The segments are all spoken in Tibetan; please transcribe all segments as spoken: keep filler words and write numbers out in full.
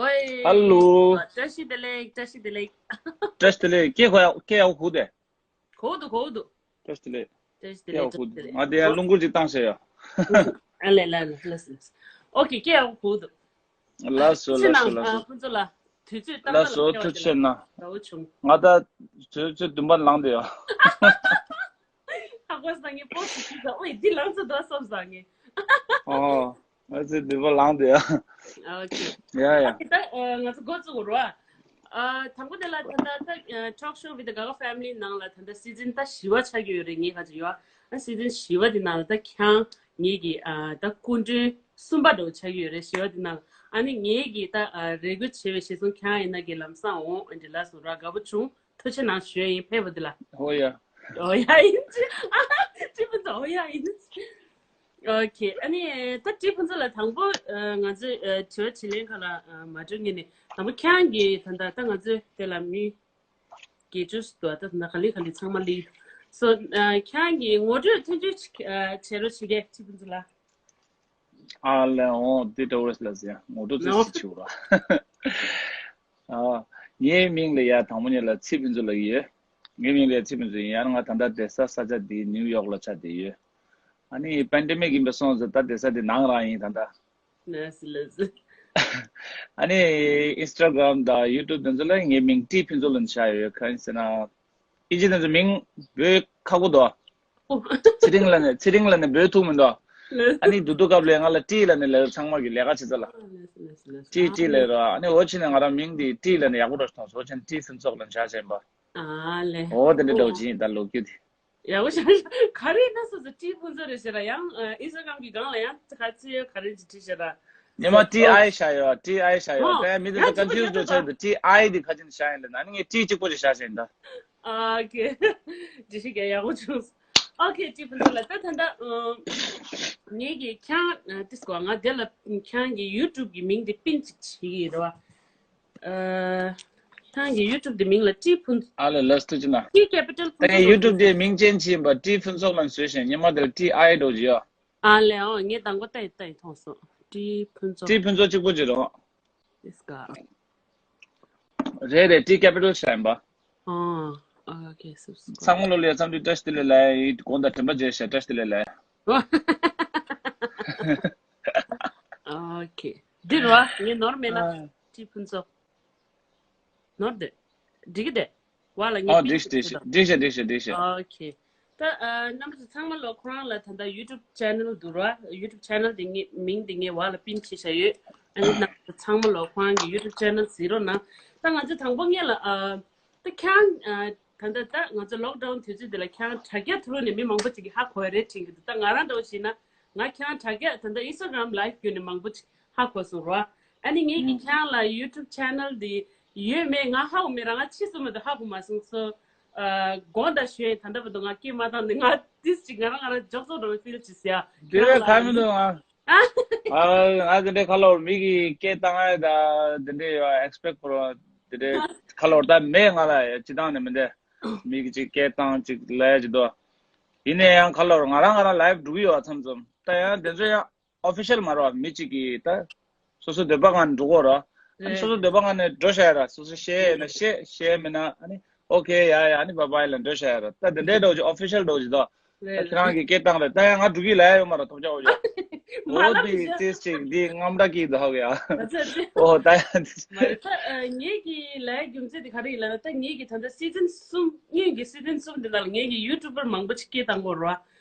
ཨོའི། ཧ་ལོ། བཀྲ་ཤིས་བདེ་ལེགས། བཀྲ་ཤིས་བདེ་ལེགས། བཀྲ་ཤིས་བདེ་ལེགས། སྐད་གོ་ཡག་སྐད་ཡག་པོ་གོ་བསྡད། གོ་འདུག་གོ་འདུག་བཀྲ་ཤིས་བདེ་ལེགས། བཀྲ་ཤིས་བདེ་སྐད་ཡག་ལེགས། པོ་གོ་བཀྲ་ཤིས་འདུག་བདེ་ང་དེ་ཡང་ལེགས། རླུང་སྐུར་ཅིག་བཏང་ཤེས་ཡ། ཨ་ལས་ལ་ལ་ལ་ལ། ཨོ་ཁེ། སྐད་ཡག་པོ་གོ་འདུག་ལགས་སོ། ལགས་སོ། ལགས་སོ། ཕུན་ཚོགས་ལགས། དུས་ཚོད་ཏག་ལགས་ཏག་སོ། ལ་ཐུགས་རྗེ་ཆེ་གནང་། དགའ་བོ་བྱུང་། ང་ད་དུས་ཚོད་བདུན་པ་ལངས་བསྡད་ཡ། ཧ་གོ་སང་ངས་པོ་སི་ཊིབ་ཟ། ཨོའི། འདི་ལངས་ཚོད་འདུག་བསམ་སང་ངས། ཨོ། ང་ཚོ་བདུན་པ་ལངས་བསྡད་ཡ། ཨོ་ཁེ། ཡ་ཡ། ད་ང་ཚོ་འགོ་བཙུགས་རོགས། ཨ། དང་པོ་དེ་ལ་ད་ལྟ་ད་Talk Show with the Gaga Family ནང་ལ་ད་ལྟ་སི་ཛིན་ད་བཞི་པ་ཆགས་ཀྱི་ཡོད་རེད། ངས་ག་ཚོད་ཡོད་ཨ། སི་ཛིན་བཞི་པ་དེ་ནང་ལ་ད་ཁྱང་ངེད་ཀྱི་ཨ་ད་སྐུ་མགྲོན་གསུམ་པ་འདྲ་བོ་ཆགས་ཀྱི་ཡོད་རེད། བཞི་པ་དེ་ནང་ལ་ཨ་ནི་ངེད་ཀྱི་ད་ཨ་རེ་སྐུལ་བྱས་པའི་གཞི་བཟུང་ཁྱང་ཡིན་ན་གི་ལམ་སང་འོང་ཨ་འདྲི་ལ་སོང་ར། དགའ་པོ་བྱུང་། ཐུགས་རྗེ་གནང་ཞུ་ཡ་ཡིན། ཕེབས་པ་འདི་ལ། ཧོ་ཡ། ཨོ་ཡ་ཡིན་ཅི། ཨ་ཅི་ཕུན་ཚོགས། ཨོ་ཡ་ཡིན་ཅི། ཨོ་ཁེ། ཨ་ནི་ད་ཅི་ཕུན་ཚོགས་ལགས། དང་པོ་ང་ཚོས་དྲི་བ་དྲིས་ལན་ཁག་ལ་མ་འགྲོ་སྔོན་ནས་དང་པོ་ཁྱེད་རང་གིས་ད་ལྟ་ད་ང་ཚོས་དེ་ལ་མི་བརྒྱད་ཅུ་ཙམ་འདུག་ད་ད་ག་ལེ་ག་ལེ་ཚང་མ་སླེབས་སོང་། ཁྱེད་རང་གིས་ངོ་སྤྲོད་ཐུང་ཐུང་ཅིག་བྱེད་རོགས་བྱེད་གས། ཅི་ཕུན་ཚོགས་ལགས། ཨ་ལས། འོ་དེ་འདྲ་བོ་རེད་ལ་ཟེར། ངོ་སྤྲོད་ཙི་ཙི་བྱེད་ར། ཨ། ངའི་མིང་ལ་ཡ་དང་པོ་ཉིད་ལ་ཚེ་ཕུན་ཚོགས་ལབ་ཀྱི་ཡོད། ངའི་མིང་ལ་ཡ་ཚེ་ཕུན་ཚོགས་ཡིན། ཡང་ང་ད་ལྟ་བསྡད་ས་ས་ཆ་འདི་ནིའུ་ཡོག་ལ་ཆགས་བསྡད་ཡོད། ཨ་ནི་པན་ཌེ་མིག་ཡིན་པ་སོང་ཙང་ད་བསྡད་ས་འདི་ནང་རང་ཡིན་ད་ལྟ། ལགས་སོ་ལགས་སོ། ཨ་ནི་ཨིན་སི་ཊ་གྷ་རམ་དང་ཡུ་ཊུབ་དེ་ཚོ་ལ་ངའི་མིང་ཊི་ཕུན་ཚོགས་ལབ་ནས་བཞག་ཡོད། གང་ཡིན་ཟེར་ན། ཨིན་ཇི་དེ་ཚོ་མིང་འབོད་ཁག་པོ་འདུག་ཚེ་རིང་ལབ་ནས་ཚེ་རིང་ལབ་ནས་འབོད་ཐུབ་མི་འདུག་ཨ་ནི་སྡུག་སྡུག་སྐབས་ལ་ང་ལ་ཊི་ལབ་ནས་ལབ། ཚང་མ་གི་ལས་ཀ་བྱེད་ས་ལ་ཊི་ཊི་ལབ་ར། ཨ་ནི་འོ་ཕྱིན་ནས་ང་རང་མིང་འདི་ཊི་ལབ་ནས་ཡག་པོ་འདྲ་མཐོང་སོང་། འོ་ཕྱིན་ཊི་ཕུན་ཚོགས་ལབ་ནས་བཞག་བྱས་པ། ཨ་ལས། འོ་དེ་འདྲ་འདྲ་བོ་ཅིག་ཡིན་ད་ལོ་རྒྱུས་དེ། ཡག་པོ་ཤར་ཤར། ག་རེ་ཡིན་ན་སོ་སོ་ཊི་ཕུན་ཚོགས་རེད་ཟེར་ར། ཡང་ཨིན་སི་ཊ་གྷ་རམ་གི་སྒང་ལ་ཡང་ག་ཚོད་ཡོད་ག་རེ་ཅིག་བྲིས་ཤག་ར། ཉི་མ་ཊི་ཨའི་བཞག་ཡོད། ཊི་ཨའི་བཞག་ཡོད། ད་ཡང་མི་དེ་ཚོ་ཀོན་ཕིའུ་སི་འགྲོ་ཆེད་དུ་ཊི་ཨའི་དེ་ག་ཅིག་བཞག་ཡིན་ལབ་ན། ཨ་ནི་ངས་ཊི་གཅིག་པོ་ཅིག་བཞག་བཞག་ཡིན་ད། ཨ་ཨོ་ཁེ། འགྲེལ་བཤད་རྒྱག་ཡག་པོ་བྱུང་། ཨོ་ཁེ། ཊི་ཕུན་ཚོགས་ལགས། ད་ད་ལྟ་ངེད་ཀྱི་ཁྱེད་རང་ཏིས་གོ་ང་དེ་ལ་ཁྱེད་རང་གི་ཡུ་ཊུབ་གི་མིང་དེ་པིན་ཅིག་བྱེད་ཀྱི་ཡིན་ར་བ། ཁྱེད་རང་གི་ཡུ་ཊུབ་དེ་མིང་ལ་ཊི་ཕུན། ཨ་ལས་ལགས་སོ། ཐུགས་རྗེ་གནང་། ཊི་ཁེ་པི་ཊལ་ཕུན་ད་ཚོགས་ཡུ་ཊུབ་དེ་མིང་ཅན་ཅིག་ཡིན་པ། ཊི་ཕུན་ཚོགས་ལབ་ནས་བཟོས་ཤིང་ཉི་མ་དེར་ཊི་ཨའི་འགྲོ་གི་ཡོད། ཨ་ལས། ཨོ་ངས་དང་པོ་ལྟ་ཡི་ལྟ་ཡི་མཐོང་སོང་། ཊི་ཕུན་ཚོགས། ཊི་ཕུན་ཚོགས་གཅིག་པོ་ཅིག་རེད། ཨིས་ཀ་རེད་རེད། ཊི་ཁེ་པི་ཊལ་བཞག་ཡིན་པ། ཨོ་ཨོ་ཁེ། སུབ་སུབ། ཚང་མ་ལོ་ལ་ཡ་འཚམས་འདྲི་བཀྲ་ཤིས་བདེ་ལེགས་ལབ་ཡ་ཡིན། དགོངས་དག་དྲན་པ་བརྗེད་ཤག་བཀྲ་ཤིས་བདེ་ལེགས་ལབ་ཡ། ཨོ་ཁེ། འདི་རེད་བ། ངས་ནོར་མེད་ན། ཨ། ཊི་ཕུན་ཚོགས། ནོར་འདི། འགྲིག་གི་འདི། བ་ལ་ངས་ཨོ་པིན་འགྲིག་ཤག་འགྲིག་ཤག་འགྲིག་ཤག་འགྲིག་ཤག་འགྲིག་ཤག་ཨོ་ཁེ། ད་ཨ་རྣམ་པ་ཚོ་ཚང་མ་ལོ་ཁོ་རང་ལ་ད་ལྟ་ཡུ་ཊུབ་ཅེ་ནལ་འདུག་ར། ཡུ་ཊུབ་ཅེ་ནལ་དེ་ངས་མིང་དེ་ངས་བ་ལ་པིན་བྱས་བཞག་ཡོད། ཨ་ནི་རྣམ་པ་ཚོ་ཚང་མ་ལོ་ཁོ་རང་གི་ཡུ་ཊུབ་ཅེ་ནལ་གཟིགས་རོགས་གནང་། ད་ང་ཚོ་དང་པོ་ངས་ལ་ཨ། ད་ཁྱེད་རང་ཨ། ད་ལྟ་ད་ང་ཚོ་ལོག་ཌའུན་དུས་ཚོད་འདི་ལ་ཁྱེད་རང་དྲ་རྒྱ་ཐོག་ནས་མི་མང་པོ་ཅིག་གིས་ཧ་གོ་ཡ་རེད་དྲན་གྱི་འདུག་ད་ང་རང་འདྲ་བོ་བྱས་ན་ང་ཁྱེད་རང་དྲ་རྒྱ་ད་ལྟ་ཨིན་སི་ཊ་གྷ་རམ་ལའིབ་བརྒྱུད་ནས་མང་པོ་ཅིག་ཧ་གོ་སོང་ར། ཨ་ནི་ངས་ཀྱིས་ཁྱེད་རང་ལ་ཡུ་ཊུབ་ཅེ་ནལ་འདི་ཡོད་མེད་ང་ཧ་གོ་མེད་ར། ང་ཕྱིས་སུ་མ་གཏོགས་ཧ་གོ་མ་སོང་སོ། ཨ། དགོངས་དག་ཞུ་ཡིན། ད་ལྟ་བར་དུ་ང་སྐད་མ་བཏང་ནས་ང་ཏིས་ཅིག་ང་རང་ང་རང་འཇོག་ཚོགས་འགྲོ་བའི་ཕིལ་ཅིག་ཟེར་ཡ། དེ་བས་གང་མི་འདུག་ང་། ཨ། ང་དེ་འདྲའི་ཁ་ལོ་མི་གི་སྐད་བཏང་ཡ་ད་དེ་འདྲའི་ཡོད་ཨེག་སི་པེག་ཊི་ཁོ་རང་དེ་འདྲའི་ཁ་ལོ་ད་མེད། ང་ལ་ཡ་སྤྱི་བཏང་ནས་མི་འདྲ། མི་གི་ཅིག་སྐད་བཏང་ཅིག་ལབ་ཡ་ཅིག་འདུག་ཡིན་ན་ཡང་ཁ་ལོ་ང་རང་ང་རང་ལའིབ་འགྲོ་གི་ཡོད་མཚམས་མཚམས། ད་ཡང་དེ་ཚོ་ཡང་ཨོ་ཕི་ཤལ་མ་རེད་བ། མི་གཅིག་གིས་ད་སོ་སོ་འདོད་པ་ངང་འགྲོ་གོ་ར། ཨ་ནི་སོ་སོ་འདོད་པ་ངང་ནས་འགྲོ་བཞག་ཡ་ར། སོ་སོ་བཤད་ཡ་ན་བཤད། བཤད་མེད་ན་ཨ་ནི་ཨོ་ཁེ་ཡ་ཡ། ཨ་ནི་བཱའི་བཱའི་ལ་འགྲོ་བཞག་ཡ་ར། ད་དེ་འདྲའི་འདྲ་བོ་ཅིག་ཨོ་ཕི་ཤལ་འདྲ་བོ་ཅིག་འདུག་ད་ཁྱེད་རང་གིས་སྐད་བཏང་རེད། ད་ཡང་ང་འགྲོ་གི་ལབ་ཡ་ཡོད་མ་རེད། ཐོབ་ཆ་འོ་ཅིག་འོ་དེ་ཏིས་ཅིག་འདི་རྔམ་དྲག་གི་འདུག་ཧ་གི་ཡ། འོ་ད་ཡང་། མ་རེད། ད་ངེད་ཀྱི་ལབ་ཡ་རྒྱུ་མཚན་དེ་ག་རེ་ཡིན་ལབ་ན། ད་ངེད་ཀྱི་ད་ལྟ་སི་ཛན་གསུམ། སྔོན་གྱི་སི་ཛན་གསུམ་དེ་ནང་ལ་ངེད་ཀྱི་ཡུ་ཊུབ་པར་མང་པོ་ཅིག་སྐད་བཏང་གོ་ར།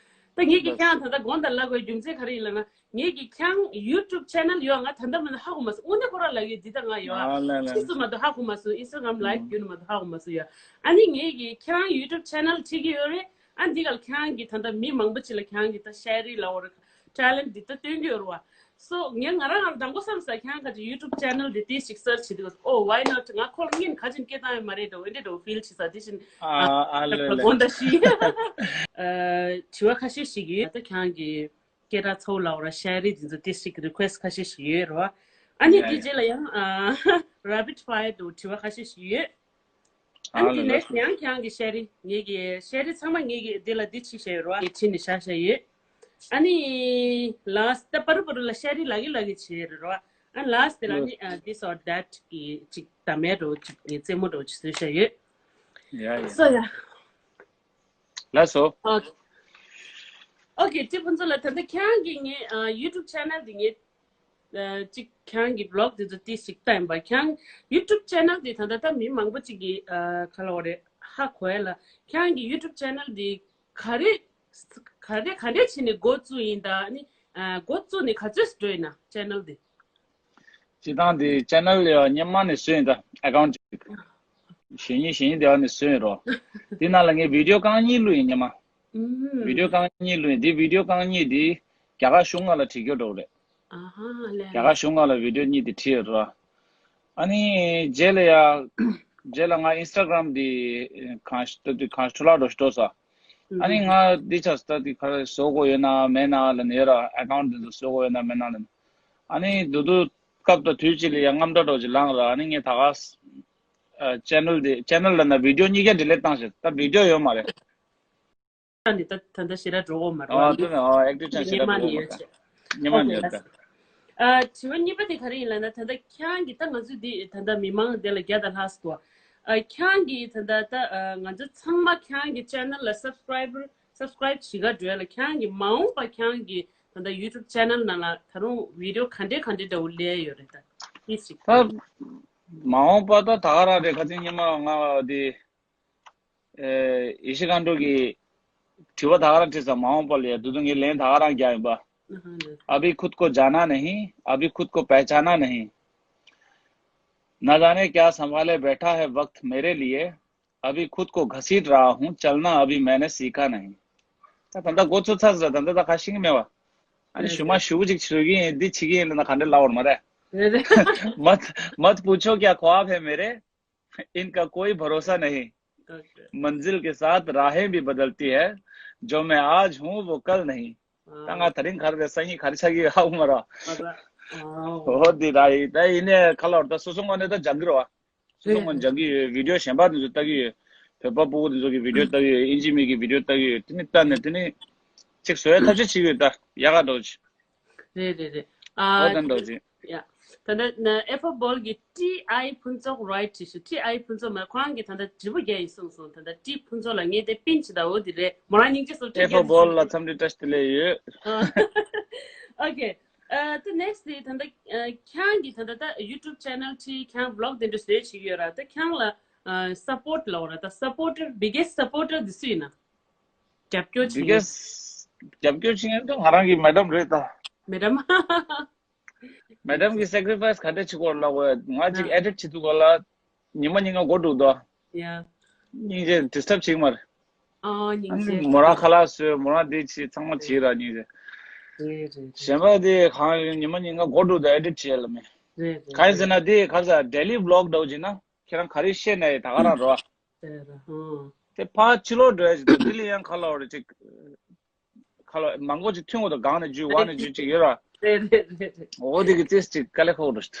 ད་ངེད་ཀྱིས་ཁྱེད་རང་ད་ལྟ་དགོངས་དག་ལབ་དགོས་རྒྱུ་མཚན་ག་རེ་ཡིན་ལབ་ན། ངེད་ཀྱིས་ཁྱེད་རང་ཡུ་ཊུབ་ཅེ་ནལ་ཡོད་ང་ད་ལྟ་མ་གཏོགས་ཧ་གོ་མ་སོང་། དངོས་གནས་ཁོ་རང་ལབ་ཡོད། འདི་ད་ང་ཡོད་ཨ། ཕྱིས་སུ་མ་གཏོགས་ཧ་གོ་མ་སོང་། ཨིན་སི་ཊ་གྷ་རམ་ལའིབ་བརྒྱུད་ནས་མ་གཏོགས་ཧ་གོ་མ་སོང་ཡ། ཨ་ནི་ངེད་ཀྱིས་ཁྱེད་རང་ཡུ་ཊུབ་ཅེ་ནལ་ཁྲིད་ཀྱི་ཡོད་རེད། ཨ་འདི་ག་ལ་ཁྱེད་རང་གིས་ད་ལྟ་མི་མང་པོ་ཅིག་ལ་ཁྱེད་རང་གིས་ད་ཤེ་རི་ལབ་དགོས་རེད། ཊེ་ལེན་ཊི་འདི་ད་སྟོན་གྱི་ཡོད་རེད་བ། སོ་ངས་ང་རང་ང་རང་དང་པོ་བསམ་ས་ཁྱེད་རང་ག་ཅིག་ཡུ་ཊུབ་ཅེ་ནལ་འདི་ཏིས་ཅིག་སར་ཆི་འདུག་ཨོ་ཝའི་ནོཊ། ང་ཁོ་ལ་སྔོན་ག་ཅིག་སྐད་བཏང་ཡོད་མ་རེད་འགྲོ། འོན་ཏེ་འགྲོ་ཕིལ་ཆི་ས་དེ་བཞིན་ཨ་ཨ་ལེ་ལེ། དགོངས་དག་ཞུ། ཨ། དྲི་བ་ཁ་ཤས་ཤིག་ཡོད། ད་ཁྱེད་རང་གི་སྐད་གྲགས་ཚ་བོ་ལབ་དགོས་ར། ཤེ་རི་འདི་ཚོ་ཏིས་ཅིག་རི་ཁུ་ཨེ་སི་ཊི་ཁ་ཤས་ཤིག་ཡོད་རེད་བ། ཨ་ནི་ཡ་དེ་ཡ། རྗེས་ལ་ཡང་ཨ་རེ་པིཌ་ཕ་ཡར་དུ་དྲི་བ་ཁ་ཤས་ཤིག་ཡོད། ཨ་ནི་དེ་ནས་ཡང་ཁྱེད་རང་གི་ཤེ་རི། ངེད་ཀྱི་ཤེ་རི་ཚང་མ་ངེད་ཀྱི་འདི་ལ་འདི་ཕྱིས་བཞག་ཡོད་རེད་བ། ངས་ཁྲིད་ནས་བཞག་བཞག་ཡོད། ཨ་ནི་ལ་ད་པ་རུ་པ་རུ་ལ་ཤེ་རི་ལ་གི་ལ་གི་བྱེད་རེད་བ། ཨ་last དེ་ལ་ནི་ཨ་this or that གི་ཅིག་བདག་མེད་འགྲོ་ཅིག་ངའི་རྩེད་མོ་འགྲོ་ཅིག་བཟོས་བཞག་ཡོད། ཡ་ཡ། So yeah. ལགས་སོ། Okay. Okay, ཊི་ཕུན་ཚོགས་ལགས། ད་ལྟ་ཁྱེད་རང་གི་ངའི་ཨ་YouTube channel འདི་ངའི་ཨ་ཅིག་ཁྱེད་རང་གི་vlog འདི་ཚོ་ཏིས་ཅིག་ལྟ་ཡིན་པ། ཁྱེད་རང་YouTube channel འདི་ད་ལྟ་ད་མི་མང་པོ་ཅིག་གི་ཨ་ག་ལབ་དགོས་རེད། ཧ་གོ་ཡ་ལ། ཁྱེད་རང་གི་YouTube channel འདི་ག་རེ་ག་རེ་ག་འདྲས་བྱས་ནས་འགོ་བཙུགས་ཡིན། ད་ནི་ཨ་འགོ་བཙུགས་ནས་ག་ཚོད་འགྲོ་ཡིན་ན་channel འདི། སྤྱིར་བཏང་འདི་channel ཡ་སྔོན་མ་ནས་བཟོས་ཡིན། ད་account ཅིག་གཞེས་ནིང་གཞེས་ནིང་དེ་བ་ནས་བཟོས་ཡིན་རོ། འདི་ནང་ལ་ངས་video རྐང་གཉིས་བླུགས་ཡིན་སྔོན་མ། ཨུམ། video རྐང་གཉིས་བླུགས་ཡིན། འདི་video རྐང་གཉིས་འདི་རྒྱ་གར་གཞུང་ལ་ཁྲིད་རྒྱུ་འགྲོ་གི་རེད། ཨ་ཧ་ལས། རྒྱ་གར་གཞུང་ལ་video གཉིས་འདི་ཁྲིད་ཡོད་རོ། ཨ་ནི་རྗེས་ལ་ཡ་རྗེས་ལ་ང་Instagram འདི་གང་ཞིག་ལྟ་དུས་གང་ཞིག་འཕྲོ་བརླག་འགྲོ་ཞིག་འགྲོ་ས། ཨ་ནི་ང་འདི་ཆ་ས་ལྟ་དུས་ག་རེ་བཟོ་དགོས་ཡོད་ན་མེད་ན་ལ་ནས་ར་account འདི་ཚོ་བཟོ་དགོས་ཡོད་ན་མེད་ན་ལ་ནས། ཨ་ནི་དུ་དུ་སྐབས་དང་དུས་གཅིག་ལ་ཡ་རྔམ་སྒྲ་འགྲོ་ཅིག་ལངས་ར། ཨ་ནི་ངས་ད་ག་channel འདི་channel ལ་ན་video གཉིས་ཀ་delete བཏང་ཞིག་ད་video ཡོད་མ་རེད། ཨ་ནི་ད་ད་ལྟ་ཞེ་དྲག་འགྲོ་གི་མ་རེད་བ། ཨ་དེ་ནས་ཨ་active channel ཞེ་དྲག་འགྲོ་གི་མ་རེད། སྔོན་མ་ནས་ཡོད་ད། ཨ་དྲི་བ་གཉིས་པ་དེ་ག་རེ་ཡིན་ལབ་ན། ད་ལྟ་ཁྱེད་རང་གིས་ད་ང་ཚོས་འདི་ད་ལྟ་མི་མང་དེ་ལ་བརྒྱ་དང་ལྷག་སོ། ཨ་ཁྱེད་རང་གིས་ད་ལྟ་ད་ང་ཚོ་ཚང་མ་ཁྱེད་རང་གི་channel ལ་subscriber subscribe བྱེད་ག་འགྲོ་ཡ་ལ། ཁྱེད་རང་གིས་མ་འོངས་པ་ཁྱེད་རང་གི་ད་ལྟ་YouTube channel ནང་ལ་ད་རུང་video ག་འདྲས་ག་འདྲས་འདྲ་བོ་སླེབས་ཡོད་རེད། ད་please ཅིག་ད་མ་འོངས་པ་ད་ད་ག་རང་རེད། ཁ་སང་ཉི་མ་ང་དེ་ཨེ་ཡེ་ཤེས་མཁའ་འགྲོ་གི་དྲི་བ་ད་ག་རང་དྲིས་ཙང་མ་འོངས་པ་ལ་ཡ་དུ་དུ་ངའི་ལན་ད་ག་རང་རྒྱག་ཡིན་པ། अभी खुद को जाना नहीं, अभी खुद को पहचाना नहीं। न जाने क्या संभाले बैठा है वक्त मेरे लिए, अभी खुद को घसीट रहा हूँ, चलना अभी मैंने सीखा नहीं। ད་ད་ལྟ་འགོ་ཚུགས་ཚར་ཟེར། ད་ལྟ་ད་ཁ་ཤིང་མེད་བ། ཨ་ནི་ཞུ་མ་ཞུ་ཅིག་ཞུ་གི་ཡིན། འདི་བྱེད་ཀྱི་ཡིན་ལ་ན་ག་འདྲ་ལབ་འོར་མ་རེད། मत मत पूछो क्या ख्वाब है मेरे, इनका कोई भरोसा नहीं। मंजिल के साथ राहें भी बदलती है, जो मैं आज हूँ वो कल नहीं। ད་ང་དེ་རིང་ག་རེ་རེད། སང་ཉིན་ག་རེ་ཆགས་ཀྱི་ཡོད་ཧ་གོ་མ་རེད། འོ་འདི་ར་ཡིན། ད་ཡིན་ནའི་ག་ལབ་ད་སོ་སོ་ངོས་ནས་ད་སྦྱང་གི་རེད་བ། སོ་སོ་ངོས་ནས་སྦྱང་གི་ཡོད། video གཞན་པ་འདི་ཚོ་ལྟ་གི་ཡོད། བོད་པ་སྤུ་གུ་འདི་ཚོ་གི་video ལྟ་གི་ཡོད། ཨིན་ཇི་མི་གི་video ལྟ་གི་ཡོད། དེ་ནི་ལྟ་ནས་དེ་ནི་ཅིག་བཟོ་ཡ་ཐབས་ཤེས་བྱེད་ཀྱི་ཡོད། ད་ཡག་ག་འགྲོ་ཅིག་རེད་རེད་རེད། ཨོ་ཨ་ད་འགྲོ་ཅིག་ཡ། ད་ལྟ་ན་ཨེ་ཕོ་བོལ་གྱི་ཊི་ཨའི་ཕུན་ཚོགས་རའིཊ་བྲིས་ཤག་ཊི་ཨའི་ཕུན་ཚོགས་མ་ཁོ་རང་གིས་ད་ལྟ་དྲི་བ་རྒྱག་ཡིན་གསུངས་སོང་། ད་ལྟ་ཊི་ཕུན་ཚོགས་ལ་ངས་དེ་པིན་བྱེད་ད། འོ་དེ་རེད། མོ་རང་སྙིང་རྗེ་སོང་། ཊི་ཨའི་ཕུན་ཚོགས་ཕོ་བོལ་ལ་འཚམས་འདྲི་བཀྲ་ཤིས་བདེ་ལེགས་ཡོད། ཨོ་ཁེ། ཨ་ད་next དེ་ད་ལྟ་ཨ་ཁྱེད་རང་གིས་ད་ལྟ་ད་YouTube channel ཁྲིད། ཁྱེད་རང་vlog དེ་འདྲ་བཟོས་བྱེད་ཀྱི་ཡོད་ར། ད་ཁྱེད་རང་ལ་ཨ་support ལབ་ར། ད་supporter biggest supporter དེ་སུ་ཡིན་ན། རྒྱབ་སྐྱོར་བྱེད་མཁན། biggest རྒྱབ་སྐྱོར་བྱེད་མཁན་ད་ང་རང་གི་མེ་ཌམ་རེད་ད། མེ་ཌམ། མེ་ཌམ་གི་sacrifice ག་འདྲ་བྱེད་དགོས་ལབ་དགོས། ང་ཅིག་edit བྱེད་དུས་སྐབས་ལ་ཉི་མ་ཉིན་གང་འགོར་འདུག་ད། ཡ། སྙིང་རྗེ། disturb བྱེད་ཀྱི་མ་རེད། ཨ་སྙིང་རྗེ། མོ་རང་ཁ་ལག་བཟོས། མོ་རང་འདི་བྱེད། ཚང་མ་བྱེད་ར་སྙིང་རྗེ། རེད་རེད། གཞན་པ་དེ་གང་ཉི་མ་ཉིན་གང་འགོར་འདུག་ད། edit བྱེད་ལ་མེད། རེད་རེད། གང་ཡིན་ཟེར་ན་དེ་ག་རེ་ཟེར་daily vlog འདྲ་བོ་བྱེད་ན་ཁྱེད་རང་ག་རེ་བཤད་ན་ཡི་ད་ག་རང་རོ། རེད་རེད། ཧུང་། དེ་ཕར་ཕྱི་ལོགས་འགྲོ་ཡ་ཅིག་ད་དེ་ལ་ཡང་ཁ་ལོ་རེ་ཅིག་ཁ་ལོ་མང་པོ་ཅིག་ཐོན་འོ་ད་སྒང་ནས་འཇུས་བ་ནས་འཇུས་ཅིག་ཡོད་ར། རེད་རེད་རེད་རེད། འོ་དེ་གི་ཙེས་ཅིག་དཀའ་ལས་ཁག་པོ་འགྲོ་ཤི།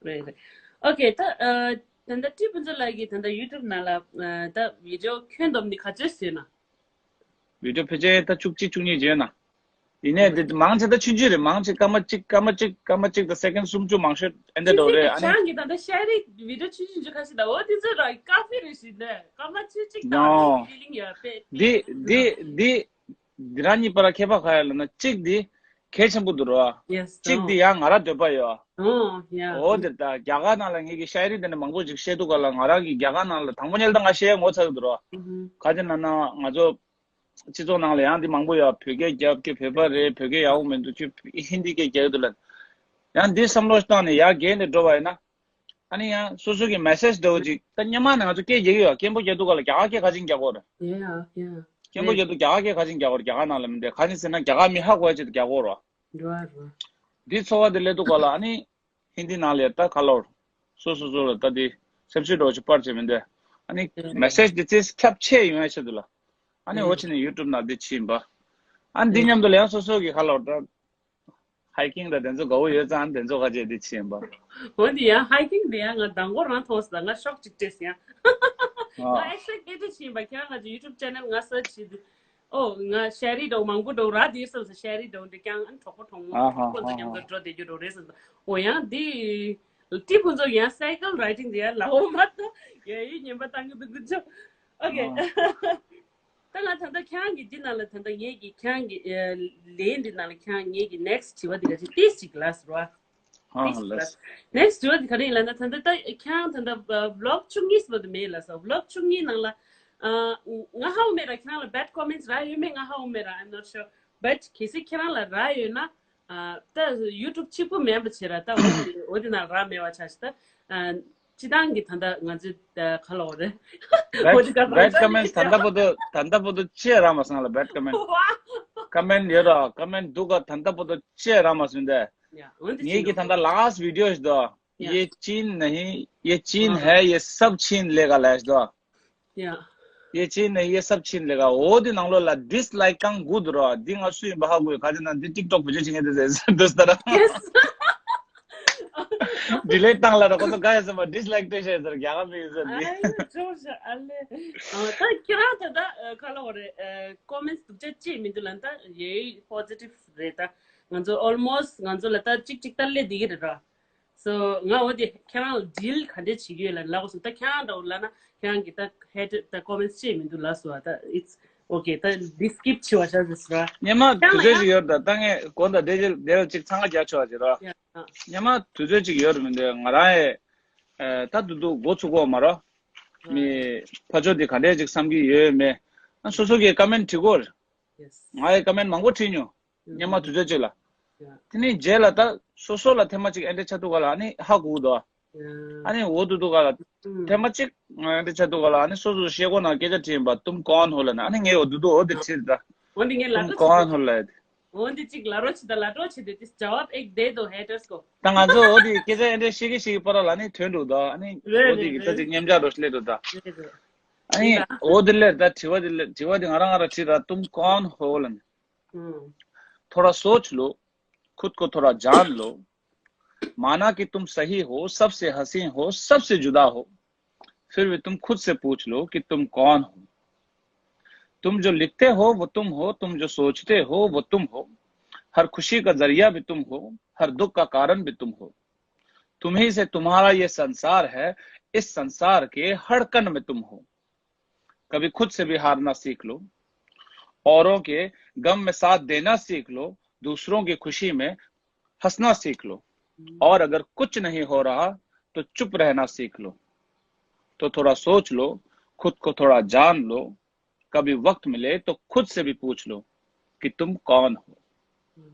རེད་རེད། ཨོ་ཁེ། ད་ཨ་ད་ལྟ་ཊི་ཕུན་ཚོགས་ལགས་ཀྱིས་ད་ལྟ་YouTube ནང་ལ་ཨ་ད་video ཁྱོན་བསྡོམས་ནི་ག་ཚོད་བཟོས་ན། video ཕལ་ཆེར་ད་བཅུ་གཅིག་བཅུ་གཉིས་བྱས་ན། ཡིན་ནའི་དེ་མང་ཆེ་ད་ཆུང་ཆུང་རེད། མང་ཆེ་སྐར་མ་གཅིག་སྐར་མ་གཅིག་སྐར་མ་གཅིག་དང་second སུམ་ཅུ་མང་ཤོས་ཨེ་འདྲ་འགྲོ་རེད། ཨ་ནི་ཁྱེད་རང་གིས་ད་ལྟ་ཤ་རི་video ཆུང་ཆུང་ཆུང་ཁ་ཤས་ད་འོ་དེ་ཚོ་ར་ཀ་ཕི་རེད་ཞུས་ནས་སྐར་མ་ཆུང་ཆུང་ད་ནི་feeling ཡོད་པས། འདི་འདི་འདི་འདི་རང་གཉིས་བར་ཁྱད་པར་ག་རེ་ལབ་ན། གཅིག་འདི་གལ་ཆེན་པོ་འདུག་རོ། Yes གཅིག་འདི་ཡང་ང་ར་འདོད་པ་ཡོད། ཨོ་ཡ། འོ་དེ་ད་རྒྱ་གར་ནང་ལ་ངེད་ཀྱི་ཤ་རི་དེ་འདྲ་མང་པོ་ཅིག་བཤད་དུས་སྐབས་ལ་ང་རང་གིས་རྒྱ་གར་ནང་ལ་དང་པོ་ཉིད་ལ་ད་ང་བཤད་ངོ་ཚ་གི་འདུག་རོ། ག་ཅི་ན་ན་ང་ཚོ་སྤྱི་ཚོགས་ནང་ལ་ཡང་འདི་མང་པོ་ཡོད། བོད་སྐད་རྒྱབ་ཀྱི་བོད་པ་རེད། བོད་སྐད་ཡག་པོ་མི་འདུག་ཁྱོད་ཧིན་དི་སྐད་རྒྱག་གི་འདུག་ལབ། ཡང་འདི་བསམ་བློ་བཏང་ནས་ཡར་རྒྱས་ནས་འགྲོ་བ་ཡིན་ན། ཨ་ནི་ཡང་སོ་སོ་གི་message འདྲ་བོ་ཅིག་ད་སྔོན་མ་ནས་ང་ཚོ་སྐད་རྒྱག་གི་ཡོད། སྐད་འབོད་རྒྱག་དུས་སྐབས་ལ་རྒྱ་གར་སྐད་ག་ཅིག་རྒྱག་གོ་རེད། ཡ་ཡ། སྐད་འབོད་རྒྱག་དུས་རྒྱ་གར་སྐད་ག་ཅིག་རྒྱག་གོ་རེད། རྒྱ་གར་ནང་ལ་མི་འདུག་ག་ཅིག་ཟེར་ན་རྒྱ་གར་མི་ཧ་གོ་ཡ་ཅིག་ཏུ་རྒྱག་གོ་རོ། རེད་རེད། འདི་ཚོར་བ་འདི་སླེབས་དུས་སྐབས་ལ་ཨ་ནི་ཧིན་དི་ནང་ལ་ཡ་ད་ག་ལོར་སོ་སོ་སོ་ལ་ད་འདི་སེམས་ཤུགས་འདྲ་བོ་ཅིག་སྤར་བྱས་མི་འདུག་ཨ་ནི་message འདི་ཚེ་ཁྱབ་ཆེ་ཡོང་ཡ་ཆེད་དུ་ལ། ཨ་ནི་འོ་ཅི་ནས་YouTube ནང་འདི་ཕྱིན་པ། ཨ་ནི་འདི་མཉམ་དུ་ལ་ཡང་སོ་སོ་གི་ག་ལོར་ད། hiking ད་དེ་ཚོ་དགའ་བོ་ཡོད་ཙང་དེ་ཚོ་ག་ཅེས་དེ་ཕྱིན་པ། འོ་འདི་ཡང་hiking དེ་ཡང་ང་མདང་དགོང་རང་མཐོང་སོང་། ང་ཤོག་ཅིག་སྤྲད་སོང་ཡང་། ང་actually སྐད་ཆ་ཕྱིན་པ། ཁྱེད་རང་ང་ཚོ་YouTube channel ང་search བྱེད་དུས། ཨོ་ང་ཤེ་རི་འདྲ་མང་པོ་འདྲ་ར་དེ་བསམ་སོང་། ཤེ་རི་འདྲ་འདི་ཀྱང་ཨ་གྲོགས་པོ་གྲོགས་མོ་ཨ་ཧ་ཁོ་ཚོ་ཧ་མཉམ་ཧ། དུ་འགྲོ་བསྡད་རྒྱུ་འདྲ་རེད་བསམ་སོང་། ཨོ་ཡང་འདི་ཏི་ཕུན་ཚོགས་ཡང་cycle riding དེ་ཡང་ལ་འོ་མ་ད་ཡ་ཡི་ཉན་པ་བཏང་གི་འདུག་གི་ཆོ། ཨོ་ཁེ། ཨ། ད་ང་ད་ལྟ་ཁྱེད་རང་གི་འདི་ནང་ལ་ད་ལྟ་ངེད་ཀྱི་ཁྱེད་རང་གི་ལན་འདི་ནང་ལ་ཁྱེད་རང་ངེད་ཀྱི་next དྲི་བ་འདི་ག་ཅིག་ཏིས་ཅིག་ལ་ཟེར་བ། ཨ་ལགས། next དྲི་བ་འདི་ག་རེ་ཡིན་ལབ་ན། ད་ལྟ་ད་ཁྱེད་རང་ད་ལྟ་vlog བཅུ་གཉིས་པ་དུ་མེད་ལ་ས་vlog བཅུ་གཉིས་ནང་ལ་ང་ཧ་གོ་མེད་ར། ཁྱེད་རང་ལ་bad comments རག་ཡོད་མེད་ང་ཧ་གོ་མེད་ར། I'm not sure, but གལ་སྲིད་ཁྱེད་རང་ལ་རག་ཡོད་ན་ད་YouTube གཅིག་པུ་མེད་པ་བྱེད་ར། ད་འོ་དེ་ནང་རག་མེད་པ་ཆགས་ཤིག་ད་སྤྱི་བཏང་གི་ད་ལྟ་ང་ཚོའི་ག་ལ་འོ་རེད། འོ་དེ་ག་bad comments ད་ལྟ་བར་དུ་ད་ལྟ་བར་དུ་ཅི་རག་མ་སོང་ལ། bad comment comment ཡོད་ར། comment འདུག་ག་ད་ལྟ་བར་དུ་ཅི་རག་མ་སོང་དེ། ཡ་འོན་ཏེ་ངེད་ཀྱི་ད་ལྟ་last video ཞིག་འདུག ये चीन नहीं, ये चीन है, ये सब छीन लेगा ལབ་ཞིག་འདུག་ཡ། ये चीन नहीं, ये सब छीन लेगा འོ་དེ་ནང་ལོགས་ལ་dislike གང་དགུ་འདུག་ར། འདི་ང་སུ་ཡིན་པ་ཧ་གོ་ཡོད། ག་ཅི་ན་འདི་TikTok བེད་སྤྱོད་བྱེད་མཁན་དེ་ཟེར་འདུག་ཟེར། delete བཏང་ལ་ར་ཁོ་ཚོ་ག་ཡ་ཟེར་མ་dislike སྤྲད་ཤེས་ཟེར་རྒྱ་གར་མི་ཟེར་འདི། ཨ་ཡ་ཅོ་ཤ་ཨ་ལེ། ཨ་ད་ཁྱེད་རང་ད་ད་ག་ལ་འོ་རེད། comments སྡུག་ཅག་ཅིག་མི་འདུག་ལ་ད་ཡེ་positive རེད། ད་ང་ཚོ་almost ང་ཚོ་ལ་ད་གཅིག་གཅིག་ལྟར་ལས་འདི་གི་རེད་ར། So ང་འོ་དེ་ཁྱེད་རང་ལ་deal ག་འདྲས་བྱེད་ཀྱི་ཡོད་ལ་ལབ་སོང་། ད་ཁྱེད་རང་འདྲ་བོ་ལབ་ན་ཁྱེད་རང་གི་ད་hate ད་comments བྱེད་མི་འདུག་ལབ་སོང་། ད་it's okay ད་འདི་skip བྱེད་པ་བྱ་ཟེར་སོང་ར། སྙན་མ་དུས་ཚོད་ཅིག་ཡོད་ད། ད་ངས་གོ་ད་དེ་ཅིག་དེ་ལ་ཅིག་འཚང་ཁ་རྒྱག་ཆོག་ཅིག་ར། ཡ་ཨ། སྙན་མ་དུས་ཚོད་ཅིག་ཡོད་རེད་མི་འདུག་ང་རང་ཡས་ད་དུ་དུ་འགོ་ཚུགས་གོ་མ་ར། མི་ཕ་ཆོ་དེ་ག་འདྲས་ཅིག་བསམ་གྱི་ཡོད་མེད་སོ་སོ་གི་comment བྲིས་གོ། Yes ང་ཡི་comment མང་པོ་བྲིས་མྱོང་། སྙན་མ་དུས་ཚོད་ཅིག་ལ། དེ་ནས་རྗེས་ལ་ད་སོ་སོ་ལ་ཐེངས་མ་གཅིག་ཨེ་འདྲ་ཆགས་འདུག་ག་ལ་ཨ་ནི་ཧ་གོ་འདུག་ཨ་ནི་འོ་འདུག་འདུག་ག་ལ་ཐེངས་མ་གཅིག་ཨེ་འདྲ་ཆགས་འདུག་ག་ལ་ཨ་ནི་སོ་སོ་ཤེལ་སྒོ་ནང་སྐད་ཆ་དྲིས་ཡིན་པ། तुम कौन हो ལབ་ན་ཨ་ནི་ངས་འོ་འདུག་འདུག་འོ་དེ་དྲིས་ད། འོ་འདི་ངས་ལ་तुम कौन हो ལབ། འོ་འདི་གཅིག་ལ་རོ་ཆི་ད་ལ་རོ་ཆི་དེ་དེ་जवाब एक दे दो haters को ད་ང་ཚོ་འོ་དེ་སྐད་ཆ་ཨེ་འདྲ་ཤེས་ཀི་ཤེས་ཀི་པ་ར་ལ་ནི་དོན་འགྲུབ་འདུག་ཨ་ནི་འོ་དེ་གི་ད་ཅིག་མཉམ་འཇགས་རོ་སླེབས་འགྲོ་ད། ཨ་ནི་འོ་དེ་ལས་ད་དྲི་བ་དེ་ལས་དྲི་བ་དེ་ང་རང་ང་ར་དྲིས་ད། तुम कौन हो ལབ་ན། हम्म। थोड़ा सोच लो, खुद को थोड़ा जान लो। माना कि तुम सही हो, सबसे हसीन हो, सबसे जुदा हो, फिर भी तुम खुद से पूछ लो कि तुम कौन हो। तुम जो लिखते हो, वो तुम हो, तुम जो सोचते हो, वो तुम हो। हर खुशी का जरिया भी तुम हो, हर दुख का कारण भी तुम हो। तुम ही से तुम्हारा ये संसार है, इस संसार के हर कण में तुम हो। कभी खुद से भी हारना सीख लो, औरों के गम में साथ देना सीख लो, दूसरों की खुशी में हंसना सीख लो। और अगर कुछ नहीं हो रहा, तो चुप रहना सीख लो। तो थोड़ा सोच लो, खुद को थोड़ा जान लो, कभी वक्त मिले तो खुद से भी पूछ लो कि तुम कौन हो।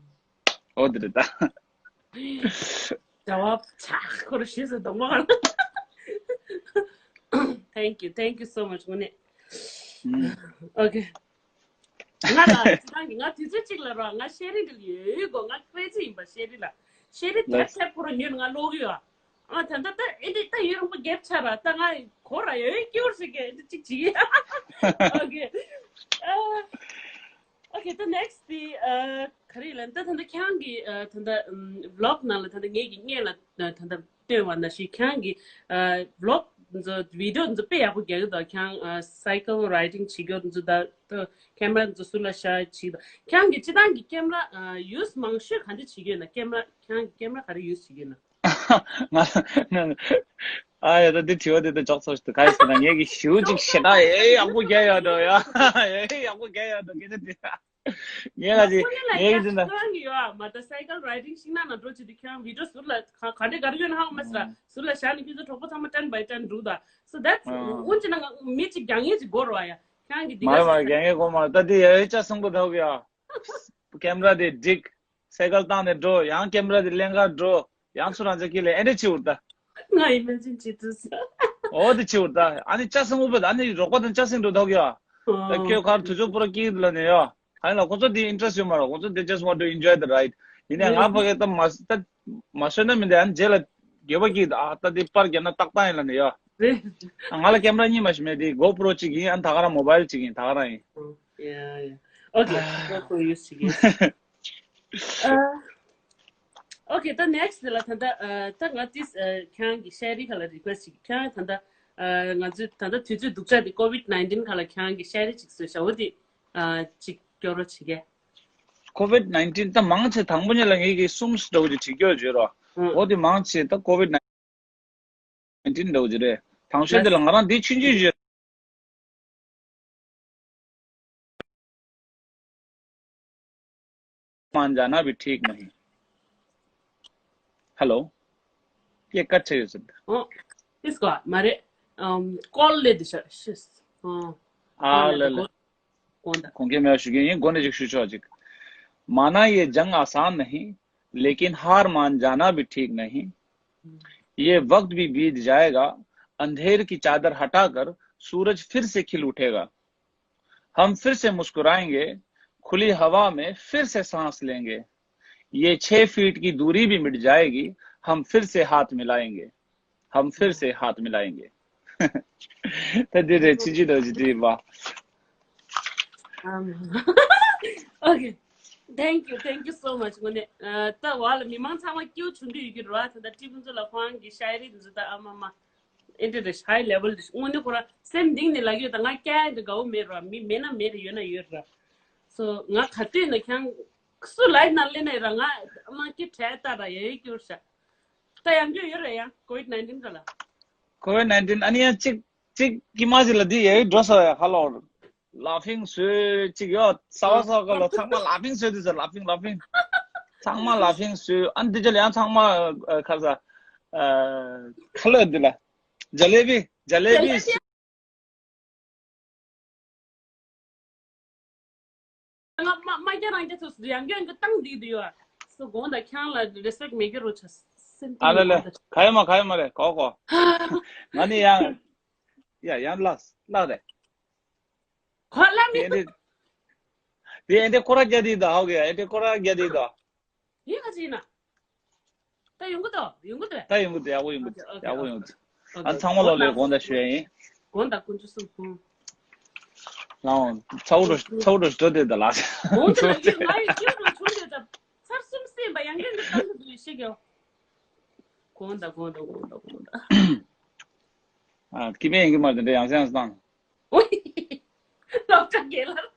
འོ་དེ་རེད་ད། जवाब ཆག་ཁོར་ཤེས་སུ་གཏོང་བ། Thank you, thank you so much དངོས་གནས། ཨོ་ཁེ། ང་ལ་ཅི་ང་དུས་ཚོད་གཅིག་ལ་ར་ང་ཤེ་རི་འདི་ལ་ཡོད་ཡོད་གོ་ང་ཁ་རེ་ཅི་ཡིན་པ་ཤེ་རི་ལ་ཤེ་རི་ཐེབ་ཐེབ་ཁོ་ར་ཉོས་ང་ལོག་ཡོད་ཨ། ད་ད་ད་ཨེ་འདི་ད་ཡུན་རིང་པོ་གེབ་ཆགས་ར་ད་ང་གོ་ར་ཡོད་ཡོད་སྐྱོར་ཞིག་གི་ཨེ་འདི་གཅིག་བྱེད་ཀྱི། ཨོ་ཁེ། Okay, the next དེ་ག་རེ་ལབ་ན་ད་ད་ལྟ་ཁྱེད་རང་གི་ད་ལྟ་vlog ནང་ལ་ད་ལྟ་ངེད་ཀྱི་སྔོན་ལ་ད་ལྟ་སྟོན་པ་ནང་བཞིན་ཁྱེད་རང་གི་vlog ཚོ་video ཚོ་དཔེ་ཡག་པོ་རྒྱག་གི་འདུག་ཁྱེད་རང་cycle riding བྱེད་རྒྱུ་ཚོ་ད་camera ཚོ་ཟུར་ལ་བཞག་བྱེད་ཀྱི་འདུག་ཁྱེད་རང་གི་སྤྱིར་བཏང་གི་camera use མང་ཤོས་ག་འདྲ་བྱེད་ཀྱི་ཡོད་ན། camera ཁྱེད་རང་གི་camera ག་རེ་use བྱེད་ཀྱི་ཡོད་ན། ང་ང་ཨ་ཡ་ད་འདི་དྲི་བ་འདི་ད་ཅོག་ཙེ་ཞིག་ཏུ་ག་ཡི་ཟེར་ན་ངས་ཀྱི་ཞིའུ་ཅིག་ཞེ་དྲག་ཨེ་ཡག་པོ་རྒྱག་ཡོད་འགྲོ་ཡ། ཨེ་ཡག་པོ་རྒྱག་ཡོད་འགྲོ་སྐད་ཆ་འདི། ངས་ལ་ཅི་ངས་ཀྱི་འདི་ན། ཁྱེད་རང་གི་ཡོད་ཨ་མ་ད་cycle riding ཤིང་ནགས་ན་འགྲོ་བྱེད་དུས་ཁྱེད་རང་video ཟུར་ལ་ག་ག་འདྲས་ག་རེ་ཡོད་ན་ཧ་གོ་མ་སི་ར་ཟུར་ལ་བཞག་ནས་ཁྱེད་ཚོ་གྲོགས་པོ་ཚང་མ་turn by turn འགྲོ་ད། So that's འོན་ཅི་ན་ང་མི་གཅིག་རྒྱག་མཁན་ཅིག་དགོས་རོ་ཨ་ཡ། ཁྱེད་རང་གི་འདི་མ་རེད་མ་རེད་རྒྱག་མཁན་དགོས་མ་རེད། ད་འདི་ཡ་ཡ་ཅག་སང་པོ་ད་གི་ཡ། camera དེ་འགྲིག cycle བཏང་ནས་འགྲོ། ཡང་camera དེ་ལེན་ག་འགྲོ། ཡང་ཚུར་རང་ཅག་ཀི་ལས་ཨེ་འདྲ་བྱེད་འུར་ད། ང་imagine བྱེད་ཐུབ་སོང་། འོ་དེ་བྱེད་འུར་ད། ཨ་ནི་ཅག་སང་པོ་ད་ཨ་ནི་རོགས་པ་དང་ཅག་སང་འགྲོ་ཐོག་ཡ། ད་ཁྱོད་ཁར་དུས་ཚོད་པོ་ར་ཀི་ལ་ནས་ཡ། ཨ་ནི་ལ་ཁོ་ཚོ་དེ་interest ཡོད་མ་རེད། ཁོ་ཚོ་they just want to enjoy the ride ཡིན་ནའི་ང་ཕ་གི་ད་མ་ད་མ་བཟོས་ན་མི་འདི་ཨ་ནི་རྗེས་ལ་དགོས་པ་ཀི་ད་ཨ་ད་དེ་པར་རྒྱབ་ན་ཏག་ཏག་ཡིན་ལ་ནས་ཡ། ང་ལ་camera གཉིས་མ་ཞིག་མེད་དེ་GoPro གཅིག་ཡིན། ཨ་ནི་ད་ག་རང་mobile གཅིག་ཡིན། ད་ག་རང་ཡིན། Yeah, yeah. Okay, GoPro use བྱེད་ཀྱི། Okay, ད་next དེ་ལ་ད་ལྟ་ད་ང་ཏིས་ཁྱེད་རང་གི་ཤེ་རི་ཁ་ལ་request བྱེད་ཀྱི། ཁྱེད་རང་ད་ལྟ་ང་ཚོའི་ད་ལྟ་དུས་ཚོད་སྡུག་ཅག་དེ་COVID nineteen ཁ་ལ་ཁྱེད་རང་གི་ཤེ་རི་ཅིག་བཟོས་ཤག་འོ་དེ་ ཨ་ཅིག་སྐྱོར་རོགས་བྱེད་གས། COVID nineteen ད་མང་ཆེ་དང་པོ་ཉིད་ལ་ངེད་ཀྱིས་གསུམ་འདྲ་བོ་ཅིག་བྲིས་སྐྱོར་བརྗོད་རོགས། ཨང་། འོ་དེ་མང་ཆེ་ད་COVID nineteen འདྲ་བོ་ཅིག་རེད། དང་ཤོས་དེ་ལ་ང་རང་འདི་ཆུང་ཆུང་བརྗོད། मान जाना भी ठीक नहीं। हेलो। ये कट ཆགས་ཡོད་ཟེར། ཨོ། ཨིས་གོ་མ་རེད། ཨམ། ཀོལ་ལས་འདི་ཤ་ཤིས། ཨོ། ཨ་ལ་ལ། གོང་ད། གོང་ཁེ་མེད་ཞུ་གི་ཡིན། འགོ་ནས་ཅིག་ཞུ་ཆོག་ཅིག། माना ये जंग आसान नहीं, लेकिन हार मान जाना भी ठीक नहीं। ये वक्त भी बीत जाएगा, अंधेर की चादर हटाकर सूरज फिर से खिल उठेगा। हम फिर से मुस्कुराएंगे, खुली हवा में फिर से सांस लेंगे। ये छह फीट की दूरी भी मिट जाएगी, हम फिर से हाथ मिलाएंगे। हम फिर से हाथ मिलाएंगे। ད་འདི་རེད། ཆི་ཆི་ད་ཅི་དེ་བ། Um, okay. Thank you, thank you so much. ངོ་ནས་ད་བ་ལ་མི་མང་ཚང་མ་སྐྱིད་པོ་བྱུང་གི་ཡོད་ཀྱི་རེད་བ། ད་ད་ཀྲི་ཕུན་ཚོགས་ལ་ཁོང་གི་ཤ་ཡི་རི་འདི་ད་ཨ་མ་མ། ཨེ་འདྲ་རེད། ཧའི་ལེ་ཝལ་དེ་དངོས་གནས་ཁོ་རང་སེམས་གཏིང་ནས་ལབ་ཡོད། ད་ང་སྐྱ་ཡ་འདི་དགའ་བོ་མེད་ར། མི་མེད་ན་མེད་རེད། ཡོད་ན་ཡོད་ར། སོ་ང་ག་དུས་ན་ཁྱང་སུ་ལའི་ན་ལེ་ན་ར་ང་མ་སྐྱིད་བྲལ་ལྟ་ར་ཡ་ཡོད་ཀྱི་ར་ཤ། ད་ཡང་རྒྱུ་ཡོད་ར་ཡང་COVID nineteen ག་ལ། COVID nineteen ཨ་ནི་ཡང་གཅིག་གཅིག་གི་མ་ཅིག་ལ་འདི་ཡ་ཡོད་འགྲོ་ས་ཡ་ཧ་ལོ། ལ་ཕིང་བཟོས་ཅིག་ཡོད། ས་བ་ས་བ་ལ་ཚང་མ་ལ་ཕིང་བཟོས་དུས་ལ་ཕིང་ལ་ཕིང་། ཚང་མ་ལ་ཕིང་བཟོས། ཨ་ནི་འདི་ཅི་ལ་ཡང་ཚང་མ་ཨ་ཁ་ས་ཨ་ཁ་ལོ་འདི་ལ་ཇ་ལེ་བི་ཇ་ལེ་བི་བཟོས། ང་མ་མ་རྒྱ་རང་རྒྱ་ཚོ་ཡང་རྒྱ་ཡང་རྒྱ་བཏང་བསྡད་དུ་ཡོད། སོ་དགོངས་དག་ཁྱང་ལ་རེ་སི་པེག་མེད་ཀྱི་རོ་ཆ་སེམས་ཨ་ལ་ལ་ག་ཡོད་མ་ག་ཡོད་མ་རེད་གོ་གོ། ང་ནི་ཡང་ཡ་ཡང་ལགས་ལགས་རེད། གོ་ལ་མི། དེ་འདྲ་དེ་འདྲ་ཁོ་ར་རྒྱ་དེ་ད་ཧོ་གི་ཡ་འདྲ་ཁོ་ར་རྒྱ་དེ་ད། ཡིན་ག་ཅི་ཡིན་ན། ད་ཡོང་གི་འདུག་ཡོང་གི་འདུག་ད་ཡོང་གི་འདུག་ཡག་པོ་ཡོང་གི་འདུག་ཨོ་ཁེ་ཨོ་ཁེ་ཡག་པོ་ཡོང་གི་འདུག་ཨོ་ཁེ་ཨ་ཨོ་ཁེ་ཚང་མ་ལོ་ལོའི་དགོངས་དག་ཞུ་ཡ་ཡིན། དགོངས་དག་དཀོན་མཆོག་གསུམ་ཕུང་། ལའོ་ཚ་བོ་འགྲོ་ཚ་བོ་འགྲོ་ཞིག་འགྲོ་དེ་ད་ལ། དགོངས་དག་ལ་ཡིན་ང་ཡི་སྐྱོན་རུ་བྱུང་དེ་ད་ཚར་གསུམ་སེམས་པ་ཡང་གིན་གི་གཏམ་གི་འདུག་ཤེས་གི་ཨོ། དགོངས་དག་དགོངས་དག་དགོངས་དག་དགོངས་དག་ཨ་ཀི་མེ་ཡིན་གི་མ་དེ་འདྲ་ཡང་སེམས་སུ་བཏང་། ཨོ། སློབ་གྲྭ་རྒན་ལགས།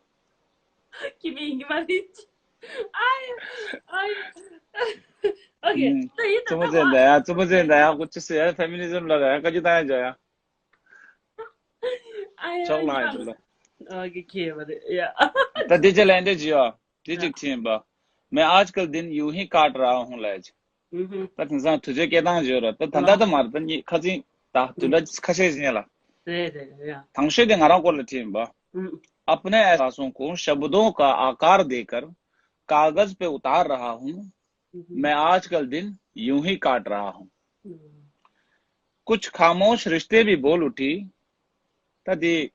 ཁྱི་མི་ཡིན་གྱི་མ་རེད། ཨའི། ཨའི། ཨོ་ཁེ། ད་ཡིན་ད་ད་བ། བཙུན་མོ་ཅན་ད་ཡ་བཙུན་མོ་ཅན་ད་ཡ་ཀུ་ཅི་སི་ཡ་ཕེ་མི་ནི་ཛམ་ལ་ར་ཡ་བཀའ་བཀྱོན་བཏང་ཡ་འཇོག་ཡ། ཨའི། ཅོག་ལ་ཡ་ཅོག་ལ། ཨོ་ཁེ་ཁེ་མ་རེད་ཡ། ད་དེ་ཅི་ལན་དེ་ཅི་ཡོ། དེ་ཅིག་ཐིམ་པ། मैं आजकल दिन यूं ही काट रहा हूं ལས། ད་དེང་སང་དུས་ཚོད་སྐྱེལ་སྟངས་བརྗོད་ར་ད་ད་ལྟ་ད་མར་ད་ཉི་ཁ་ཚིག་ད་དུས་ལ་ཁ་ཤས་ཤིག་ཉེ་ལ། རེད་རེད་རེད། དང་ཤོས་དེ་ང་རང་སྐོར་ལ་བྲིས་ཡིན་པ། अपने एहसासों को शब्दों का आकार देकर कागज पे उतार रहा हूँ। मैं आजकल दिन यूं ही काट रहा हूँ। कुछ खामोश रिश्ते भी बोल उठी। ད་དེ།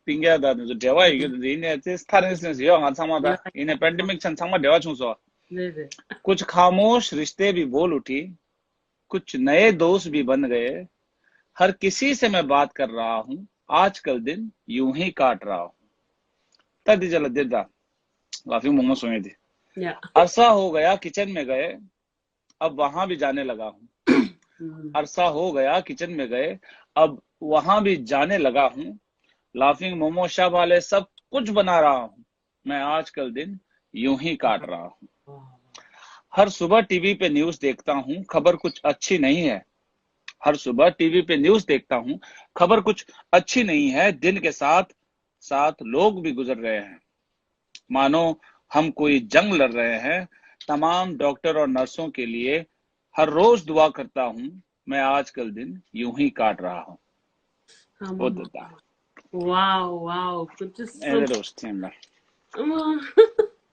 པིང་ག་ད་དེ་ཚོ་འབྲེལ་བ་ཡོད་རྒྱུ་དེ་ཡིན་ནས་ཚེ་ཐ་རེས་ནས་ཡོད་ང་ཚང་མ་ད་ཡིན་ནས་པན་ཌེ་མིག་ཆང་ཚང་མ་འབྲེལ་བ་བྱུང་སོང་། རེད་རེད། कुछ खामोश रिश्ते भी बोल उठी, कुछ नए दोस्त भी बन गए, हर किसी से मैं बात कर रहा हूँ, आजकल दिन यूं ही काट रहा हूँ। ད་དེ་ཅི་ལ་དེ་ད། ལ་ཕིང་མོག་མོག་སོང་ཡོད་དེ། ཡ། अरसा हो गया किचन में गए, अब वहां भी जाने लगा हूँ। अरसा हो गया किचन में गए, अब वहां भी जाने लगा हूँ। लाफिंग मोमो शब वाले सब कुछ बना रहा हूँ। मैं आजकल दिन यूं ही काट रहा हूँ। हर सुबह टीवी पे न्यूज़ देखता हूँ, खबर कुछ अच्छी नहीं है। हर सुबह टीवी पे न्यूज़ देखता हूँ, खबर कुछ अच्छी नहीं है। दिन के साथ साथ लोग भी गुजर रहे हैं। मानो हम कोई जंग लड़ रहे हैं। तमाम डॉक्टर और नर्सों के लिए हर रोज दुआ करता हूँ। मैं आजकल दिन यूं ही काट रहा हूँ। ཨ་མ། ཨོ་ད་ད། Wow, wow, good to see you. ཨེ་རོ་སྟེན་ལ། ཨ་མ།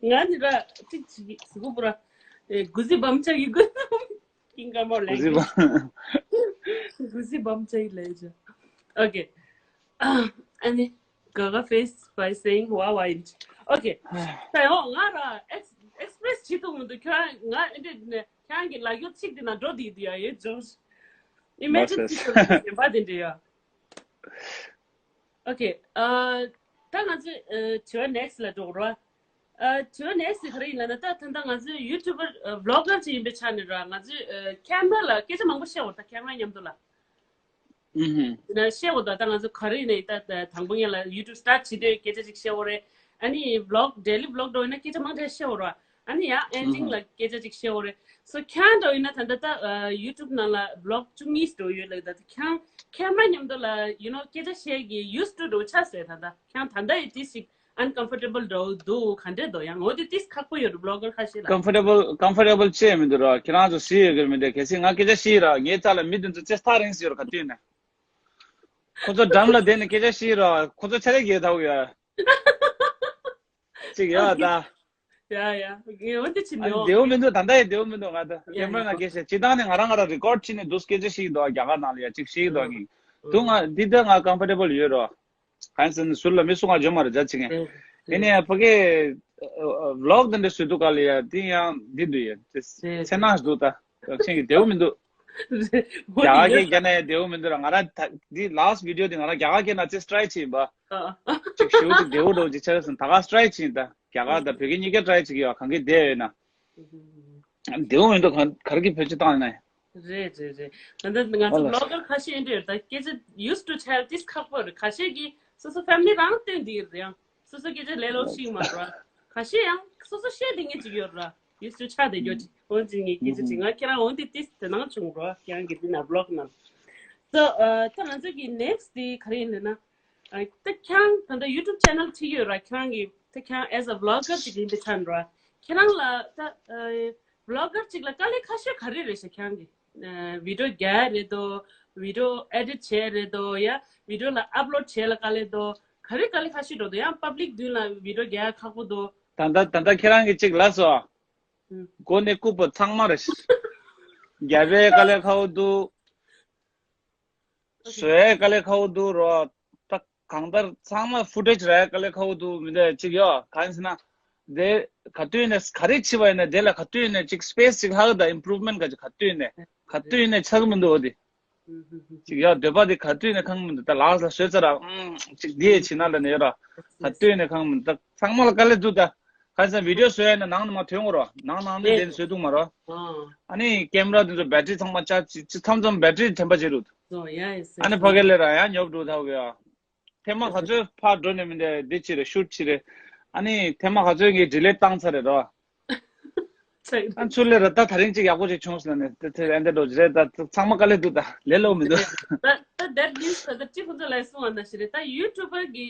ང་ནི་ར་ཅིག་ཅིག་སི་གུ་པུ་ར། ཨེ་གུ་ཟི་བམ་ཆ་གི་གུ། ཀིང་ག་མོ་ལེ། གུ་ཟི་བམ། གུ་ཟི་བམ་ཆ་གི་ལེ་ཇ། Okay. ཨ་ནི། Gaga face by saying wow, wow. Okay. ད་ཡང་ང་ར་ཨེགས་ཨེགས་པི་རེ་སི་བྱེད་ཐུབ་མི་འདུག་ཁྱོད་ང་ཨེ་འདྲ་ནས་ཁྱོད་ཀྱི་ལག་ཡོད་ཚིག་དེ་ན་འགྲོ་དེ་དུ་ཡ་ཡོད་ཇོ། Imagine ཚིག་དེ་ན་བ་དེ་འདྲ་ཡ། Okay. ཨ་ད་ང་ཚོ་ཨ་དྲི་བ་next ལ་འགྲོ་རོགས། ཨ་དྲི་བ་next ག་རེ་ཡིན་ལབ་ན་ད་ད་ལྟ་ང་ཚོ་YouTuber ཨ་vlogger ཅིག་ཡིན་པའི་ཆ་ནས་ར་ང་ཚོས་ཨ་camera ལ་སྐད་ཆ་མང་པོ་བཤད་འོ་ད་camera མཉམ་དུ་ལ། ཨུ་ཧུམ། ཡིན་ན་བཤད་དགོས་ད། ད་ང་ཚོ་ག་རེ་ཡིན་ནའི་ད་ད་དང་པོ་ཉིད་ལ་YouTube start བྱེད་དུས་སྐད་ཆ་ཅིག་བཤད་དགོས་རེད། ཨ་ནི་vlog daily vlog འགྲོ་ཡིན་ན་སྐད་ཆ་མང་དྲགས་བཤད་དགོས་རེད། ཨ་ནི་ཡང་ending ལ་སྐད་ཆ་ཅིག་བཤད་དགོས་རེད། སོ་ཁྱེད་རང་འདྲ་ཡིན་ན་ད་ལྟ་ད་YouTube ནང་ལ་vlog བཅུ་གཉིས་འགྲོ་ཡོད་ལབ་ད། ཁྱེད་རང་camera མཉམ་དུ་ལ་you know སྐད་ཆ་བཤད་ཀྱི་used to འགྲོ་ཆགས་ཟེར། ད་ལྟ་ཁྱེད་རང་ད་ལྟ་ཡི་དེ་ཞིག uncomfortable འགྲོ་འདུག་ག་འདྲས་འདུག་ཡང་འོ་དེ་ཏིས་ཁག་པོ་ཡོད་རེད་vlogger ཁ་ཤས་ལ། Comfortable comfortable བྱས་མི་འདུག་ར། ཁྱེད་རང་ཚོ་ཞིག་ཡོད་གི་མི་འདུག་གལ་སྲིད་ང་སྐད་ཆ་ཞིག་ར་ངའི་རྩ་ལ་མི་དེ་ཚོ་ཅེས་ཐག་རིང་ཞིག་ཡོད་ར་ག་དུས་ནས། ཁོ་ཚོ་འགྲམ་ལ་བསྡད་ནས་སྐད་ཆ་ཞིག་ར་ཁོ་ཚོ་ཆ་རེ་གས་ཐག་ཡོད། ཅིག་ཡོད་ད། ཡ་ཡ་ངས་འོ་དེ་ཕྱིན་ཨ་ནི་ནོ། བདེ་བོ་མི་འདུག་ད་ལྟ་ཡི་བདེ་བོ་མི་འདུག་ང་ད་ཡ་camera ཡ་ནང་སྐད་ཆ་ཅི་ད་ནས་ང་རང་ང་རང་record བྱས་ནས་འདུག་སྐད་ཆ་ཞིག་འདུག་རྒྱ་གར་ནང་ལ་ཡ་ཅིག་ཞིག་འདུག་ངས་དུ་ང་འདི་ད་ང་comfortable ཡོད་རོ། གང་ཟེར་ན་ཟུར་ལ་མི་སུ་ང་འཇོན་མ་རེད་ཇ་ཅིག་ངས་ཨེ་ནས་ཕ་གི་vlog དེ་འདྲ་བཟོས་འདུག་ག་ལ་ཡ་དེ་ཡང་འདི་འདུག་ཡ་ཚེ་ཚེ་ནང་འདུག་ད་ཆེན་གི་བདེ་བོ་མི་འདུག་རྒྱ་གར་སྐད་རྒྱ་ནས་བདེ་བོ་མི་འདུག་ར། ང་རང་ད་འདི་last video དེ་ང་རང་རྒྱ་གར་སྐད་ནང་ཚེ་strike བྱས་ཡིན་པ། ཅིག་ཞུ་ཅིག་བདེ་བོ་འགྲོ་ཅིག་ཆགས་སོང་ད་ག་strike བྱས་ཡིན་ད་རྒྱ་གར་དང་བོད་སྐད་གཉིས་ཀ་try བྱེད་ཀྱི་ཡོད་གང་གི་བསྡད་ཡོད་ན། བདེ་བོ་མི་འདུག་ག་ག་རེ་གི་བེད་སྤྱོད་བཏང་ཡིན་ན། རེད་རེད་རེད། ད་ལྟ་ང་ཚོ་ཨོ་ལ། vlogger ཁ་ཤས་ཡིན་འདྲ་ཡོད་ད་སྐད་ཆ་used to tell this ཁག་པོ་རེད། ཁ་ཤས་ཀྱིས་སོ་སོ་family རང་སྟོན་འདི་རེད་ཡང་སོ་སོ་སྐད་ཆ་ལས་ལོག་ཤིག་མ་རེད། ཁ་ཤས་ཡང་སོ་སོ་བཤད་བསྡད་མཁན་ཅིག་ཡོད་རེད། used to ཆགས་བསྡད་རྒྱུ་ཅིག་འོན་ཅིག་ངས་སྐད་ཆ་ཅིག་ང་ཁྱེད་རང་འོན་ཏེ་ཏིས་དེ་ནང་བྱུང་རོགས་ཁྱེད་རང་གི་འདི་ན་vlog ནང་། so ད་ང་ཚོ་གི་next དེ་ག་རེ་ཡིན་ལབ་ན། ཨ་ད་ཁྱེད་རང་ད་ལྟ་YouTube channel ཁྲིད་ཡོད་ར། ཁྱེད་རང་གི་ད་ཁྱེད་རང་as a vlogger ཅིག་ཡིན་པའི་ཆ་ནས་ར། ཁྱེད་རང་ལ་ད་ཨ་vlogger ཅིག་ལ་དཀའ་ལས་ཁ་ཤས་ག་རེ་རེད་ཤག་ཁྱེད་རང་གི་ཨ་video རྒྱག་རེད་དོ། video edit བྱས་རེད་དོ། ཡ་video ལ་upload བྱས་ལ་དཀའ་ལས་དོ། ག་རེ་དཀའ་ལས་ཁ་ཤས་འགྲོ་དོ། ཡང་public མདུན་ལ་video རྒྱག་ཁག་པོ་དོ། ད་ལྟ་ད་ལྟ་ཁྱེད་རང་གི་ཅིག་ལ་སོ། ཨུ། མགོ་ནས་རྐུབ་བ་ཚང་མ་རེད། རྒྱབ་པའི་དཀའ་ལས་ཁག་པོ་འདུག་བཟོ་ཡས་དཀའ་ལས་ཁག་པོ་འདུག་རོ། ད་གང་ལྟར་ཚང་མ་footage རག་ཡས་དཀའ་ལས་ཁག་པོ་འདུག་མི་འདྲ་ཅིག་ཡོད་གང་ཟེར་ན། དེ་ག་དུས་ནས་ག་རེ་བྱེད་པ་ཡིན་ན་དེ་ལ་ག་དུས་ནས་ཅིག་space ཅིག་ལྷག་དང་improvement ག་ཅིག་ག་དུས་ནས་ག་དུས་ནས་ཆགས་མི་འདུག་འོ་དེ། ཅིག་ཡོད་འདོད་པ་དེ་ག་དུས་ནས་ཁེངས་མི་འདུག་ད་ལགས་ལ་བཟོས་ཚར་ར་ཨང་ཅིག་དེ་བྱེད་ན་ལ་ནས་ཡོད་ར་ག་དུས་ནས་ཁེངས་མི་འདུག་ད་ཚང་མ་ལ་དཀའ་ལས་འདུག་ད། ག་ས་video བཟོས་ཡ་ན་ནང་ནས་མ་ཐོན་གོ་རོ། ནང་ནང་ནས་དེ་བཟོས་འདུག་མ་རོ། ཨ་ནི་camera དེ་ཚོ་battery ཚང་མ་charge ཅི་མཚམས་མཚམས་battery དྲན་པ་བྱེད་རུ། ཨ་ནི་ཕ་གི་ལས་ར་ཡང་ཉོབ་འགྲོ་ཐག་གི་ཡ། ཐེངས་མ་ག་ཚོད་ཕར་འགྲོ་ནས་མི་འདི་འདི་བྱེད་རེད་shoot བྱེད་རེད། ཨ་ནི་ཐེངས་མ་ག་ཚོད་ངས་delete བཏང་ཚར་རེད་རོ། ཨ་ཚུར་ལས་ར་ད་ད་རིང་ཅིག་ཡག་པོ་ཅིག་བྱུང་སོང་ནས་དེ་དེ་ཨེ་འདྲ་འགྲོ་རེད་ད་ཚང་མ་དཀའ་ལས་འདུག་ད་ལས་སླ་པོ་མི་འདུག་ད་ད་that means ད་ཅི་ཁོང་ཚོ་ལས་སོང་བ་ན་ཞིག་རེད་ད་YouTuber གི་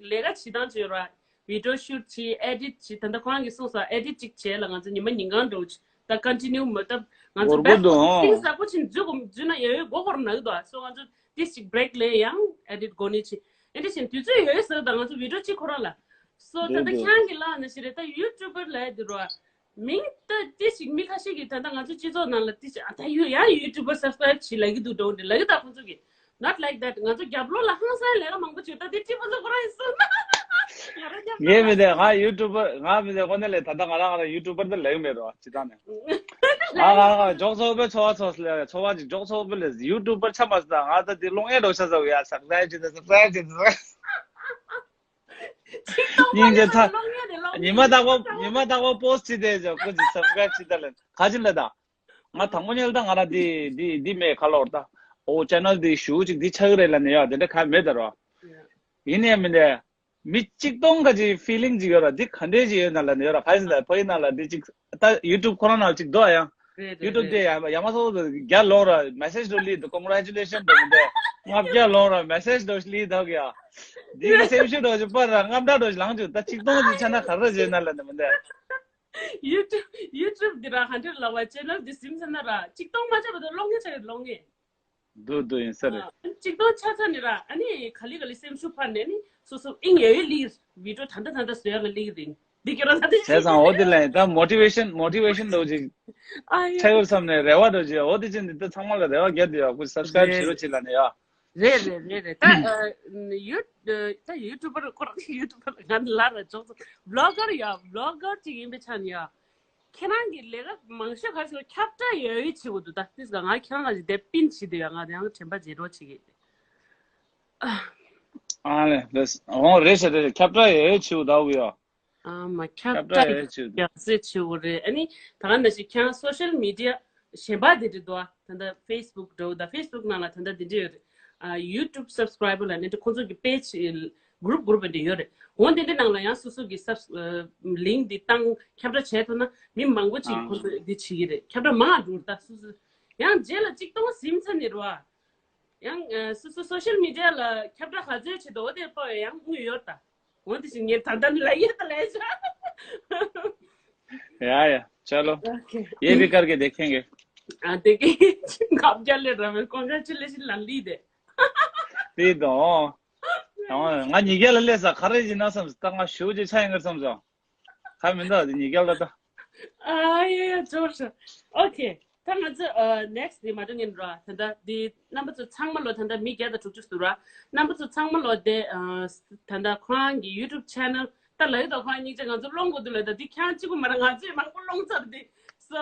ལས་ཀ་བྱེད་སྟངས་བྱེད་ར། video shoot བྱེད་edit བྱེད་ད་ལྟ་ཁོ་རང་གིས་གསུངས་སོང་edit ཅིག་བྱས་ལ་ང་ཚོ་ཉི་མ་ཉིན་གང་འགྲོ་ད་continue མ་ད་ང་ཚོ་འགོར་གོ་འདུག་ཨང་། ཐིང་ཟབ་པོ་ཕྱིན་འཛུལ་གོ་འཛུལ་ན་ཡ་ཡོད་མགོ་སྐོར་ནག་འདུག་སོ་ང་ཚོ་ཏིས་ཅིག་break ལེན་ཡང་edit གོ་ནི་ཆེ་ཨེ་འདྲ་བཞིན་དུས་ཚོད་ཡོད་ཟེར་ད་ང་ཚོ་video གཅིག་ཁོ་རང་ལ་སོ་ད་ལྟ་ཁྱང་གི་ལ་ན་ཞིག་རེད་ད་YouTuber ལ་ཡ་འདི་རོ། མིང་ད་ཏི་ཞིག་མི་ཁ་ཤས་ཀྱིས་ད་ལྟ་ང་ཚོ་སྤྱི་ཚོགས་ནང་ལ་ཏི་ཞིག་ཨ་ད་ཡུ་ཡང་YouTuber subscribe བྱེད་ལབ་ཀྱི་འདུག་འགྲོ་འདི་ལབ་ཀྱི་ད་ཁོང་ཚོ་གིས་not like that ང་ཚོ་རྒྱབ་ལོགས་ལ་ཧང་སང་ལས་ཀ་མང་པོ་བྱེད་ད་དེ་ཏི་ཁོང་ཚོ་ཁོ་རང་ཡིན་སོང་ན་ངས་མི་དེ་ང་YouTuber ང་མི་དེ་ཁོ་ནས་ལས་ད་ལྟ་ང་རང་ང་རང་YouTuber དེ་ལབ་ཀྱི་མེད་རོ་སྤྱི་བཏང་ནས་ང་ང་ང་འཇོག་ཚོགས་པའི་ཚོ་བ་ཚོ་ལས་ཚོ་བ་ཅིག་འཇོག་ཚོགས་པའི་ལས་YouTuber ཆ་མ་ཟ་ང་ད་དེ་ལོང་ཡས་འགྲོ་ཤ་ཟ་བ་ཡ་subscribe བྱེད་ད་subscribe བྱེད་ད། སྙིང་རྗེ་ཚ། ཉི་མ་རྟག་པར་ཉི་མ་རྟག་པར་post བྱེད་དེ་ཇོ་ཀུ་ཅི་subscribe བྱེད་ད་ལན་ག་ཅི་ལ་ད། ང་དང་པོ་ཉལ་ད་ང་ར་འདི་འདི་འདི་མེད་ཁ་ལོར་ད། ཨོ་channel འདི་ཞུ་ཅིག་འདི་ཆགས་རེད་ལ་ནི་ཡ་དེ་འདྲ་ག་མེད་ད་རོ། ཡིན་ནའི་མིན་ཏེ། མི་གཅིག་སྟོང་ག་ཅི་feeling ཅིག་ཡོད་ར་འདི་ག་འདྲས་ཅིག་ཡོད་ན་ལ་ནི་ཡོད་ར་ག་ཡིན་ད་ཕ་ཡིན་ན་ལ་འདི་ཅིག་ད་YouTube ཁོ་རང་ནང་ཅིག་འདུག་ཡང་། རེད་རེད་YouTube དེ་རེད། ཡ་ཡ་མ་སོ་རྒྱ་ལོག་ར་message དུ་ལི་དུ་congratulation དུ་མི་འདུག་ང་རྒྱ་ལོག་ར་message དུ་ལི་དུ་གི་ཡ། འདི་གི་སེམས་ཤུགས་དུ་ཅིག་པར་ར་རྔམ་དྲག་དུ་ཅིག་ལངས་བཅུག་ད་གཅིག་སྟོང་ཅིག་ཆ་ན་ག་རེ་བྱེད་ན་ལ་ནི་མི་འདུག YouTube YouTube འདི་ར་ཧན་ཏེ་ལ་བ་channel འདི་སིམ་ཟེར་ན་ར་གཅིག་སྟོང་མ་ཆགས་པ་དུ་ལོང་ངེ་ཆགས་ལོང་ངེ། འདུག་འདུག་ཡིན་ས་རེད། ཨ་གཅིག་སྟོང་ཆ་ཚ་ནི་ར་ཨ་ནི་ག་ལི་ག་ལི་སེམས་ཤུགས་འཕར་ནས་ནི་སོ་སོ་ཨིན་ཡོད་ཡོད་ལི་video ད་ལྟ་ད་ལྟ་བཟོས་ཡ་ལ་ལི་རིང་འདི་ཁྱེད་རང་ད་ལྟ་བྱས་ཙང་འོ་དེ་ལ་ཡིན་ད་motivation motivation འདྲ་བོ་ཅིག་ཨ་ཡ་ཆགས་ཡོད་བསམ་ནས་རེ་བ་འདྲ་བོ་ཅིག་འོ་དེ་ཅིག་འདི་ད་ཚང་མ་ལ་རེ་བ་རྒྱབ་དེ་ཡོད་ཁུ་subscribe བྱེད་རོགས་བྱེད་ལ་ནས་ཡ། རེད་རེད་རེད་རེད་ད་ཡུ་ད་YouTuber ཁོ་རང་YouTuber ང་ལ་ར་ཅོག་ཙེ་vlogger ཡ་vlogger ཅིག་ཡིན་པའི་ཆ་ནས་ཡ། ཁྱེད་རང་གི་ལས་ཀ་མང་ཤོས་ག་ཚོད་ཁྱབ་བསྒྲགས་ཡོད་ཡོད་བྱེད་དགོས་འདུག་ད་ཏིས་ག་ང་ཁྱེད་རང་ལ་ཅིག་དེབ་པིན་བྱེད་དུས་ཡ་ང་ཡང་དྲན་པ་བརྗེད་རོགས་བྱེད་ཀྱི། ཨ་ལེ་ལེས་འོང་རེད་ཤ་རེད་ཁྱབ་བསྒྲགས་ཡོད་ཡོད་བྱེད་དགོས་ད་འུ་ཡ། ཨ་མ་ཁྱབ་ཁྱབ་བསྒྲགས་བསྒྲགས་ཡོད་ཡོད་བྱེད་དགོས་ཡག་སེ་བྱེད་དགོས་རེད་ཨ་ནི་ད་ག་ནང་བཞིན་ཁྱེད་རང་social media གཞན་པ་དེ་འདྲ་འདུག་ཨ་ད་ལྟ་Facebook འདྲ་བོ་ད་Facebook ནང་ལ་ད་ལྟ་དེ་འདྲ་ཡོད་རེད། ཨ་YouTube subscriber ལ་ནི་ཁོང་ཚོ་གི་page group group འདི་ཡོད་རེད། འོ་འདི་འདི་ནང་ལ་ཡང་སོ་སོ་གི་sub link འདི་བཏང་ཁྱབ་བསྒྲགས་བྱས་ཐུབ་ན་མི་མང་པོ་ཅིག་ཁོང་ཚོ་འདི་བྱེད་ཀྱི་རེད། ཁྱབ་བསྒྲགས་མང་འགྲོ་ད་སོ་སོ་ཡང་རྗེས་ལ་གཅིག་སྟོང་ཟིན་ཚར་ནི་རེད་བ། ཡང་ཨ་སོ་སོ་social media ལ་ཁྱབ་བསྒྲགས་ག་ཚོད་བྱེད་དོ་དེ་པོ་ཡང་དངུལ་ཡོད་ད། འོ་དེ་བཞིན་ངས་ད་ལྟ་ལ་ཡོད་ད་ལས་བྱ། या या चलो। Okay। ये भी करके देखेंगे। हाँ, देखिए। आप क्या ले रहे हैं? Congratulations, लल्ली दे। ཏེ་དང་། ང་ཉིས་བརྒྱ་ལ་སླེབས་ས་ག་རེ་ཡིན་ན་བསམ་ད་ང་ཞུ་རྒྱུ་ཆ་ཡིན་གར་བསམ་སོང་། ཁ་མི་འདུག་ཏེ་ཉིས་བརྒྱ་ལ་ད། ཨ་ཡ་ཡ་འབྱོར་ཤག Okay. ད་ང་ཚོ་next དེ་མ་འགྲོ་ངན་ར། ད་ལྟ་དེ་རྣམ་པ་ཚོ་ཚང་མ་ལོ་ད་ལྟ་མི་བརྒྱ་དང་དྲུག་ཅུ་ཟུར་ར། རྣམ་པ་ཚོ་ཚང་མ་ལོ་དེ་ད་ལྟ་ཁོ་རང་གི་YouTube channel ད་ལ་ཡོད་ད། ཁོ་རང་གཉིས་ཆ་ང་ཚོ་སློང་དགོས་འདུག་ལ་ད་དེ་ཁྱང་གཅིག་པུ་མ་ར་ང་ཚོས་མང་པོ་སློང་ཚར་དེ། So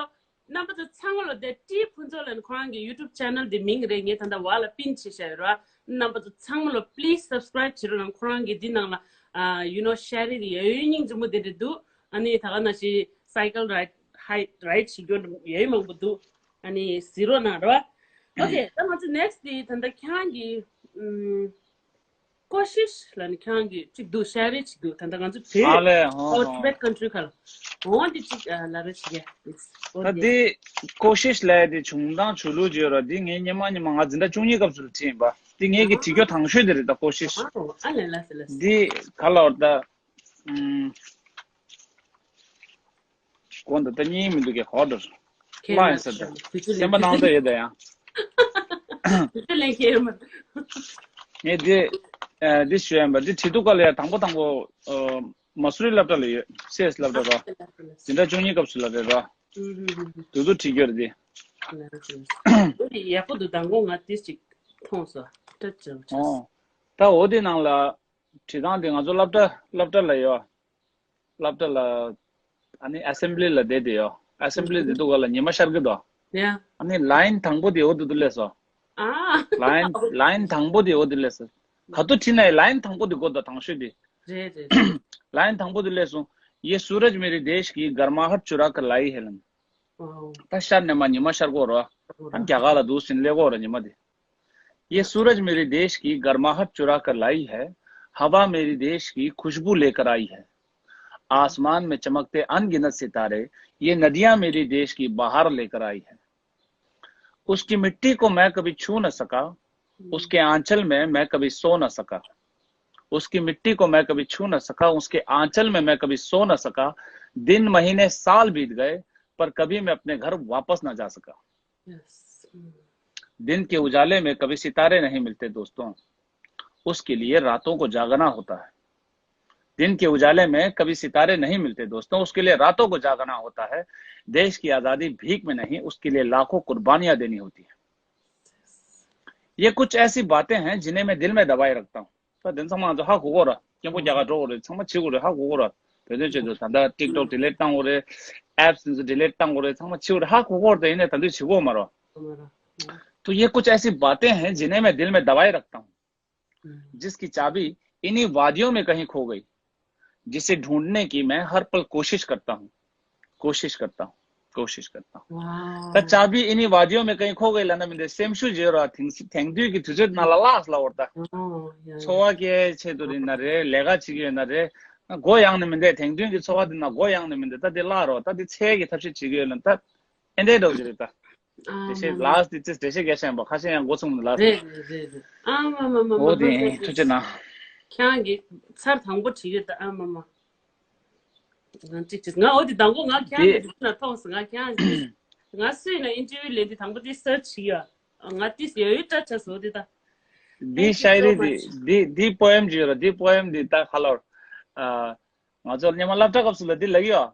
རྣམ་པ་ཚོ་ཚང་མ་ལོ་དེ་ཏི་ཕུན་ཚོགས་ལ་ཁོ་རང་གི་YouTube channel དེ་མིང་རེད། ངས་ད་ལྟ་བ་ལ་pin བྱེད་བཞག་ཡོད་ར། རྣམ་པ་ཚོ་ཚང་མ་ལོ་please subscribe བྱེད་རོགས་གནང་། ཁོ་རང་གི་འདི་ནང་ལ་ཨ་you know share it ཡ་ཡོད་སྙིང་རྗེ་མོ་དེ་འདྲ་འདུག་ཨ་ནི་ད་ག་ནང་བཞིན་cycle ride hike ride བྱེད་རྒྱུ་ཡ་ཡོད་མང་པོ་འདུག་ཨ་ནི་གཟིགས་རོགས་གནང་ར། Okay. ད་ང་ཚོ་next དེ་ད་ལྟ་ཁྱེད་རང་གི་ཨུམ་ཀོ་ཤིཤ་ལ་ནི་ཁྱེད་རང་གི་གཅིག་འདུག share it གཅིག་འདུག་ད་ལྟ་ང་ཚོ་བོད་ཨ་ལས་ཧོ་ཨོ་ཧོ། Tibet country ཁ་ལ་འོ་འདི་གཅིག་ལབ་རེ་བྱེད་ཀྱི་ཡིན། ད་འདི་ཀོ་ཤིཤ་ལབ་དེ་བྱུང་སྟངས་བྱུང་ལུགས་བརྗོད་ར། འདི་ངས་སྔོན་མ་སྔོན་མ་ང་འཛིན་གྲྭ་བཅུ་གཉིས་སྐབས་སུ་ལ་བྲིས་ཡིན་པ། འདི་ངས་ཀྱི་བྲིས་རྒྱུ་དང་ཤོས་དེ་རེད་ད་ཀོ་ཤིཤ། ཨ་ལས་ལ་སི་ལ་སི། འདི་ག་ལ་བར་ད། ཨུམ། གོ་འདི་ད་གཉིས་མི་འདུག་གི་གོ་འདུག་ལ་ཡིན་ས་ད། སེམས་པ་ནང་ད་ཡོད་ད་ཡང་། དུས་ཚོད་ལེན་མཁན་ཡོད་མ་རེད། ངས་འདི། ཨ་འདི་ཞུ་ཡིན་པ་འདི་བྲིས་དུས་ག་ལ་ཡ་དང་པོ་དང་པོ། ཨ་མ་སུ་རི་སློབ་གྲྭ་ལ་ཡོད། སི་ཨེས་སློབ་གྲྭ་ར། འཛིན་གྲྭ་བཅུ་གཉིས་སྐབས་སུ་ལ་རེད་ར། དུས་ཚོད་བྲིས་རྒྱུ་རེད་འདི། འདི་ཡག་པོ་འདུག་མདང་དགོང་ང་ཏིས་ཅིག་མཐོང་སོང་། སྐྲ་བྱས་བྱས། ཨོ། ད་འོ་དེ་ནང་ལ་བྲིས་སྟངས་དེ་ང་ཚོ་སློབ་གྲྭ་སློབ་གྲྭ་ལ་ཡོད། སློབ་གྲྭ་ལ་ཨ་ནི་ཨེ་སེམ་བྷི་ལི་ལ་བསྡད་དེ་ཡོད། ཨེ་སེམ་བྷི་ལི་བསྡད་དུས་ག་ལ་ཉི་མ་ཤར་གི་འདུག་ཡ། ཨ་ནི་ལ་ཡིན་དང་པོ་དེ་འོ་དེ་དུ་སླེབས་སོང་། ཨ། ལ་ཡིན་ལ་ཡིན་དང་པོ་དེ་འོ་དེ་སླེབས་སོང་། ག་དུ་བྲིས་ན་ཡང་ལ་ཡིན་དང་པོ་དེ་དགོས་འདུག་དང་ཤོས་དེ། རེད་རེད་རེད། ལ་ཡིན་དང་པོ་དེ་སླེབས་སོང་། ये सूरज मेरे देश की गर्माहट चुरा कर लाई है ལབ། ཨོ། ད་ཤར་ནས་མ་ཉི་མ་ཤར་གོ་རོ། ད་རྒྱ་གར་ལ་འདུག་ཟིན་ལེ་གོ་རོ་ཉི་མ་དེ། ये सूरज मेरे देश की गर्माहट चुरा कर लाई है। हवा मेरी देश की खुशबू लेकर आई है। आसमान में चमकते अनगिनत सितारे, ये नदियां मेरी देश की बहार लेकर आई है। उसकी मिट्टी को मैं कभी छू न सका, उसके आंचल में मैं कभी सो न सका। उसकी मिट्टी को मैं कभी छू न सका, उसके आंचल में मैं कभी सो न सका। दिन, महीने, साल बीत गए, पर कभी मैं अपने घर वापस न जा सका। यस। दिन के उजाले में कभी सितारे नहीं मिलते दोस्तों, उसके लिए रातों को जागना होता है। दिन के उजाले में कभी सितारे नहीं मिलते दोस्तों, उसके लिए रातों को जागना होता है। देश की आजादी भीख में नहीं, उसके लिए लाखों कुर्बानियां देनी होती है। ये कुछ ऐसी बातें हैं जिन्हें मैं दिल में दबाए रखता हूँ। ད་དེ་ཚང་མ་ང་ཚོ་ཧ་གོ་གོ་ར། སྐྱེན་པོ་རྒྱ་གར་འགྲོ་གོ་རེད། ཚང་མ་བྱེད་གོ་རེད། ཧ་གོ་གོ་ར། བོད་དོན་ཆེད་དུ་ད་ལྟ་TikTok delete བཏང་གོ་རེད། apps འདི་ཚོ་delete བཏང་གོ་རེད། ཚང་མ་བྱེད་གོ་རེད། ཧ་གོ་གོ་ར། ད་ཡིན་ནའི་ད་དུང་བྱེད་གོ་མ་རོ། तो ये कुछ ऐसी बातें हैं जिन्हें मैं दिल में दबाए रखता हूँ, जिसकी चाबी इन्हीं वादियों में कहीं खो गई, जिसे ढूंढने की मैं हर पल कोशिश करता हूँ। कोशिश करता हूँ। कोशिश करता हूँ। ད་चाबी इन्हीं वादियों में कहीं खो गई ལབ་ན་མི་འདི་སེམས་ཤུགས་བརྗེ་རོགས། དེང་དེང་དུས་ཀྱི་དུས་ཚོད་ནང་ལ་ལགས་ལ་འོར་ད། འཚོ་བ་སྐྱེལ་ཆེད་དུ་ཡིན་ན་རེད། ལས་ཀ་བྱེད་ཀྱི་ཡོད་ན་རེད། མགོ་ཡང་ནས་མི་འདེད། དེང་དུས་ཀྱི་འཚོ་བ་འདི་ན་མགོ་ཡང་ནས་མི་འདེད། ད་འདི་ལགས་རོགས། ད་འདི་ཚད་ཀྱི་ཐབས་ཤེས་བྱེད་ཀྱི་ཡོད་ལ་ད་ཨེ་འདྲའི་འགྲོ་གི་རེད་ད། འགྲེལ་བཤད་ལགས་འདི་ཚེ་འགྲེལ་བཤད་རྒྱག་བཞིན་པ་ཁ་ཤས་ཡང་མགོ་ཚུམ་ནས་ལགས། རེད་རེད་རེད། ཨ་མ་མ་མ་མ། འོ་དེ་ཐུགས་རྗེ་གནང་། ཁྱེད་རང་གི་ཚར་དང་པོ་བྲིས་ཡོད་ད། ཨ་མ་མ། ང་གཅིག་གཅིག་ང་འོ་དེ་དང་པོ་ང་ཁྱེད་རང་གི་ན་ཐོག་སོང་། ང་ཁྱེད་རང་གི་ང་སུས་ན་interview ལེན་དེ་དང་པོ་དེ་search བྱེད་ཡ། ང་དེ་ཡོད་ཡོད་སྐྲ་ཆ་སོ་དེ་ད། འདི་ཤ་རི་འདི་འདི་འདི་poem བརྗོད་ར། འདི་poem འདི་ད་ཁ་ལོར། ང་ཚོ་སྔོན་མ་སློབ་གྲྭ་སྐབས་སུ་ལ་འདི་ལབ་ཡོད།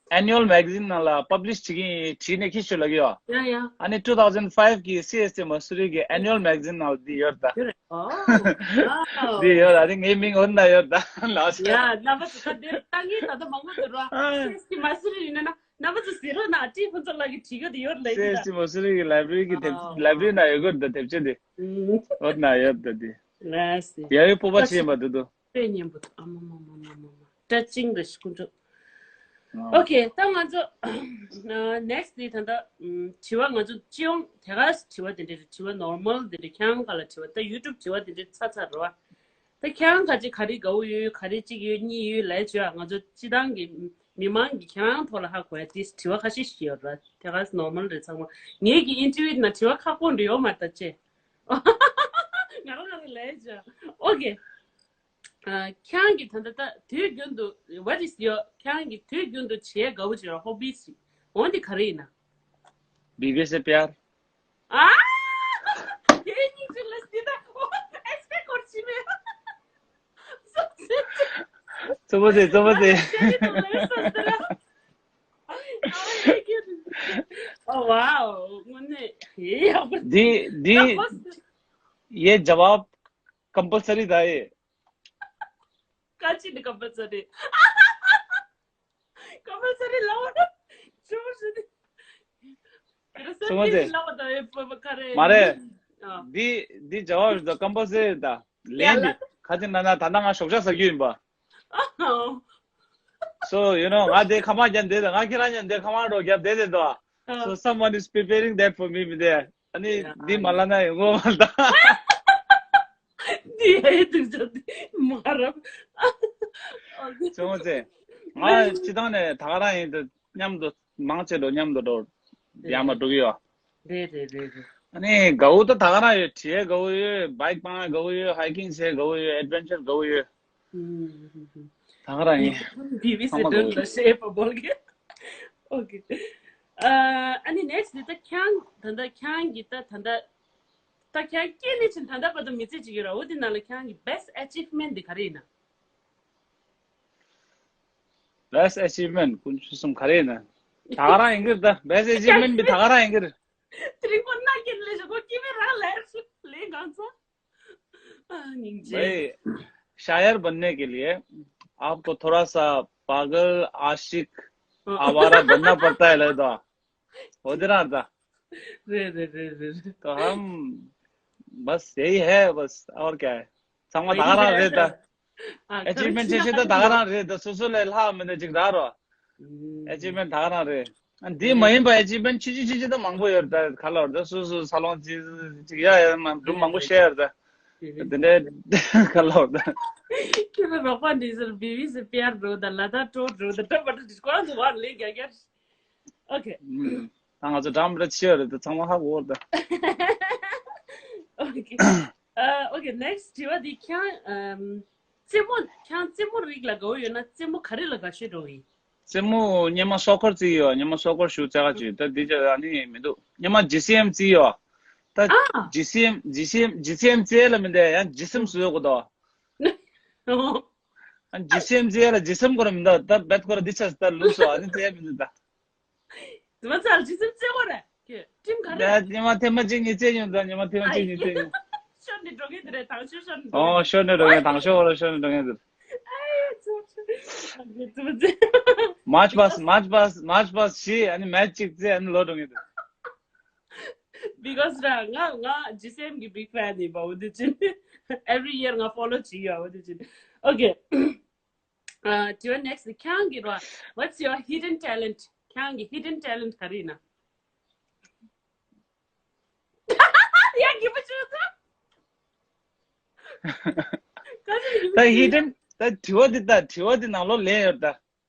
Annual magazine ནང་ལ་publish བྱེད་ཀྱི་བྲིས་ནས་ཁྱི་ཤོད་ལབ་ཡོད། ཡ་ཡ། ཨ་ནི་two thousand five གི་སི་ཨེས་ཏི་མ་སུ་རི་གི་Annual magazine ནང་ལ་འདི་ཡོད་ད། ཡོད་རེད། ཨོ། ཨོ། འདི་ཡོད་ད། ཨ་ནི་ངའི་མིང་འོ་ན་ཡོད་ད་ལགས། ཡ་རྣམ་པ་ཚོ་ད་འདིར་ལྟ་མཁན་ད་ལྟ་མང་པོ་འདུག་ར། སི་ཨེས་ཏི་མ་སུ་རི་ཡིན་ན་རྣམ་པ་ཚོ་གཟིགས་རོགས་གནང་། ཀྲི་ཕུན་ཚོགས་ལགས་ཀྱིས་བྲིས་ཡོད་དེ་ཡོད་ལབ་ཀྱི་ད། སི་ཨེས་ཏི་མ་སུ་རི་གི་library གི་དེབ་library ནང་ཡོད་གི་རེད་ད། དེབ་ཆེན་དེ་འོ་ན་ཡོད་ད། དེ་ལགས་སི། ཡ་ཡོད་སྤོབས་པ་ཆེ་ཡིན་པ་འདུག་འདུག་དཔེ་སྙན་པོ་འདུག་ཨ་མ་མ་མ་མ་མ། བཀྲ་ཤིས་རེད་སྐུ་མགྲོན། ཨོ་ཁེ། ད་ང་ཚོ་next དེ་ད་ལྟ་དྲི་བ་ང་ཚོ་སྤྱི་ཡོངས་དེ་ག་དྲི་བ་དེ་འདྲ་དྲི་བ་normal དེ་འདྲ་ཁྱེད་རང་ག་ལ་དྲི་བ་ད་YouTube དྲི་བ་དེ་འདྲ་ཚ་ཚ་རེད་བ། ད་ཁྱེད་རང་ག་ཅིག་ག་རེ་དགའ་བོ་ཡོད་ག་རེ་གཅིག་ཡོད་གཉིས་ཡོད་ལས་བྱོས་ང་ཚོ་སྤྱི་བཏང་གི་མི་མང་གི་ཁྱེད་རང་ཐོག་ལ་ཧ་གོ་ཡ་དེ་དྲི་བ་ཁ་ཤས་ཤིག་ཡོད་རེད་དེ་ག་normal རེད་ཚང་མ་ངེད་ཀྱི་interview ནང་དྲི་བ་ཁག་པོ་འདྲ་ཡོད་མ་རེད་ད་ཅེ། ང་རང་ང་རང་ལས་བྱོས་ཨོ་ཁེ། ཨ། ཁྱེད་རང་གི་ད་ལྟ་ད་དུས་རྒྱུན་དུ་what is your ཁྱེད་རང་གི་དུས་རྒྱུན་དུ་བྱེད་དགའ་བོ་བྱེད་ར་hobbies ཞིག་འོ་འདི་ག་རེ་ཡིན་ན། བི་བི་སི་པི་ཨར། ཨ། དེ་སྙིང་རྗེ་ལ་སྲིད་ད་ཨོ་expect སྐོར་ཞིག་མེད། རྩོམ་པ་ཟེར་རྩོམ་པ་ཟེར། Oh wow དངོས་གནས་ཡག་པོ། འདི་འདི ये जवाब कंपलसरी था ये। ཀ་ཅི་ནི་ཀམ་པལ་སོ་རི། ཀམ་པལ་སོ་རི་ལབ་པ་ཅོ་ཞུ་དེ། སོ་མ་ཟེར། ལབ་པ་དང་ཨེ་པ་པ་ཁ་རེ། མ་རེད། ཨ། འདི་འདི་ཇ་ཝབ་ཞུ་དང་ཀམ་པལ་སོ་རི་དང་ལན་འདི་ཁ་ཅིག་ན་ན་ད་ལྟ་ང་ཞོགས་ཇ་ཟ་རྒྱུ་ཡིན་པ། So you know ང་དེ་ཁ་མ་རྒྱབ་བསྡད་དང་ང་ཁྱེད་རང་མཉམ་དེ་ཁ་མ་འགྲོ་རྒྱབ་བསྡད་དེ་འདུག So someone is preparing that for me མི་དེ། ཨ་ནི་འདི་མ་ལབ་ན་ཡོང་གོ་མ་ལྟ། འདི་ཡ་ཡི་དུག་ཅག་འདི་མ་རབ། ཅོང་ཙེ། ང་སྤྱི་བཏང་ནས་ད་ག་རང་ཡིན་དུ་མཉམ་དུ་མང་ཆེ་འགྲོ་མཉམ་དུ་འགྲོ་ཡར་མར་འགྲོ་གི་ཡོད། རེད་རེད་རེད་རེད། ཨ་ནི་དགའ་བོ་ད་ད་ག་རང་ཡོད་བྲིས་དགའ་བོ་ཡོད་བའིཀ་སྤང་དགའ་བོ་ཡོད་hiking བྱེད་དགའ་བོ་ཡོད་adventure དགའ་བོ་ཡོད། ད་ག་རང་ཡིན། བི་བི་སི་ཚང་མ་དགའ་བོ་ཡོད། ཨོ་ཁེ། ཨ་ནི་next དེ་ད་ཁྱང་ད་ད་ཁྱང་གི་ད་ད་ད་ད་ཁྱང་སྐྱེས་ནས་ཕྱིན་ད་ད་བར་དུ་མི་ཚེ་གཅིག་ཡོད་ར་འོ་དེ་ནང་ལ་ཁྱང་གི་best achievement དེ་ག་རེ་ཡིན་ན། Best achievement ཀུན་སྤྱོད་གསུམ་ག་རེ་ཡིན་ན། ད་ག་རང་ཡིན་གི་རེད་ད། Best achievement མི་ད་ག་རང་ཡིན་གི་རེད། དེ་རིང་ཁོ་ན་སྐྱེས་ལས་ཞོག་ཁོ་སྐྱེས་པའི་རང་ལས་ལས་གང་ཚོ། ཨ་སྙིང་རྗེ། भाई शायर बनने के लिए आपको थोड़ा सा पागल आशिक आवारा बनना पड़ता है लगता। वो दे रहा था। रे रे रे रे रे। तो हम बस यही है बस और क्या है। ཚང་མ་ད་ག་རང་རེད་ད། ཨ་achievement ཆེ་ཤོས་ད་ད་ག་རང་རེད་ད། སོ་སོ་ལས་ལྷག་མི་འདུག་ཅིག་རག་རོ། achievement ད་ག་རང་རེད། ཨ་འདི་མ་ཡིན་པ་achievement ཆེ་ཆེ་ཆེ་ཆེ་ད་མང་པོ་ཡོད་རེད་ད། ག་ལ་རེད་ད། སོ་སོ་ས་ལོང་ཅིག་ཅིག་ཡ་ཡ་མ་འགྲུབ་མང་པོ་བཤད་ཡོད་རེད་ད། དེ་འདྲའི་ག་ལ་རེད་ད། ཁྱེད་རང་རོགས་པ་འདི་ཟེར་བི་བི་སི་པི་ཨར་འགྲོ་ད་ལ་ད་ཀྲོ་འགྲོ་ད་ད་པ་ད་ཁོ་རང་ཚོ་བར་ལས་རྒྱ་རྒྱ། ཨོ་ཁེ། ད་ང་ཚོ་འགྲམ་ར་ཆེ་ཡོད་རེད་ད། ཚང་མ་ཧ་གོ་རེད་ད། ཨོ་ཁེ། ཨ་ཨོ་ཁེ། next དྲི་བ་འདི་ཁྱང་ཨམ་རྩེད་མོ་ཁྱང་རྩེད་མོ་རིགས་ལ་དགའ་བོ་ཡོད་ན་རྩེད་མོ་ག་རེ་ལ་དགའ་ཤོས་འགྲོ་ཡིན། རྩེད་མོ་སྔོན་མ་སོ་ཀར་རྩེས་ཡོད། སྔོན་མ་སོ་ཀར་ཞུ་རྩེ་ག་ཅིག་ད་འདི་ཅག་ཨ་ནི་མི་འདུག་སྔོན་མ་ཇི་སི་ཨེམ་རྩེས་ཡོད། ད་ཨ་ཇི་སི་ཨེམ་ཇི་སི་ཨེམ་ཇི་སི་ཨེམ་རྩེ་ལ་མི་འདུག་ཡང་ཇི་སི་ཨེམ་བཟོས་དགོས་འདུག་ཨ་ཇི་སི་ཨེམ་རྩེ་ལ་ཇི་སི་ཨེམ་ཁོ་ར་མི་འདུག་ད་བེད་ཁོ་ར་འདི་ཆ་ད་ལུགས་སོ་ཨ་ནི་རྩེ་མི་འདུག་ད། དེ་མ་ཚར་ཇི་སི་ཨེམ་རྩེ་དགོས་རེད། ཁྱོད་ཁྲིམས་ག་རེ། ད་ཉི་མ་ཐེངས་མ་གཅིག་གཉིས་རྩེ་མྱོང་། ད་ཉི་མ་ཐེངས་མ་གཅིག་གཉིས་རྩེ་མྱོང་། ཤོར་ནས་འགྲོ་མཁན་དེ་རེད། དང་ཤོར་ཤོར་ནས་འགྲོ་ཨོ་མཁན། ཤོར་ནས་འགྲོ་མཁན། དང་ཤོར་བ་ལ་ཤོར་ནས་འགྲོ་མཁན་དེ་རེད། ཨ་ཡེ་ཙོ་ཙོ། ཨ་ཙོ་ཙོ། མཱརཆ་པཱས་མཱརཆ་པཱས་མཱརཆ་པཱས་བཞི་ཨ་ནི་མེཆ་གཅིག་རྩེ་ཨ་ནི་ལོག་འགྲོ་མཁན་དེ་རེད། Because ར་ང་ང་ཇི་སི་ཨེམ་གི་big fan ཡིན་པ། འོ་དེ་ཅི་every year ང་follow བྱེད་ཡོད། འོ་དེ་ཅི། Okay. ཨ་དྲི་བ་next ཁྱེད་རང་གི་རོ། What's your hidden talent? ཁྱེད་རང་གི་hidden talent ག་རེ་ཡིན་ན། ཡ་གི་པ་ཆུ་ཚོད། ད་hidden ད་དྲི་བ་འདི་ད་དྲི་བ་འདི་ནང་ལོགས་ལན་ཡོད་ད།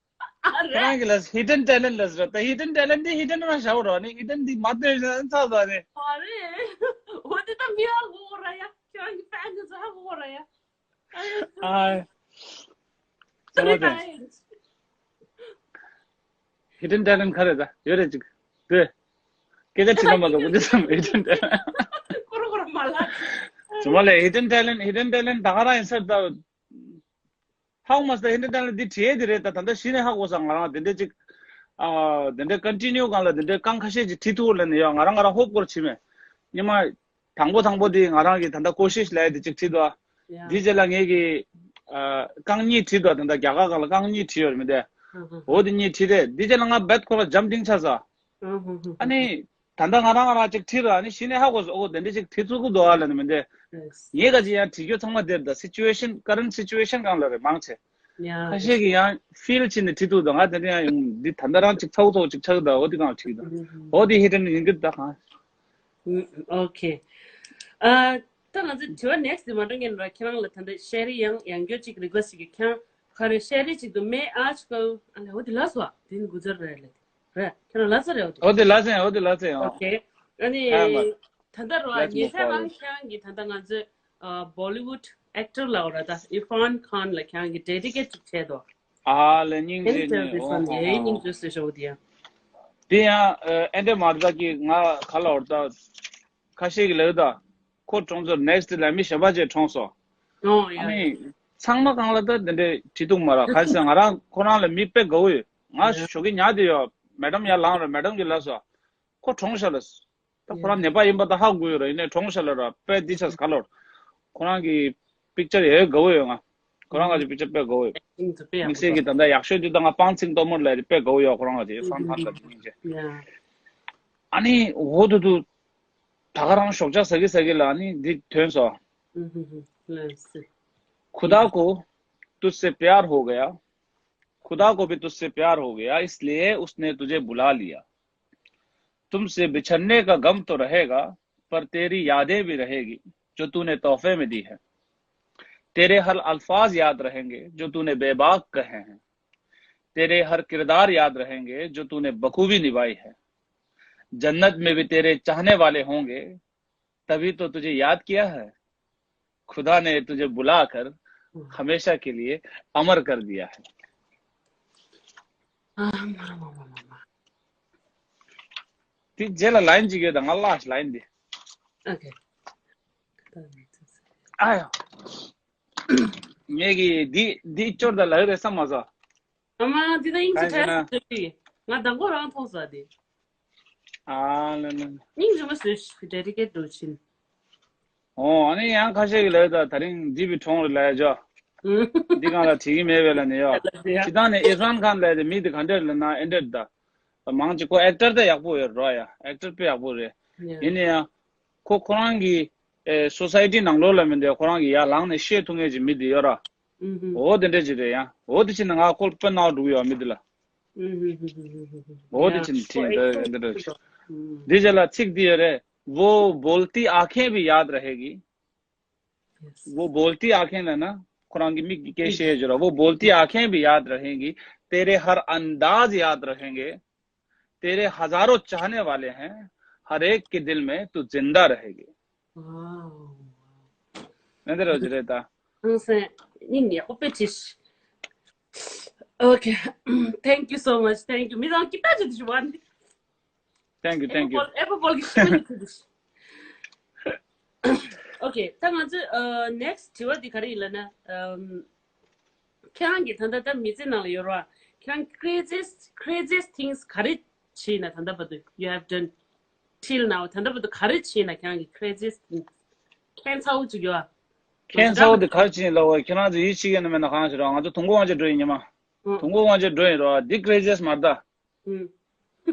ཨ་ཁྱེད་རང་རེད། གི་ལ་hidden talent ལ་ཟེར་ད། hidden talent འདི་hidden རང་བཞག་རོགས་ནི་hidden འདི་མ་ལྟོས་ན་ཚར་ད་ནི། ཨ་རེད། འོ་དེ་ད་མི་ཧ་གོ་ར་ཡ། ཁྱེད་རང་གི་fan ཚོ་ཧ་གོ་ར་ཡ། ཨ། ཚང་མ་དེ། hidden talent ག་རེ་ད་ཡོད་རེད་ཅིག་དེ། སྐད་ཆ་དྲི་ན་མ་གཏོགས་ཀུན་ཏུ་བསམ་hidden talent ཀོ་རོ་ཀོ་རོ་མ་ལ། ཚང་མ་ལས་hidden talent hidden talent ད་ག་རང་ཡིན་ས་ད། ཧ་གོ་མ་སོང་། hidden talent འདི་བྲིས་དེ་རེད་ད། ད་ལྟ་གཞི་ནས་ཧ་གོ་སོང་། ང་རང་དེ་འདྲ་ཅིག་ཨ་དེ་འདྲ་continue སྒང་ལ་དེ་འདྲ་རྐང་ཁ་ཤས་ཅིག་བྲིས་ཐུབ་ལབ་ནས་ཡོད། ང་རང་ང་རང་hope སྐོར་བྱེད་མེད། སྔོན་མ། དང་པོ་དང་པོ་དེ་ང་རང་གི་ད་ལྟ་ཀོ་ཤིཤ་ལབ་ཡ་དེ་ཅིག་བྲིས་འདུག་ཨ། ཡ། དེའི་རྗེས་ལ་ངེད་ཀྱི་ཨ་རྐང་གཉིས་བྲིས་འདུག་ཨ། ད་ལྟ་རྒྱ་གར་སྒང་ལ་རྐང་གཉིས་བྲིས་ཡོད་རེད་མི་འདུག་ཨ། ཧུ་ཧུ་ཧུ། འོ་དེ་གཉིས་བྲིས་རེད། དེའི་རྗེས་ལ་ང་རྦད་ཁོ་ལ་འཇམ་ཐིང་ཆགས་སོང་། ཧུ་ཧུ་ཧུ། ཨ་ནི་ད་ལྟ་ང་རང་ང་རང་ཅིག་བྲིས་ར། ཨ་ནི་གཞི་ནས་ཧ་གོ་སོང་། ཨོ་དེ་འདྲ་ཅིག་བྲིས་ཚུགས་ཀྱི་འདུག་ཨ་ལབ་ནས་མི་འདུག་ཨ། ཡེས། ངས་ག་ཅིག་ཡང་བྲིས་རྒྱུ་ཚང་མ་དེར་ད་situation current situation སྒང་ལ་རེད་མང་ཆེ། ཁ་ཤས་ཀྱིས་ཡང་ཕིལ་བྱས་ནས་བྲིས་འདུག་ད་ང་དེ་འདྲ་ཡང་ཡོང་འདི་ད་ལྟ་རང་ཅིག་ཚ་བོ་ཚ་བོ་ཅིག་ཆགས་ད་འོ་དེ་གང་བྲིས་ད། འོ་དེ་ཧི་ཏན་ཡིན་གི་ད་གང་། ཨོ་ཁེ། ཨ་ད་ང་ཚོ་དྲི་བ་ནེག་སི་དེ་མ་འགྲོ་ངན་ར་ཁྱེད་རང་ལ་ད་ལྟ་ཤེ་རི་ཡང་ཡང་སྐྱར་ཅིག་རི་ཀོ་སི་ཅིག་གི་ཁྱེད་རང་ག་རེ་ཤེ་རི་ཅིག་ཏུ་མེ་ཨ་ཅི་ཀོ་ཨ་ལེ་འོ་དེ་ལ་སོ་དེ་ནི་གུ་ཛར་རེད་ལེ། རེད་ཁྱེད་རང་ལ་ས་རེད་འོ་དེ། འོ་དེ་ལ་ས་ཡང་འོ་དེ་ལ་ས་ཡང་། ཨོ་ཁེ། ཨ་ནི་ད་ལྟ་ར་ཉེ་ཆར་རང་ཁྱེད་རང་གི་ད་ལྟ་ང་ཚོ་བོ་ལི་ཝུད་ཨེག་ཊར་ལ་འོ་ར་ད་ཨིར་ཕཱན་ཁཱན་ལ་ཁྱེད་རང་གི་ཌེ་ཌི་ཀེ་ཊི་ཅིག་བྱས་འདུག་ཨ་ལེ་སྙིང་རྗེ་ནི་ཨོ་ཧོ་ཧོ། སྙིང་རྗེ་སོ་ཤོག་དེ་ཡང་། དེ་ཡང་ཨེ་འདྲ་མ་རེད་ད་ཀི་ང་ག་ལ་འོ་ར་ད་ཁ་ཤས་ཀྱི་ལབ་ད་ཁོ་གྲོངས་ཚར་ནེག་སི་ལ་མི་གཞན་པ་ཅིག་གྲོངས་སོང་། ཨོ་ཡ། ཨ་ནི་ཚང་མ་གང་ལ་ད་དེ་འདྲའི་བྲིས་འདུག་མ་ར་ག་ཚོད་ང་རང་ཁོ་རང་ལ་མི་དཔེ་དགའ་བོ་ཡོད། ང་ཞོགས་ཀྱི་ཉལ་དེ་ཡོད་མེ་ཌམ་ཡར་ལངས་ར་མེ་ཌམ་གྱིས་ལབ་སོང་། ཁོ་གྲོངས་ཤག་ལ། ད་ཁོ་རང་ནད་པ་ཡིན་པ་ད་ཧ་གོ་ཡོད་ར་ཡིན་ནའི་གྲོངས་ཤག་ལ་ར་དཔེ་འདི་ཆགས་ག་ལོར། ཁོ་རང་གི་པིག་ཅར་ཡོད་དགའ་བོ་ཡོད་ང་། ཁོ་རང་ག་ཅིག་པིག་ཅར་དཔེ་དགའ་བོ་ཡོད། དམིགས་བསལ་གྱི་ད་ལྟ་ཡག་ཤོས་དེ་ད་ང་པང་ཚིག་གཏོར་མོར་ལ་དཔེ་དགའ་བོ་ཡོད་ཁོ་རང་ག་ཅིག་ཧྥན་ཧྥན་ལ་དེ་སྙིང་རྗེ། ཨ་ནི་འོ་དུ་དུ། ད་ག་རང་ཞོགས་ཇ་ཟ་གི་ཟ་གི་ལ་ཨ་ནི་འདི་ཐོན་སོང་། खुदा को तुझसे प्यार हो गया, खुदा को भी तुझसे प्यार हो गया, इसलिए उसने तुझे बुला लिया। तुमसे बिछड़ने का गम तो रहेगा, पर तेरी यादें भी रहेगी, जो तूने तोहफे में दी है। तेरे हर अल्फाज याद रहेंगे, जो तूने बेबाक कहे हैं। तेरे हर किरदार याद रहेंगे, जो तूने बखूबी निभाई है। जन्नत में भी तेरे चाहने वाले होंगे, तभी तो तुझे याद किया है। खुदा ने तुझे बुलाकर हमेशा के लिए अमर कर दिया है। དེ་རྗེས་ལ་ལ་ཡིན་ཅིག་ཡོད་ད་ང་ལ་ལ་ཡིན་དེ། ཨོ་ཁེ། ཨ་ཡ། ངས་ཀྱི་འདི་འདི་སྐྱོར་ད་ལ་ཡོད་རེད་བསམ་མ་སོང་། ཨ་མ་འདི་ད་དབྱིངས་ཀྱི་གྲས་སུ་ང་དང་པོ་རང་མཐོང་ས་དེ། ཨ་ལ་ལ། སྙིང་རྗེ་མོ་བཟོས་ཤིག་ཌེ་ཌི་ཀེ་ཊི་འགྲོ་ཕྱིན། ཨོ་ཨ་ནི་ཡང་ཁ་ཤས་ཀྱི་ལ་ཡོད་ད་ད་རིང་འདི་བི་གྲོངས་རེད་ལ་ཡ་ཇོ། འདི་གང་ལ་བྲིས་ཀྱི་མེད་པས་ལ་ནི་ཡོ། སྤྱི་བཏང་ནས་ཨིར་ཧན་ཁཱན་ལ་དེ་མི་དེ་ག་འདྲས་ལ་ན་ཨེ་འདྲས་ད། མང་ཆེ་ཁོ་ཨེག་ཊར་དེ་ཡག་པོ་ཡོད་རོ་ཡ། ཨེག་ཊར་དཔེ་ཡག་པོ་རེད། ཡིན་ནའི་ཡང་། ཁོ་ཁོ་རང་གི་ཨེ་སོ་སའི་ཊི་ནང་ལོགས་ལ་མི་འདུག་ཁོ་རང་གི་ཡར་ལངས་ནས་བཤད་ཐུབ་མཁན་གྱི་མི་དེ་ཡོད་ར། འོ་དེ་འདྲས་ཅིག་རེད་ཡ། འོ་དེ་ཕྱིན་ན་ང་ཁོ་དཔེ་ནག་འགྲོ་གི་ཡོད་མི་དེ་ལ། འོ་དེ་ཕྱིན་ན་ཁྲིད་འདི་འདི་འདྲས་ཅིག་འདི་རྗེས་ལ་ཚིག་འདི་ཡོད་རེད། वो बोलती आंखें भी याद रहेगी। वो बोलती आंखें है ना, ཁོ་རང་གི་མིག་གི་སྐད་བཤད་ཡོད་ར། वो बोलती आंखें भी याद रहेंगी, तेरे हर अंदाज याद रहेंगे, तेरे हजारों चाहने वाले हैं, हर एक के दिल में तू जिंदा रहेगी। ཨེ་འདྲས་རེད་ད། ཧང་སང་སྙིང་ནས་ཨོ་པེ་ཅིས། Okay, thank you so much, thank you. མི་རང་སྐྱིད་པ་ཅིག་ཞུ་བ་ནི། Thank you, thank you. ཨེ་པལ་ཨེ་པལ་གི་ཤི་མི་ཁུ་དུ། Okay, ད་ང་ཚོ་next དྲི་བ་འདི་ག་རེ་ཡིན་ལབ་ན། ཁྱེད་རང་གི་ད་ལྟ་ད་མི་ཚེ་ནང་ལ་ཡོད་ར། ཁྱེད་རང་craziest craziest things ག་རེ་བྱས་ན་ད་ལྟ་བར་དུ་you have done till now ད་ལྟ་བར་དུ་ག་རེ་བྱས་ན་ཁྱེད་རང་གི་craziest things ཁྱད་མཚར་བོ་ཅིག་ཡོད་ཨ། ཁྱད་མཚར་བོ་དེ་ག་རེ་བྱས་ལབ་བ་ཁྱེད་རང་ཚོ་ཡིད་ཆེས་ཀྱི་ན་མེད་ན་གང་ཞིག་ར། ང་ཚོ་དུང་དཀར་དབང་ཆེན་འགྲོ་ཡིན་ཉི་མ། དུང་དཀར་དབང་ཆེན་འགྲོ་ཡིན་ར་འདི་craziest མ་རེད་ད།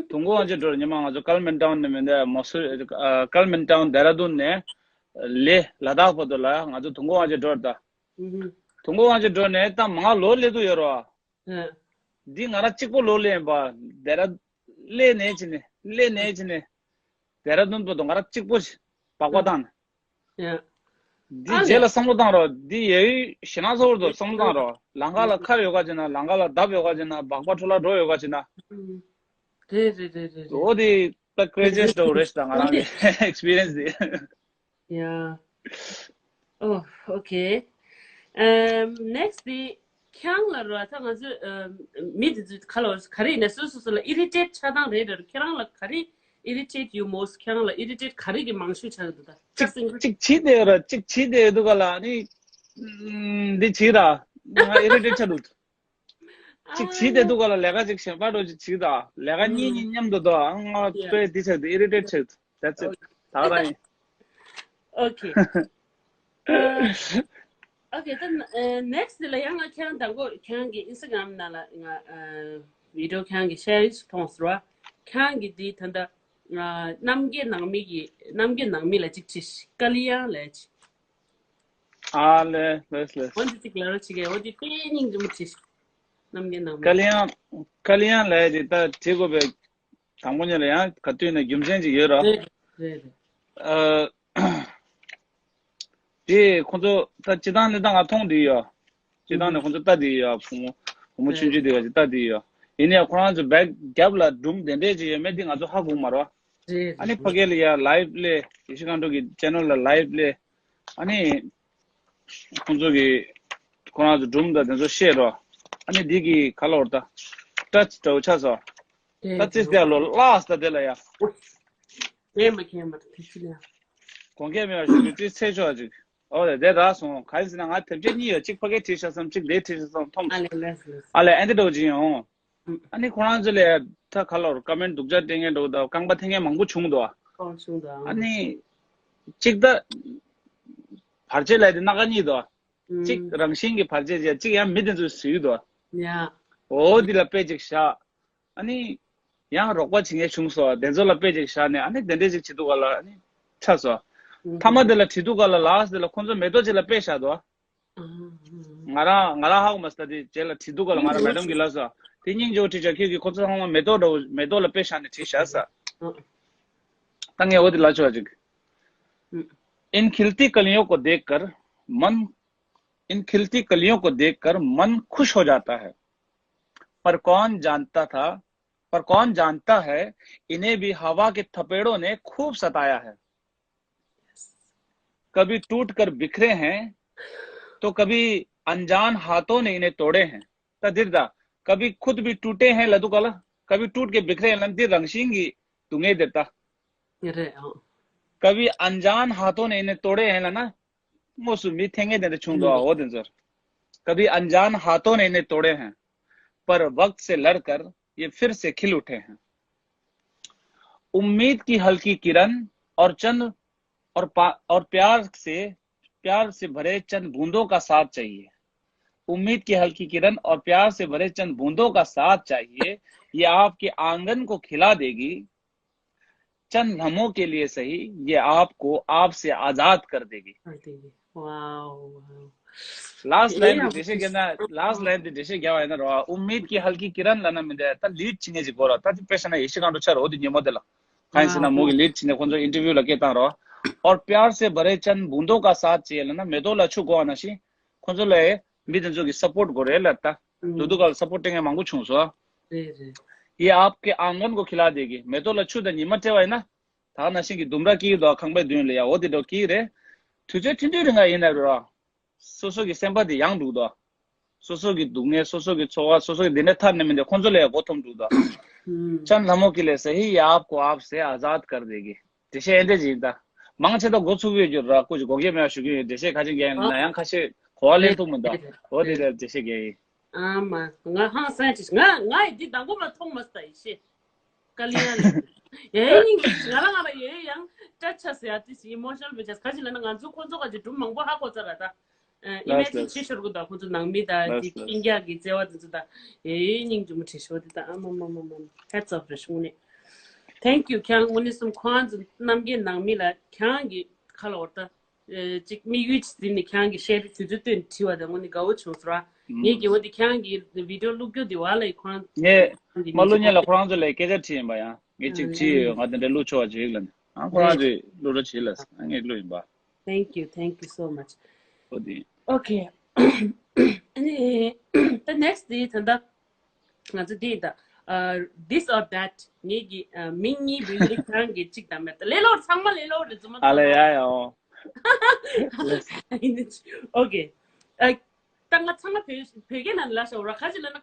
དུང་དཀར་དབང་ཆེན་འགྲོ་ཉི་མ་ང་ཚོ་ཀལ་མན་ཊའུན་ནས་མི་འདའ་མོ་སུ་ཀལ་མན་ཊའུན་ཌེ་ར་ཌུན་ནས་ལེ་ལ་དྭགས་བར་དུ་ལ་ང་ཚོ་དུང་དཀར་དབང་ཆེན་འགྲོ་ར་ད། དུང་དཀར་དབང་ཆེན་འགྲོ་ནས་ད་མང་ལོ་སླེབས་དུ་ཡོད་ར། འདི་ང་རང་གཅིག་པོ་ལོ་སླེབས་ཡིན་པ་ཌེ་ར་སླེབས་ནས་ཕྱིན་ནས་སླེབས་ནས་ཕྱིན་ནས་ཌེ་ར་ཌུན་བར་དུ་ང་རང་གཅིག་པོ་སྦག་སྦག་བཏང་ནས། ཡ། འདི་ཨ་རྗེས་ལ་བསམ་བློ་བཏང་རོགས། འདི་ཡ་ཡུལ་ཞེ་ན་ཚ་བོར་དུ་བསམ་བློ་བཏང་རོགས། ལམ་ཁ་ལ་མཁར་ཡོད་ག་ཅེ་ན། ལམ་ཁ་ལ་འདབས་ཡོད་ག་ཅེ་ན། སྦག་སྦག་འཕྲོ་བརླག་འགྲོ་ཡོད་ག་ཅེ་ན། རེད་རེད་རེད་རེད་རེད། འོ་དེ་ད་craziest འདྲ་བོ་རེད་ད་ང་རང་གི་experience དེ། ཡ། ཨོ་okay. ཨམ་next དེ་ཁྱེད་རང་ལ་རོ་ད་ང་ཚོ་ཨམ་མི་དེ་ཚོ་ག་ལ་ག་རེ་ཡིན་ན་སོ་སོ་སོ་ལ་irritate ཆགས་སྟངས་རེད་རེད། ཁྱེད་རང་ལ་ག་རེ་irritate you most? ཁྱེད་རང་ལ་irritate ག་རེ་གི་མང་ཤོས་ཆགས་ཀྱི་འདུག་ད་ཅིག་ཅིག་བྱིས་བསྡད་ཡོད་ར། ཅིག་བྱིས་བསྡད་ཡོད་འདུག་ག་ལ་ནི་འདི་བྱིས་ར་ང་irritate ཆགས་འདུག་ཅིག་བྱིས་བསྡད་འདུག་ག་ལ་ལས་ཀ་ཅིག་གཞན་པ་འགྲོ་ཅིག་བྱིས་ད་ལས་ཀ་གཉིས་གཉིས་མཉམ་དུ་འདུག་ང་དཔེ་འདི་ཆགས་འདུག irritate ཆགས་འདུག that's it ད་ག་རང་ཡིན། Okay. Okay, then next ལ་ཡང་ང་ཁྱེད་རང་དང་པོ་ཁྱེད་རང་གི་Instagram ནང་ལ་ང་video ཁྱེད་རང་གི་share ཞིག་མཐོང་སོང་ར། ཁྱེད་རང་གི་འདི་ད་ལྟ་རྣམ་རྒྱལ་ནང་མི་གི་རྣམ་རྒྱལ་ནང་མི་ལ་ཅིག་བྲིས་ཤིག་ཀ་ལི་ཡང་ལ་ཅིག་ཨ་ལེ་ལེས་ལེས། འོ་འདི་ཅིག་ལ་རོ་ཅིག་གེ། འོ་འདི་དཔེ་སྙིང་རྗེ་མོ་བྲིས་ཤག་རྣམ་རྒྱལ་ནང་མི། ཀ་ལི་ཡང་། ཀ་ལི་ཡང་ལ་ཡ་དེ་ད་བྲིས་དགོས་པའི་དང་པོ་ཉིད་ལ་ཡང་ག་དུས་ནས་རྒྱུ་མཚན་ཅིག་ཡོད་རོ། རེད་རེད་རེད། ཨ། དེ་ཁོང་ཚོ་ད་སྤྱི་བཏང་ནས་ད་ང་མཐོང་བསྡད་ཡོད། སྤྱི་བཏང་ནས་ཁོང་ཚོ་ལྟ་བསྡད་ཡོད། བུ་མོ་བུ་མོ་ཆུང་ཆུང་དེ་ག་ཅིག་ལྟ་བསྡད་ཡོད། ཡིན་ནའི་ཁོ་རང་ཚོ་བེག་རྒྱབ་ལ་སྒྲུང་དེ་འདྲས་ཅིག་ཡོད་མེད་དེ་ང་ཚོ་ཧ་གོ་མ་རེད། རེད་ཨ་ནི་རེད། ཕ་གི་ལ་ཡ་ལའིབ་ལས་ཡེ་ཤེས་སྒང་དྲུག་གི་ཅེ་ནལ་ལ་ལའིབ་ལས་ཨ་ནི་ཁོང་ཚོ་གི་ཁོ་རང་ཚོ་སྒྲུང་དང་དེ་ཚོ་བཤད་རོགས། ཨ་ནི་འདི་གི་ཁ་ལོར་ད་ཊ་ཆི་འདྲ་བོ་ཆགས་སོང་། ད་ཙིས་དེ་ལོ་ལགས་ད་དེ་ལ་ཡ། ཁེ་མ་ཁེ་མ་ཐུག་ཆུ་ལ། གོང་ཁེ་མེད་པ་ཞུ་རྒྱུ་ཙིས་ཚེ་ཆོག་ཅིག་ཨོ་ལེ་དེ་རག་སོང་། ག་ཡིན་ཟེར་ན་ང་དེབ་ཆ་གཉིས་ཡོད། གཅིག་ཕ་གིར་བྲིས་བཞག་བསམ། གཅིག་འདིར་བྲིས་བཞག་བསམ་མཐོང་། ཨ་ལེ་ལེས་ལེས། ཨ་ལེ་ཨ་འདི་འདྲ་བོ་ཅིག་ཡོང་། ཨ་ནི་ཁོ་རང་ཚོ་ལས་ད་ག་ལོར་ཀོ་མེན་ཊི་སྡུག་ཅག་སྤྲད་མཁན་འདྲ་བོ་དང་རྐང་པ་འཐེན་མཁན་མང་པོ་བྱུང་འདུག་ཨ་ནི་གཅིག་ད་བར་ཆད་ལ་དེ་སྣ་ཁ་གཉིས་འདུག་གཅིག་རང་བཞིན་གྱི་བར་ཆད་བྱས། གཅིག་ཡང་མི་དེ་ཚོས་བཟོས་འདུག་ཡ། འོ་འདི་ལ་དཔེ་ཅིག་བཞག་ཨ་ནི་ཡང་རོགས་པ་བྱེད་མཁན་བྱུང་སོང་། དེ་ཚོ་ལ་དཔེ་ཅིག་བཞག་ནས་ཨ་ནི་དེ་འདྲས་ཅིག་བྱེད་དུས་ག་ལ་ཨ་ནི་ཆགས་སོང་། མཐའ་མ་དེ་ལ་བྲིས་དུས་ག་ལ་ལགས་དེ་ལ་ཁོང་ཚོ་མེ་ཏོག་ཅིག་ལ་དཔེ་བཞག་འདུག་ང་རང་ང་རང་ཧ་གོ་མ་སོང་། ད་དེ་རྗེས་ལ་བྲིས་དུས་ག་ལ་ང་རང་མེ་ཌམ་གྱིས་ལབ་སོང་། དེ་སྙིང་རྗེ་བོ་བྲིས་བྱ། ཁྱོད་ཀྱིས་ཁོ་ཚོ་ཚང་མ་མེ་ཏོག་འདྲ་བོ་མེ་ཏོག་ལ་དཔེ་བཞག་ནས་བྲིས་བཞག་ས། ད་ངས་འོ་དེ་ལབ་ཆོག་ཅིག इन खिलती कलियों को देखकर मन, इन खिलती कलियों को देखकर मन खुश हो जाता है। पर कौन जानता था, पर कौन जानता है, इन्हें भी हवा के थपेड़ों ने खूब सताया है। कभी टूट कर बिखरे हैं, तो कभी अनजान हाथों ने इन्हें तोड़े हैं। ད་འདིར་ད་कभी खुद भी टूटे हैं ལབ་དུས་ག་ལ། कभी टूट के बिखरे हैं ལབ་འདི་རང་བཞིན་གྱི་སྡུག་བསྔལ་འདིར་ད། རེད་ཨང་། कभी अनजान हाथों ने इन्हें तोड़े हैं ལབ་ན། དངོས་སུ་མི་འཐེན་མཁན་དེ་འདྲ་བྱུང་འདུག་ཨ། འོ་དེ་ཚོར། कभी अनजान हाथों ने इन्हें तोड़े हैं, पर वक्त से लड़कर ये फिर से खिल उठे हैं। उम्मीद की हल्की किरण और चंद और पा, और प्यार से, प्यार से भरे चंद बूंदों का साथ चाहिए। उम्मीद की हल्की किरण और प्यार से भरे चंद बूंदों का साथ चाहिए। ये आपके आंगन को खिला देगी। चंद लम्हों के लिए सही, ये आपको आपसे आजाद कर देगी। Wow, wow. लास्ट लाइन དེ་འགྲེལ་བཤད་རྒྱག་ན། ལཱསི་ཊི་ལའིན་དེ་འགྲེལ་བཤད་རྒྱག་པ་ཡིན་ན་རོ། उम्मीद की हल्की किरण ལབ་ན་མི་འདུག་ད་ལིཌ་བྱེད་མཁན་ཅིག་དགོས་ར། ད་དེ་དཔེ་བཞག་ན་ཡེ་ཤེས་སྒང་དྲུག་ཆགས་ར། འོ་དེ་ཉིན་མོ་དེ་ལ། གང་ཡིན་ཟེར་ན་མོ་གི་ལིཌ་བྱེད་ནས་ཁོང་ཚོ་ཨིན་ཊར་བིའུ་ལ་སྐད་བཏང་ར། और प्यार से भरे चंद बूंदों का साथ चाहिए ལབ་ན་མེ་ཏོག་ལ་ཆུ་དགོས་པ་ནང་བཞིན་ཁོང་ཚོ་ལ་མི་དེ་ཚོ་གི་སཔོར་ཊི་དགོས་རེད་ལབ། ད་ལོ་དུ་ག་ལ་སཔོར་ཊི་སྤྲད་མཁན་མང་པོ་བྱུང་སོང་། རེད་རེད། ये आपके आंगन को खिला देगी. མེ་ཏོག་ལ་ཆུ་དང་ཉི་མ་སྤྲད་པ་ཡིན་ན། ད་ནང་བཞིན་གྱི་ལྡུམ་ར་སྐྱིད་འདུག་ཁང་པའི་མདུན་ལ་ཡ། འོ་དེ་འདྲ་སྐྱིད་རེད། དུས་ཚོད་ཐུང་ཐུང་རིང་ག་ཡིན་ན་རོ། སོ་སོ་གི་སེམས་པ་དེ་ཡང་འགྲུག་འདུག་སོ་སོ་གི་སྡུག་བསྔལ། སོ་སོ་གི་ཚོར་བ། སོ་སོ་གི་དེ་འདྲ་ཐར་ནས་མི་འདུག་ཁོང་ཚོ་ལ་ཡ་མགོ་འཐོམ་འགྲུག་འདུག चंद लम्हों के लिए सही, ये आपको आपसे आजाद कर देगी. འགྲེལ་བཤད་ཨེ་འདྲ་ཅིག་ཡིན་ད། མང་ཆེ་ད་མགོ་ཚུགས་ཡོད་རྒྱུ་ར། སྐུ་མཁྱེན་དགོངས་འགལ་མེད་པ་ཞུ་གི་ཡོད། འགྲེལ་བཤད་ཁ་ཅིག་རྒྱག་ཡིན་ན་ཡང་ཁ་ཤས་གོ་བ་ལེན་ཐུབ་མི་འདུག་འོ་དེ་འདྲ་འགྲེལ་བཤད་རྒྱག་ཡིན། ཨ་མ། ང་ཧང་སང་ཅིག་ང་ང་ཡི་འདི་དང་པོ་མ་མཐོང་མ་སོང་ད་ཡེ་ཤེས། ཀ་ལི་ཡང་ལ། ཡ་ཡིན་ང་རང་ང་རང་ཡ་ཡང་སྐྲ་ཆགས་ཟེར་ཡ་ཏི་སི་ཨི་མོ་ཤི་ནལ་མི་ཆགས། ག་ཅི་ལབ་ན་ང་ཚོ་ཁོང་ཚོ་ག་ཅིག་སྒྲུང་མང་པོ་ཧ་གོ་ཚར་ར་ད། ཨ། ཨི་མེ་ཇིན་བྱེད་ཤོར་གི་འདུག་ཁོང་ཚོ་ནང་མི་དང་དེ་ཨིན་ཌི་ཡ་གི་བརྩེ་བ་དེ་ཚོ་དང་། ཡ་ཡིན་སྙིང་རྗེ་མོ་བྲིས་ཤོག་དེ་དང་། ཨ་མ་མ་མ་མ། ཧེ་ཊི་སི་ཨོཕ་རེད་ཤོག་ནས། Thank you. ཁྱེད་རང་དངོས་གནས་སེམས་ཁོང་ཚོ་རྣམ་རྒྱལ་ནང་མི་ལ་ཁྱེད་རང་གི་ཁ་ལ་འོར་ད། ཨེ། ཅིག་དམིགས་ཡུལ་ཅིག་འཛིན་ནས་ཁྱེད་རང་གི་ཤེར་དུས་ཚོད་བཏོན་བྲིས་པ་དེ་དངོས་གནས་དགའ་བོ་བྱུང་སོང་ར། ངས་ཀྱི་འོ་དེ་ཁྱེད་རང་གི་བི་ཌི་ཡོ་བླུག་རྒྱུ་དེ་བ་ལ་ཡི་ཁོ་རང་། ངས་མ་བླུག་སྔོན་ལ་ཁོ་རང་ཚོ་ལ་སྐད་ཆ་དྲིས་ཡིན་པ་ཡང་། ངས་ཅིག་དྲིས་ཡོད། ང་དེ་འདྲ་བླུག་ཆོག་པ་ཅིག་ལ་ནི། ཨ་ཁོ་རང་ཚོས་བླུག་རོགས་བྱེད་ལ་ང་ངས་བླུག་ཡིན་པ། Thank you, thank you so much. འོ་དེ། Okay. ཨ་ནི་the next day ད་ལྟ། ང་ཚོ་འདི་ད། ཨ། this or that. ངེད་ཀྱི་ཨ་མིང་གཉིས་བོད་ཡིག་རང་གི་གཅིག་དང་མེད་ད། ལེ་ལོར་ཚང་མ་ལེ་ལོར་རེད་རྫུན་མ་ཨ་ལེ་ཡ་ཡ་ཨོ། Okay. ཨ། ད་ང་ཚང་མ་བོད་བོད་སྐད་ནང་ལ་ཤོག་ར། ཁ་ཅིག་ལ་ན་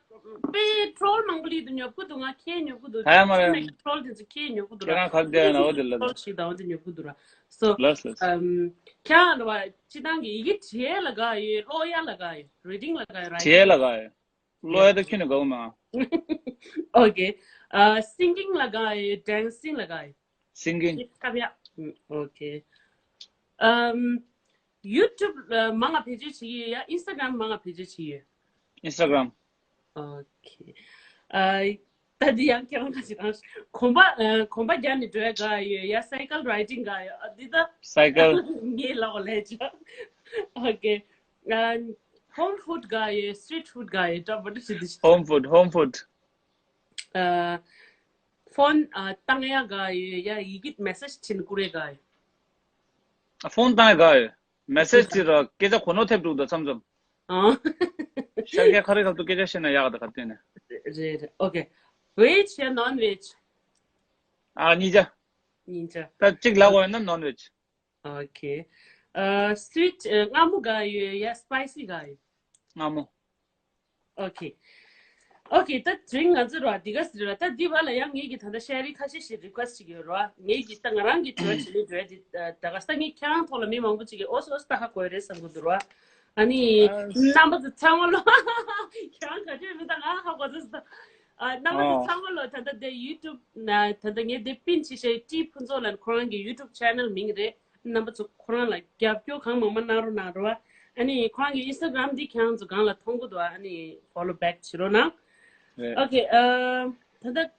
དཔེ་ཊོལ་མང་པོ་ལི་དུ་ཉོབ་ཀུ་དུ་ང་ཁྱེད་ཉོབ་ཀུ་དུ་ཧ་མ་རེད། ཊོལ་དེ་ཚོ་ཁྱེད་ཉོབ་ཀུ་དུ་ར། ཁྱེད་རང་ཁ་བརྡ་ན་འོ་དེ་ལ་ཊོལ་ཞིག་དང་འོ་དེ་ཉོབ་ཀུ་དུ་ར། So ལགས་སོ། ཨམ། ཁྱེད་རང་ར་བ་སྤྱི་བཏང་གི་ཡི་གེ་བྲིས་ལ་དགའ་ཡོད། ཀློག་ཡ་ལ་དགའ་ཡོད། རི་ཌིང་ལ་དགའ་ཡོད། རའི་བྲིས་ལ་དགའ་ཡོད། ཀློག་ཡ་ད་ཁྱོན་ནས་དགའ་བོ་མ། Okay. ཨ། སིང་གིང་ལ་དགའ་ཡོད། ཌན་སིང་ལ་དགའ་ཡོད། སིང་གིང་། ཀབ་ཡ། Okay. ཨམ། ཡུ་ཊུབ་ལ་མང་ང་བེད་སྤྱོད་བྱེད་ཀྱི་ཡོད་ཡ། ཨིན་སི་ཊ་གྷ་རམ་མང་ང་བེད་སྤྱོད་བྱེད་ཀྱི་ཡོད། ཨིན་སི་ཊ་གྷ་རམ། Okay. ཨ། ད་འདི་ཡང་ཁྱེད་རང་ཁ་ཅིག་རང་གོམ་པ། ཨ། གོམ་པ་རྒྱག་ནས་འགྲོ་ཡ་དགའ་ཡོད་ཡ། སའི་ཀལ་རའི་ཌིང་དགའ་ཡོད། ཨ། འདི་ད་སའི་ཀལ། ངའི་ལག་པ་ལས་ཅག Okay. Uh, home food དགའ་ཡོད། Street food དགའ་ཡོད། ད་བར་དུ་ཞིག་འདི་ཞིག Home food, home food. Uh, phone uh, བཏང་ཡག་དགའ་ཡོད། ཡ་ཡི་གེ་message བྱིན་བསྐུར་ཡག་དགའ་ཡོད། Phone བཏང་ཡག་དགའ་ཡོད། Message དེ་ར་སྐད་ཆ་གོ་ནོར་ཐེབས་འདུག་ད་མཚམས་མཚམས། ཨ། ཤར་རྒྱག་ཁ་རི་ཁ་ཐུག་སྐད་ཆ་བཤད་ན་ཡག་གི་འདུག་ག་དེ་ནས། རེད་རེད། Okay. Veg ཡ་non veg? ཨ་གཉིས་ཆ། གཉིས་ཆ། ད་གཅིག་ལབ་དགོས་ཡོད་ན་non veg. Okay. Uh, sweet uh, མངར་མོ་དགའ་ཡོད་ཡ་spicy དགའ་ཡོད། མངར་མོ། Okay. Okay. ད་དེ་རིང་ང་ཚོ་ར་འདི་ག་ཟེར་ར། ད་འདི་བ་ལ་ཡང་ངེད་ཀྱི་ད་ལྟ་ཤ་རི་ཁ་ཤས་ཤིག་request ཞིག་ཡོད་ར། ངེད་ཀྱི་ད་ང་རང་གི་དྲི་བ་བྱེད་ལས་འགྲོ་ཡ་འདི་ད་ག་ས་ངས་ཁྱེད་རང་ཐོག་ལ་མི་མང་པོ་ཅིག་གིས་ཨོ་སི་ཨོ་སི་ད་ཧ་གོ་ཡ་རེད་བསམ་གི་འདུག་ར། ཨ་ནི་རྣམ་པ་ཚོ་ཚང་མ་ལོ། ཁྱེད་རང་ག་ཚོད་མི་ད་ང་ཧ་གོ་ཚོད་ད། རྣམ་པ་ཚོ་ཚང་མ་ལོ། ད་ལྟ་དེ་YouTube ན་ད་ལྟ་ངས་དེ་པིན་ཅིག་བྱས། ཊི་ཕུན་ཚོགས་ལགས་ཁོ་རང་གི་YouTube channel མིང་རེད། རྣམ་པ་ཚོ་ཁོ་རང་ལ་རྒྱབ་སྐྱོར་གང་མང་མང་གནང་རོགས་གནང་རོགས། ཨ་ནི་ཁོ་རང་གི་Instagram འདི་ཁྱེད་རང་ཚོ་སྒང་ལ་མཐོང་གི་འདུག་ཨ་ནི་follow back བྱེད་རོགས་གནང་། Okay. ཨ་ད་ལྟ་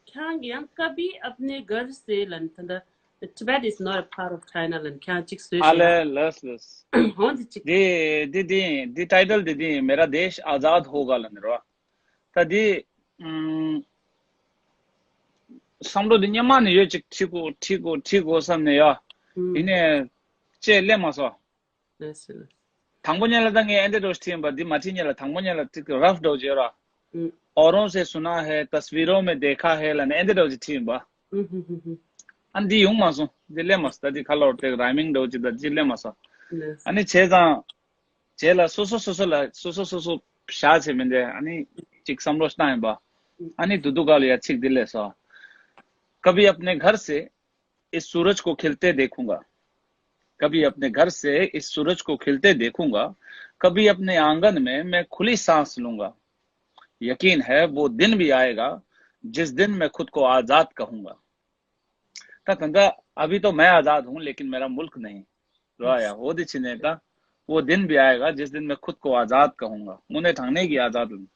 ཁྱེད་རང་གི་ཡང་कभी अपने घर से ལབ་ནས། ད་ལྟ་Tibet is not a part of China ལབ་ནས་ཁྱེད་རང་གཅིག་བཟོས་ཨ་ཤག་ལེ་ཡ། ལེས་ལེས། འོ་འདི་གཅིག་འདི་འདི་འདི་འདི་title འདི་འདི मेरा देश आजाद होगा ལབ་ནས་རོ། ད་འདི་ཨམ། བསམ་བློ་འདི་སྔོན་མ་ནས་ཡོད། ཅིག་ཁྲིད་དགོས་ཁྲིད་དགོས་ཁྲིད་དགོས་བསམ་ནས་ཡ། ཡིན་ནའི་ཅེས་སླེབས་མ་སོང་། དང་པོ་ཉིད་ལ་ད་ངས་ཨེ་འདྲ་འདྲ་བོ་ཞིག་ཁྲིད་ཡིན་པ། འདི་མ་ཁྲིད་ཉིད་ལ་དང་པོ་ཉིད་ལ་ཅིག་rough འདྲ་བོ་བྱས་ར། औरों से सुना है, तस्वीरों में देखा है ལབ་ནས་ཨེ་འདྲ་འདྲ་བོ་ཞིག་ཁྲིད་ཡིན་པ། ཨ་འདི་ཡོང་མ་སོང་། འདི་སླེབས་མ་སོང་། ད་འདི་ཁ་ལོར་དེ་rhyming འདྲ་བོ་ཅིག་ད་འདི་སླེབས་མ་སོང་། ཨ་ནི་བྱས་ཙང་། རྗེས་ལ་སོ་སོ་སོ་སོ་ལ་སོ་སོ་སོ་སོ་བཞག་བྱས་མིན་ཏེ། ཨ་ནི་ཅིག་བསམ་བློ་བཏང་ཡིན་པ། ཨ་ནི་དུ་དུ་ག་ལ་ཡ་ཚིག་འདི་ལས་སོ། कभी अपने घर से इस सूरज को खिलते देखूंगा, कभी अपने घर से इस सूरज को खिलते देखूंगा, कभी अपने आंगन में मैं खुली सांस लूंगा। यकीन है वो दिन भी आएगा जिस दिन मैं खुद को आजाद कहूंगा। ད་ད་ལྟ། अभी तो मैं आजाद हूं लेकिन मेरा मुल्क नहीं। རོ་ཡ། འོ་དེ་ཕྱིན་ནས་ད། वो दिन भी आएगा जिस दिन मैं खुद को आजाद कहूंगा। དངོས་གནས་དྲང་གནས་ཀྱི་ཨ་ཛཱད་ལ།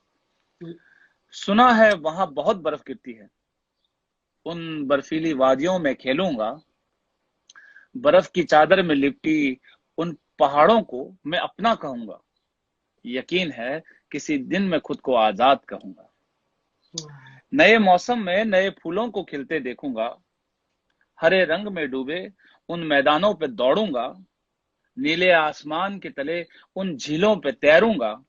सुना है वहां बहुत बर्फ गिरती है, उन बर्फीली वादियों में खेलूंगा, बर्फ की चादर में लिपटी उन पहाड़ों को मैं अपना कहूंगा। यकीन है किसी दिन मैं खुद को आजाद कहूंगा। नए मौसम में नए फूलों को खिलते देखूंगा, हरे रंग में डूबे उन मैदानों पे दौड़ूंगा, नीले आसमान के तले उन झीलों पे तैरूंगा।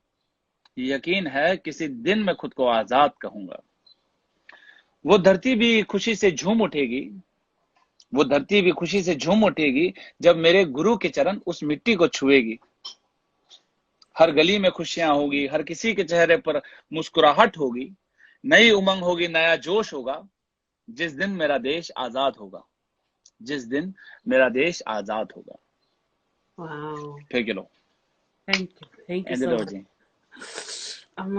यकीन है किसी दिन मैं खुद को आजाद कहूंगा। वो धरती भी खुशी से झूम उठेगी, वो धरती भी खुशी से झूम उठेगी जब मेरे गुरु के चरण उस मिट्टी को छुएगी। हर गली में खुशियां होगी, हर किसी के चेहरे पर मुस्कुराहट होगी, नई उमंग होगी, नया जोश होगा। जिस दिन मेरा देश आजाद होगा, जिस दिन मेरा देश आजाद होगा। Wow. ཕེབས་ཀྱི་ལོ། Thank you. Thank you ཨེ་འདི་so འདྲ་བ་much. ཅིག་ཨ་མ།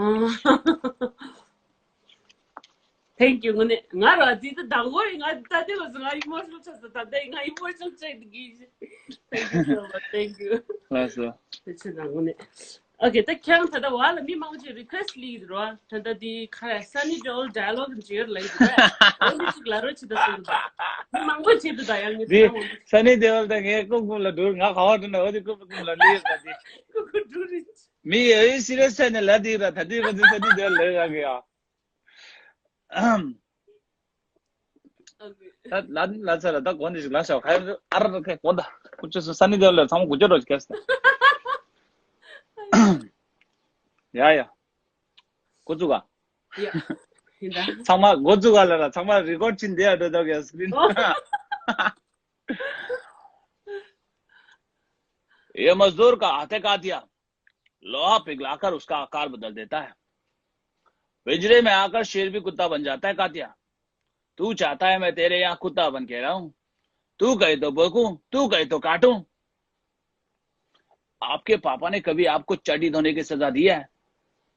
Thank you. དངོས་གནས་ང་ར་འདི་ད་དང་པོ་རེད། ང་ད་ལྟ་ལོ་ང་emotional ཆགས་སོང་། ད་ལྟ་ང་emotional ཆགས་འདུག་གི། Thank you so much. Thank you. ལགས་སོ། དེ་ཕྱིར་ན་དངོས་གནས། Okay. ད་ཁྱེད་རང་ད་ལྟ་བ་ལ་མི་མང་པོ་ཅིག་request སླེབས་ཀྱི་འདུག་ར། ད་ལྟ་འདི་ཁ་Sunny Deol dialogue འཇུས་ལ་ཡིན་འདུག་ར། འོ་འདི་ཅིག་ལབ་རོགས་བྱེད་ད་གསུངས་འདུག་མི་མང་པོ་བྱེད་འདུག་ད་ཡང་ངས་འདི་ད་འོ་འདི། Sunny Deol དང་ངའི་རྐུབ་ཀུན་ལ་འགྲོ། ང་ག་བ་འགྲོ་ན་འོ་འདི་རྐུབ་ཀུན་ལ་ལུས་ཡོད་ད་འདི། ཁུ་ཁུ་འགྲོ་རེད། མི་ཡ་ཨེ་serious ཆགས་ནས་ལབ་འདི་ར། ད་འདི་ར་འདི་Sunny Deol ལབ་ཡ་གི་ཡ། ད་ལ་ལ་ཚ་ལ་ད་གོ་འདི་ཞིག་ལ་ཤོག་ཁ་ཨ་ར་ར་ཁ་གོ་ད་ཁུ་ཆུ་སུ་Sunny Deol ལ་ཚང་མ་གུ་ཅོ་རོ་ཅིག་ཁེ་སི་ད། ཡ་ཡ། འགོ་བཙུགས་ག་ཡ། ཡིན་ད། ཚང་མ་འགོ་བཙུགས་ག་ལ་ར། ཚང་མ་record ཕྱིན་བསྡད་ཡ་འགྲོ་ད་གི་screen. ये मजदूर का हाथ है कातिया, लोहा पिघलाकर उसका आकार बदल देता है। पिंजरे में आकर शेर भी कुत्ता बन जाता है कातिया। तू चाहता है मैं तेरे यहाँ कुत्ता बन के रहूं? तू कहे तो भौंकूं, तू कहे तो काटूं। आपके पापा ने कभी आपको चड्डी धोने की सजा दी है?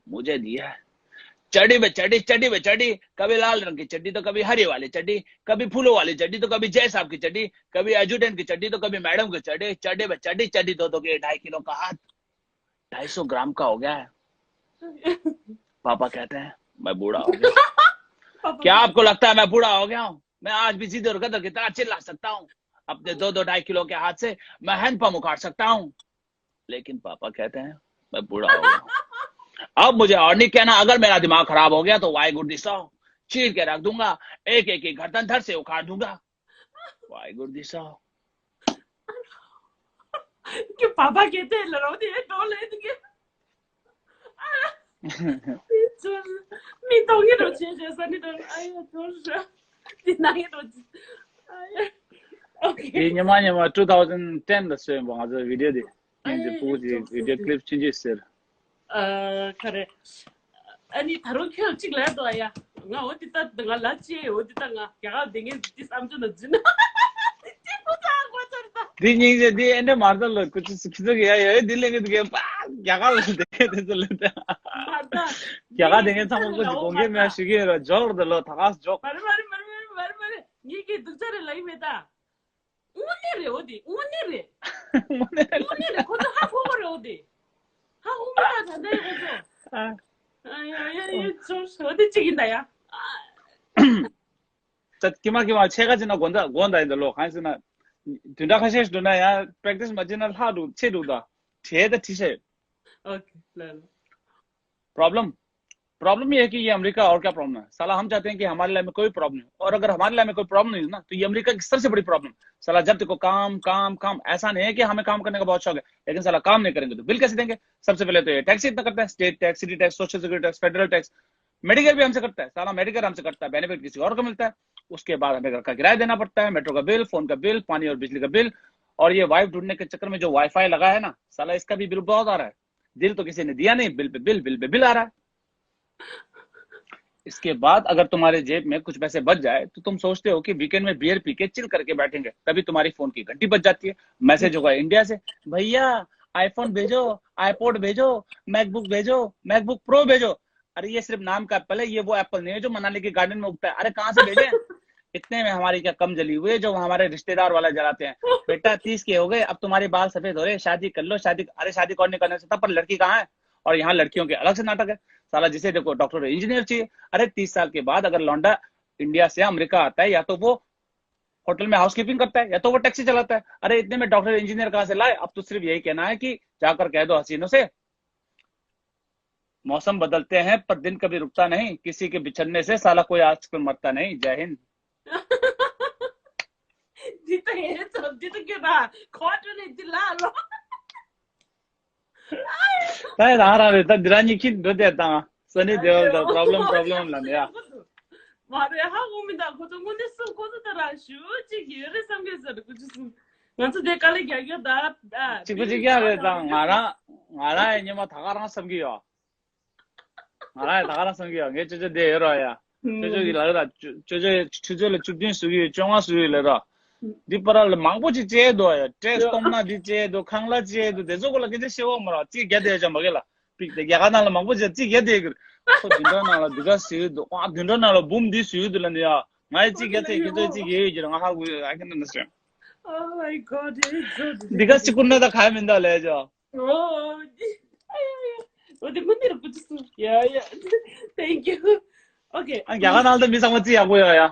मुझे दी है। चड्डी पे चड्डी, चड्डी पे चड्डी, कभी लाल रंग की चड्डी तो कभी हरी वाली चड्डी, कभी फूलों वाली चड्डी तो कभी जय साहब की चड्डी, कभी एजुटेंट की चड्डी तो कभी मैडम की चड्डी, चड्डी पे चड्डी, चड्डी धो धो के ढाई किलो का हाथ ढाई सौ ग्राम का हो गया है। पापा कहते हैं, मैं बूढ़ा हो गया। पापा क्या आपको लगता है मैं बूढ़ा हो गया हूँ? मैं आज भी जिद और गदर की तरह चिल्ला सकता हूँ। अपने दो दो ढाई किलो के हाथ से मैं हैंडपंप उखाड़ सकता हूँ। लेकिन पापा कहते हैं मैं बूढ़ा हो गया हूँ। अब मुझे और नहीं कहना, अगर मेरा दिमाग खराब हो गया तो वाई गुरु दिसो चीर के रख दूंगा, एक एक की गर्दन धड़ से उखाड़ दूंगा। वाई गुरु दिसो। कि पापा कहते हैं लड़ाओ दे टोले तुझे। མི་གཏོང་གི་རོ་ཆེ་ཆེ་ས་ནི་དང་ཨ་ཡ་ཐོར་ཤ་འདི་ན་གི་རོ་ཨ་ཡ། ཨོ་ཁེ། དེ་ཉི་མ་ཉི་མ་two thousand ten ལ་བཟོས་པ་ང་ཚོ་བི་ཌིའོ་དེ་སྙིང་རྗེ་ཕྲུ་གུ་དེ་བི་ཌིའོ་ཀི་ལིབ་ཆུང་ཆུང་ཟེར། ཨ་ཁ་རེ། ཨ་ནི་ད་རུང་ཁྱོད་གཅིག་ལས་དོ་ཡ། ང་འོ་དེ་ལྟ་ང་ལ་ཅེ་འོ་དེ་ལྟ་ང་རྒྱ་གར་བསྡད་མཁན་དེ་བསམ་བློ་ན་འཛིན་ན། དེ་སྙིང་རྗེ་དེ་ཨེ་འདྲ་མར་ད་ལ་ཁུ་ཚུ་ཁི་ཚུ་གི་ཡ་ཡ་དེ་ལས་ངེད་དེ་ག་པ་རྒྱ་གར་ལ་བསྡད་མཁན་དེ་ཚོ་ལ་ད། རྒྱ་གར་བསྡད་མཁན་ཚང་མ་ཁོ་ཚོ་དགོངས་འགལ་མེད་ཞུ་གི་ཡོད་ར་འཇོག་ར་ད་ལོ་ད་ག་འཇོག་མ་རེད་མ་རེད་མ་རེད་མ་རེད་མ་རེད་མ་རེད། ངེད་ཀྱི་སྡུག་ཅག་རེད་ལབ་ཡི་མེད་ད། དངོས་གནས་རེད་འོ་དེ་དངོས་གནས་རེད། དངོས་གནས་རེད་ཁོ་ཚོ་ཧ་གོ་གོ་རེད་འོ་དེ། ཧ་གོ་མི་ད་ད་ལྟ་ཡི་ཁོ་ཚོ། ཨ་ཡ་ཡ་ཡ་ཅོ་ཤོ་དེ་གཅིག་ཡིན་ད་ཡ། ད་ཀྱི་མ་ཀྱི་མ་ཕྱེད་ཀ་ཅིག་ན་དགོན་ད་དགོན་ད་ཡིན་ད་ལོ་གང་ཟེར་ན། དུས་འདྲ་ཁ་ཤས་ཤིག་འགྲོ་ན་ཡང་པྲེག་ཊི་སི་མ་བྱེད་ན་ལྷག་འགྲོ་ཆེ་འགྲོ་ད། བྲེལ་ད་བྲི་ཤེས། ཨོ་ཁེ་ལ་ལ། problem problem ये है कि ये अमेरिका और क्या प्रॉब्लम है? साला हम चाहते हैं कि हमारे लाइफ में कोई प्रॉब्लम नहीं हो, और अगर हमारे लाइफ में कोई प्रॉब्लम नहीं हो ना तो ये अमेरिका की सबसे बड़ी प्रॉब्लम है। साला जब देखो काम काम काम। ऐसा नहीं है कि हमें काम करने का बहुत शौक है लेकिन साला काम नहीं करेंगे तो बिल कैसे देंगे? सबसे पहले तो ये टैक्स इतना करता है, state tax, city tax, social security tax, federal tax. Medicare भी हमसे करता है साला, मेडिकेयर हमसे करता है, बेनिफिट किसी और को मिलता है। उसके बाद हमें घर का किराया देना पड़ता है, मेट्रो का बिल, फोन का बिल, पानी और बिजली का बिल। और ये वाइफ ढूंढने के चक्कर में जो वाईफाई लगा है ना साला, इसका भी बिल बहुत आ रहा है। दिल तो किसी ने दिया नहीं, बिल पे बिल, बिल पे बिल आ रहा है। इसके बाद अगर तुम्हारे जेब में कुछ पैसे बच जाए तो तुम सोचते हो कि वीकेंड में बियर पी के चिल करके बैठेंगे, तभी तुम्हारी फोन की घंटी बज जाती है। मैसेज होगा इंडिया से, भैया आईफोन भेजो, आईपॉड भेजो, मैकबुक भेजो, मैकबुक प्रो भेजो। अरे ये सिर्फ नाम का एप्पल है, ये वो एप्पल नहीं है जो मनाली के गार्डन में उगता है। अरे कहाँ से भेजे? इतने में हमारी क्या कम जली हुई है जो हमारे रिश्तेदार वाला जलाते हैं। बेटा तीस के हो गए, अब तुम्हारे बाल सफेद हो रहे, शादी कर लो। शादी, अरे शादी कौन नहीं करना चाहता, पर लड़की कहाँ है? और यहाँ लड़कियों के अलग से नाटक है। साला जिसे देखो डॉक्टर इंजीनियर चाहिए। अरे तीस साल के बाद अगर लौंडा इंडिया से अमेरिका आता है या तो वो होटल में हाउसकीपिंग करता है या तो वो टैक्सी चलाता है। अरे इतने में डॉक्टर इंजीनियर कहाँ से लाए? अब तो सिर्फ यही कहना है कि जाकर कह दो हसीनों से मौसम बदलते हैं पर दिन कभी रुकता नहीं, किसी के बिछड़ने से साला कोई आजकल मरता नहीं। जय हिंद। འདི་ལྟ་ཡེ་ཙམ་འདི་ལྟ་སྐྱོ་ད་ཁོ་ཏྲ་ནས་འདི་ལ་ལོ། ད་ཡ་རང་རང་རེད་ད། འདི་རང་ཉིད་ཁྱི་འགྲོ་དེ་དང་སོ་ནི་དེ་བ་ད་པྲོབ་ལེམ་པྲོབ་ལེམ་ལ་ནི་ཡ། མ་རེད་ཧ་གོ་མི་ད་ཁོ་ཚོ་དངོས་གནས་སུ་ཁོ་ཚོ་ད་རང་ཞུ་གཅིག་ཡོད་རེད་བསམ་གི་ཟེར་ཁོ་ཚོ་སུ། ང་ཚོ་དེ་དཀའ་ལས་རྒྱག་རྒྱུ་ད་ད་གཅིག་པུ་གཅིག་རྐྱང་རེད་ད། ང་རང་ང་རང་ཡི་སྙེ་མ་ད་ག་རང་བསམ་གི་ཡོད། ང་རང་ཡི་ད་ག་རང་བསམ་གི་ཡོད། ངའི་ཅོ་ཅོ་དེ་ཡོད་རོགས་ཡ། ཅོ་ཅོ་གི་ལ་རེད་ད། ཅོ་ཅོ་ཡི་ཆུ་ཚོད་ལ་བཅུ་བདུན་བཟོ་གི་ཡོད། བཅོ་ལྔ་བཟོ་གི་ལ་རོགས། འདི་པར་ལ་མང་པོ་ཅིག་བཅད་འདུག་ཡ། ཏྲེ་སྟོང་ན་འདི་བཅད་འདུག་ཁང་གླ་བཅད་འདུག་དེ་ཚོ་གོ་ལ་སྐད་ཆ་བཤད་འོག་མ་རོགས་ཅིག་རྒྱ་དེ་ཅང་མ་གི་ལ། པིག་དེ་རྒྱ་གར་ནང་ལ་མང་པོ་ཅིག་ཅིག་རྒྱ་དེ་གི། ཁོ་བདུན་ཕྲག་ནང་ལ་འདི་ག་བཟོ་གི་འདུག་ཨ་བདུན་ཕྲག་ནང་ལ་འབུམ་འདི་བཟོ་གི་འདུག་ལ་འདི་ཡ། ང་ཡི་ཅིག་རྒྱ་དེ་ཁྱེད་ཚོ་ཅིག་རྒྱ་ཡོད་ཀྱི་ར་ང་ཧ་གོ་ཡོད། I can understand. Oh my god, it's so འདི་ག་ཅིག་ཀུན་ན་ད་ག་མིན་ད་ལས་ཅོ། Oh, འོ་དེ་མི་འདིར་བུ་ཅི་སུ། Yeah, yeah. Thank you. Okay. ཨ་རྒྱ་གར་ནང་དུ་མི་ཚང་མ་རྩིས་ཡག་པོ་ཡོད་ཡ།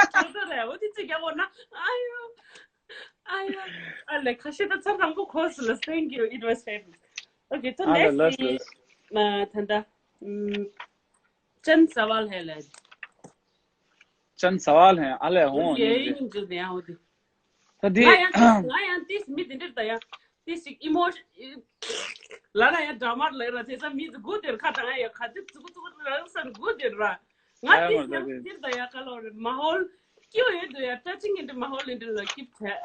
ཁྱོད་ཚོ་རེད་འོ་དེ་རྩིས་རྒྱག་འོ་ན། ཨ་ཡོ། ཨ་ཡོ། ཨ་ལེ་ཁ་ཤས་ད་ཚར་དང་པོ་ཁོ་སུ་ལ། Thank you, it was fabulous. Okay, so ཨ་ལ་next ལ་is ལ། ད་ད། ཅན་ས་ཝལ་ཧེ་ལ། ཅན་ས་ཝལ་ཧེ་ཨ་ལེ་ཧོང་ཡེ་ཡིན་ཅི་ནས་ཡང་འོ་དེ། ད་དེ། ང་ཡང་ང་ཡང་ཏིས་མི་དེ་འདྲ་ད་ཡང་ཏིས་ཅིག་ཨི་མོ་ལ་ན་ཡང་ཌ་ར་མ་ལ་ར་དེ་ས་མི་དེ་གུ་དེར་ཁ་ད་ང་ཡང་ཁ་དེ་ཙུ་གུ་ཙུ་གུ་ར་ས་གུ་དེར་ར་ང་ཏིས་ཡང་དེར་ད་ཡང་ཁ་ལོ་རེ་མ་ཧོལ་ཀྱི་ཡོད་དུ་ཡང་ཏ་ཅིང་ཨིན་དུ་མ་ཧོལ་ཨིན་དུ་ལ་ཀིབ་ཐེ།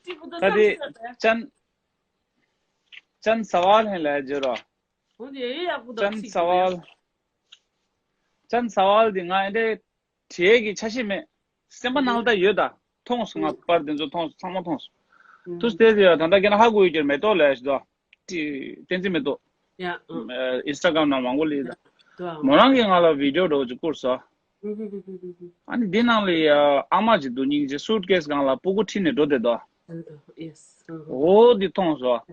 ཅི་གུ་ད་ད་དེ་ཅན་ཅན་ས་ཝལ་ཧེ་ལ་ཇི་རོ། འོ་དེ་ཡག་པོ་དང་ཅན་ཚིག་ས་ཝལ། ཅན་ས་ཝལ་འདི་ང་འདི་བྲིས་ཀྱི་ཆ་ཤས་མེད། སེམས་པ་ནང་ལ་ད་ཡོད་ད། མཐོང་སོང་ང་པར་དེ་ཚོ་མཐོང་སོང་། ཚང་མ་མཐོང་སོང་། དུས་དེ་དེ་ད་ལྟ་ཁྱེད་རང་ཧ་གོ་ཡོད་ཀྱི་མེ་ཏོག་ལས་ཞིག་ད། བསྟན་འཛིན་མེ་ཏོག་ཨིན་སི་ཊ་གྷ་རམ་ནང་མང་པོ་ལས་ད། མོ་རང་གིས་ང་ལ་བི་ཌི་ཡོ་འདྲ་བོ་ཅིག་བསྐུར་སོང་། ཨ་ནི་འདི་ནང་ལ་ཡ་ཨ་མ་ཅིག་འདུག་སྙིང་རྗེ། སུཊ་ཀེས་སྒང་ལ་སྤུ་གུ་ཁྲིད་ནས་འགྲོ་བསྡད་འདུག་འོ་འདི་མཐོང་སོང་།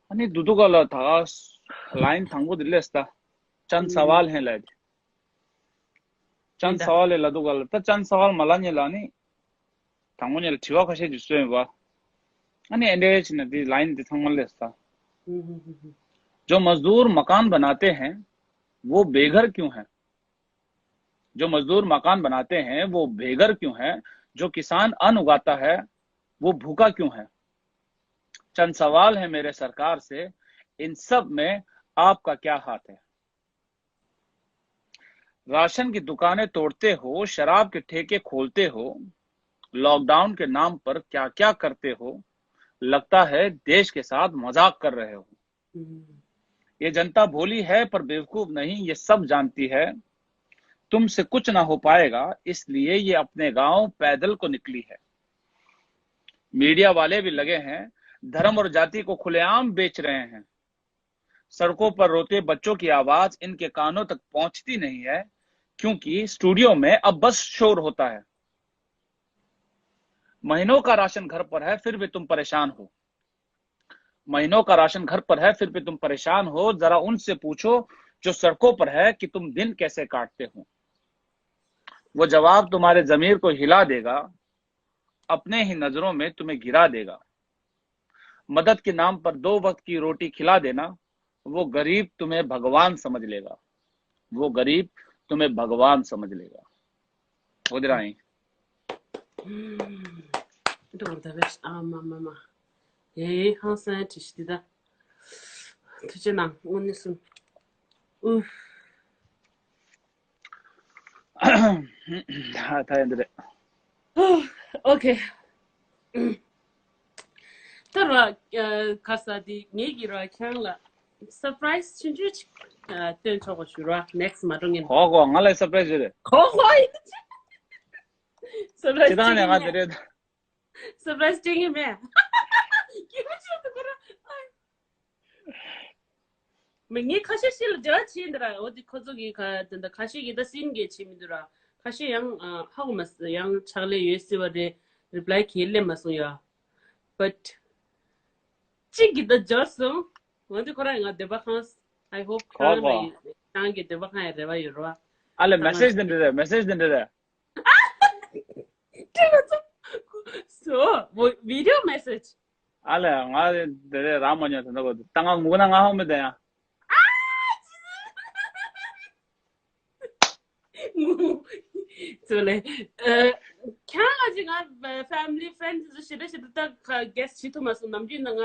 ཨ་ནི་འདུག་འདུག་ག་ལ་ད་ག་ལའིན་དང་པོ་འདི་སླེབས་ད། ཅན་ས་ཝལ་ཧེ་ལ་དེ། ཅན་ས་ཝལ་ལ་འདུག་ག་ལ་ད་ཅན་ས་ཝལ་མ་ལ་ཉེ་ལ་ནི། ད་ དང་པོ་ཉིད་ལ་དྲི་བ་ཁ་ཤས་ཅིག་གསོལ་ཡིན་པ། ཨ་ནི་ཨེ་འདྲ་བྱས་ནས་དེ་line དེ་ཚང་མ་སླེབས་ས། जो मजदूर मकान बनाते हैं, वो बेघर क्यों है? जो मजदूर मकान बनाते हैं, वो बेघर क्यों है? जो किसान अन्न उगाता है, वो भूखा क्यों है? चंद सवाल है मेरे सरकार से, इन सब में आपका क्या हाथ है? राशन की दुकानें तोड़ते हो, शराब के ठेके खोलते हो, लॉकडाउन के नाम पर क्या क्या करते हो, लगता है देश के साथ मजाक कर रहे हो। ये जनता भोली है पर बेवकूफ नहीं, ये सब जानती है। तुमसे कुछ ना हो पाएगा, इसलिए ये अपने गांव पैदल को निकली है। मीडिया वाले भी लगे हैं, धर्म और जाति को खुलेआम बेच रहे हैं। सड़कों पर रोते बच्चों की आवाज इनके कानों तक पहुंचती नहीं है, क्योंकि स्टूडियो में अब बस शोर होता है। महीनों का राशन घर पर है, फिर भी तुम परेशान हो। महीनों का राशन घर पर है, फिर भी तुम परेशान हो। जरा उनसे पूछो जो सड़कों पर है कि तुम दिन कैसे काटते हो। वो जवाब तुम्हारे जमीर को हिला देगा, अपने ही नजरों में तुम्हें गिरा देगा। मदद के नाम पर दो वक्त की रोटी खिला देना, वो गरीब तुम्हें भगवान समझ लेगा। वो गरीब तुम्हें भगवान समझ लेगा। उधर आए। འགྲོ་འདི་རེད། ཨ་མ་མ་མ། ཨེ་ཧང་སང་དྲི་ཤི་འདི་ད། ཐུགས་རྗེ་གནང་། དངོས་གནས་སུ། ཨུ། ད་ཡིན་འདི་རེད། ཨོ་ཁེ། ད་ར་ཁ་ས་དེ་ངེད་ཀྱི་ར་ཁྱང་ལ་surprise ཆུང་ཆུང་ཅིག་སྟོན་ཆོག་པ་ཞུ་ར། next མ་འགྲོ་ངན། གོ་གོ། ང་ལ་surprise ཞུ་རེད། གོ་གོ་ཡིན། surprise ཅི་ད་ནས་ང་དེ་རེད། surprise ཅི་ཡིན་མེད། ཀྱི་མ་ཆོད་དུ་གོ་ར། མི་ངས་ཁ་ཤས་ཤིག་ལ་འབྲེལ་བ་བྱས་འདི་ར། འོ་དེ་ཁོ་ཚོ་གི་ཁ་དེ་འདྲ་ཁ་ཤས་ཀྱིས་ད་སིན་གྱིས་བྱས་མི་འདུག་ར། ཁ་ཤས་ཡང་ཧ་གོ་མ་སོང་། ཡང་ཕྱག་ལས་ཡོད་སྲིད་པ་རེད། reply གྱིས་སླེབས་མ་སོང་ཡ། but གཅིག་གིས་ད་འབྱོར་སོང་། འོ་དེ་ཁོ་རང་ང་འདོད་པ་ཁེངས། I hope ཁོ་ཁོ་ཁྱེད་རང་གི་འདོད་པ་ཁེངས་ཡ་རེ་བ་ཡོད་ར། ཨ་ལས་message དེ་འདྲ་རེད། message དེ་འདྲ་རེད། so video message. ཨ་ལས་ང་དེ་རེད་ར་མ་ཉོ་དེ་འདྲ་གོ་ད་ང་ངུ་ན་ང་ཧོ་མི་དེ་ཡང་། ཚོ་ལེ། ཁྱང་ལ་ཅི་ང་family friends ཞེ་དྲག་ཞེ་དྲག་ད་guest བྱེད་ཐུབ་མ་སོང་། ནམ་རྒྱུན་ན་ང་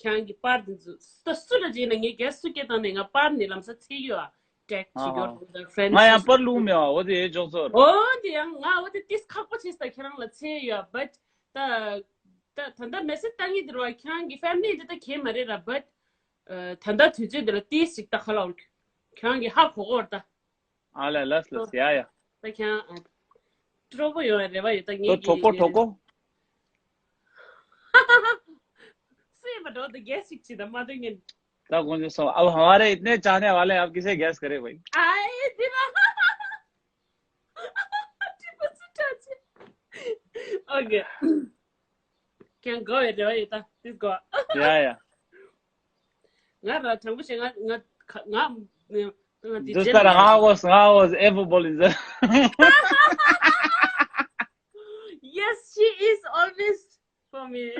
ཁྱང་གི་པར་དེ་ཚོ་ད་སུ་ལ་ཅི་ན་ངའི་guest སུ་སྐད་བཏང་ནས་ང་པར་ནས་ལམ་སང་འཚོལ་ཡོད་ཨ། text བྱེད་ཡོད་friends ང་ཡང་པར་བླུགས་མེད་པ། འོ་དེ་ཨེ་ཅོག་ཚོར། འོ་དེ་ཡང་ང་འོ་དེ་ཏིས་ཁག་པོ་བྱས་ད་ཁྱེད་རང་ལ་འཚོལ་ཡོད་but ད་ད་ད་ལྟ་message བཏང་གི་འདུག་ར། ཁྱེད་རང་གི་family འདི་ད་གལ་མ་རེད་ར། but ད་ལྟ་དུས་ཚོད་འདི་ལ་ཏིས་ཞིག་ད་ཁ་ལ་འོར་ཁྱེད་རང་གི་ཧ་གོ་གོ་ར་ད། ཨ་ལས་ལས་ལས་ཡ་ཡ། ད་ཁྱེད་རང་སྤྲོ་པོ་ཡོང་བའི་རེ་བ་ཡོད། ད་ངེད་ཀྱི་གྲོགས་པོ་གྲོགས་པོ། སུས་མ་འགྲོ་ད་guest ཞིག་བྱེད་ད་མ་འདོད་ངན། ད་དགོངས་ཚུལ་སོང་། अब हमारे इतने चाहने वाले हैं, अब किसे guest करे भाई? आए दिला। okay. ཁྱེད་དགའ་བའི་རེ་བ་ཡོད་ད། དེ་དགའ། ཡ་ཡ། ང་ར་དྲང་པོ་བཤད། ང་ང་ང་ང་འདི་འདི་ལྟར་ང་was ང་was everybody is yes, she is always for me.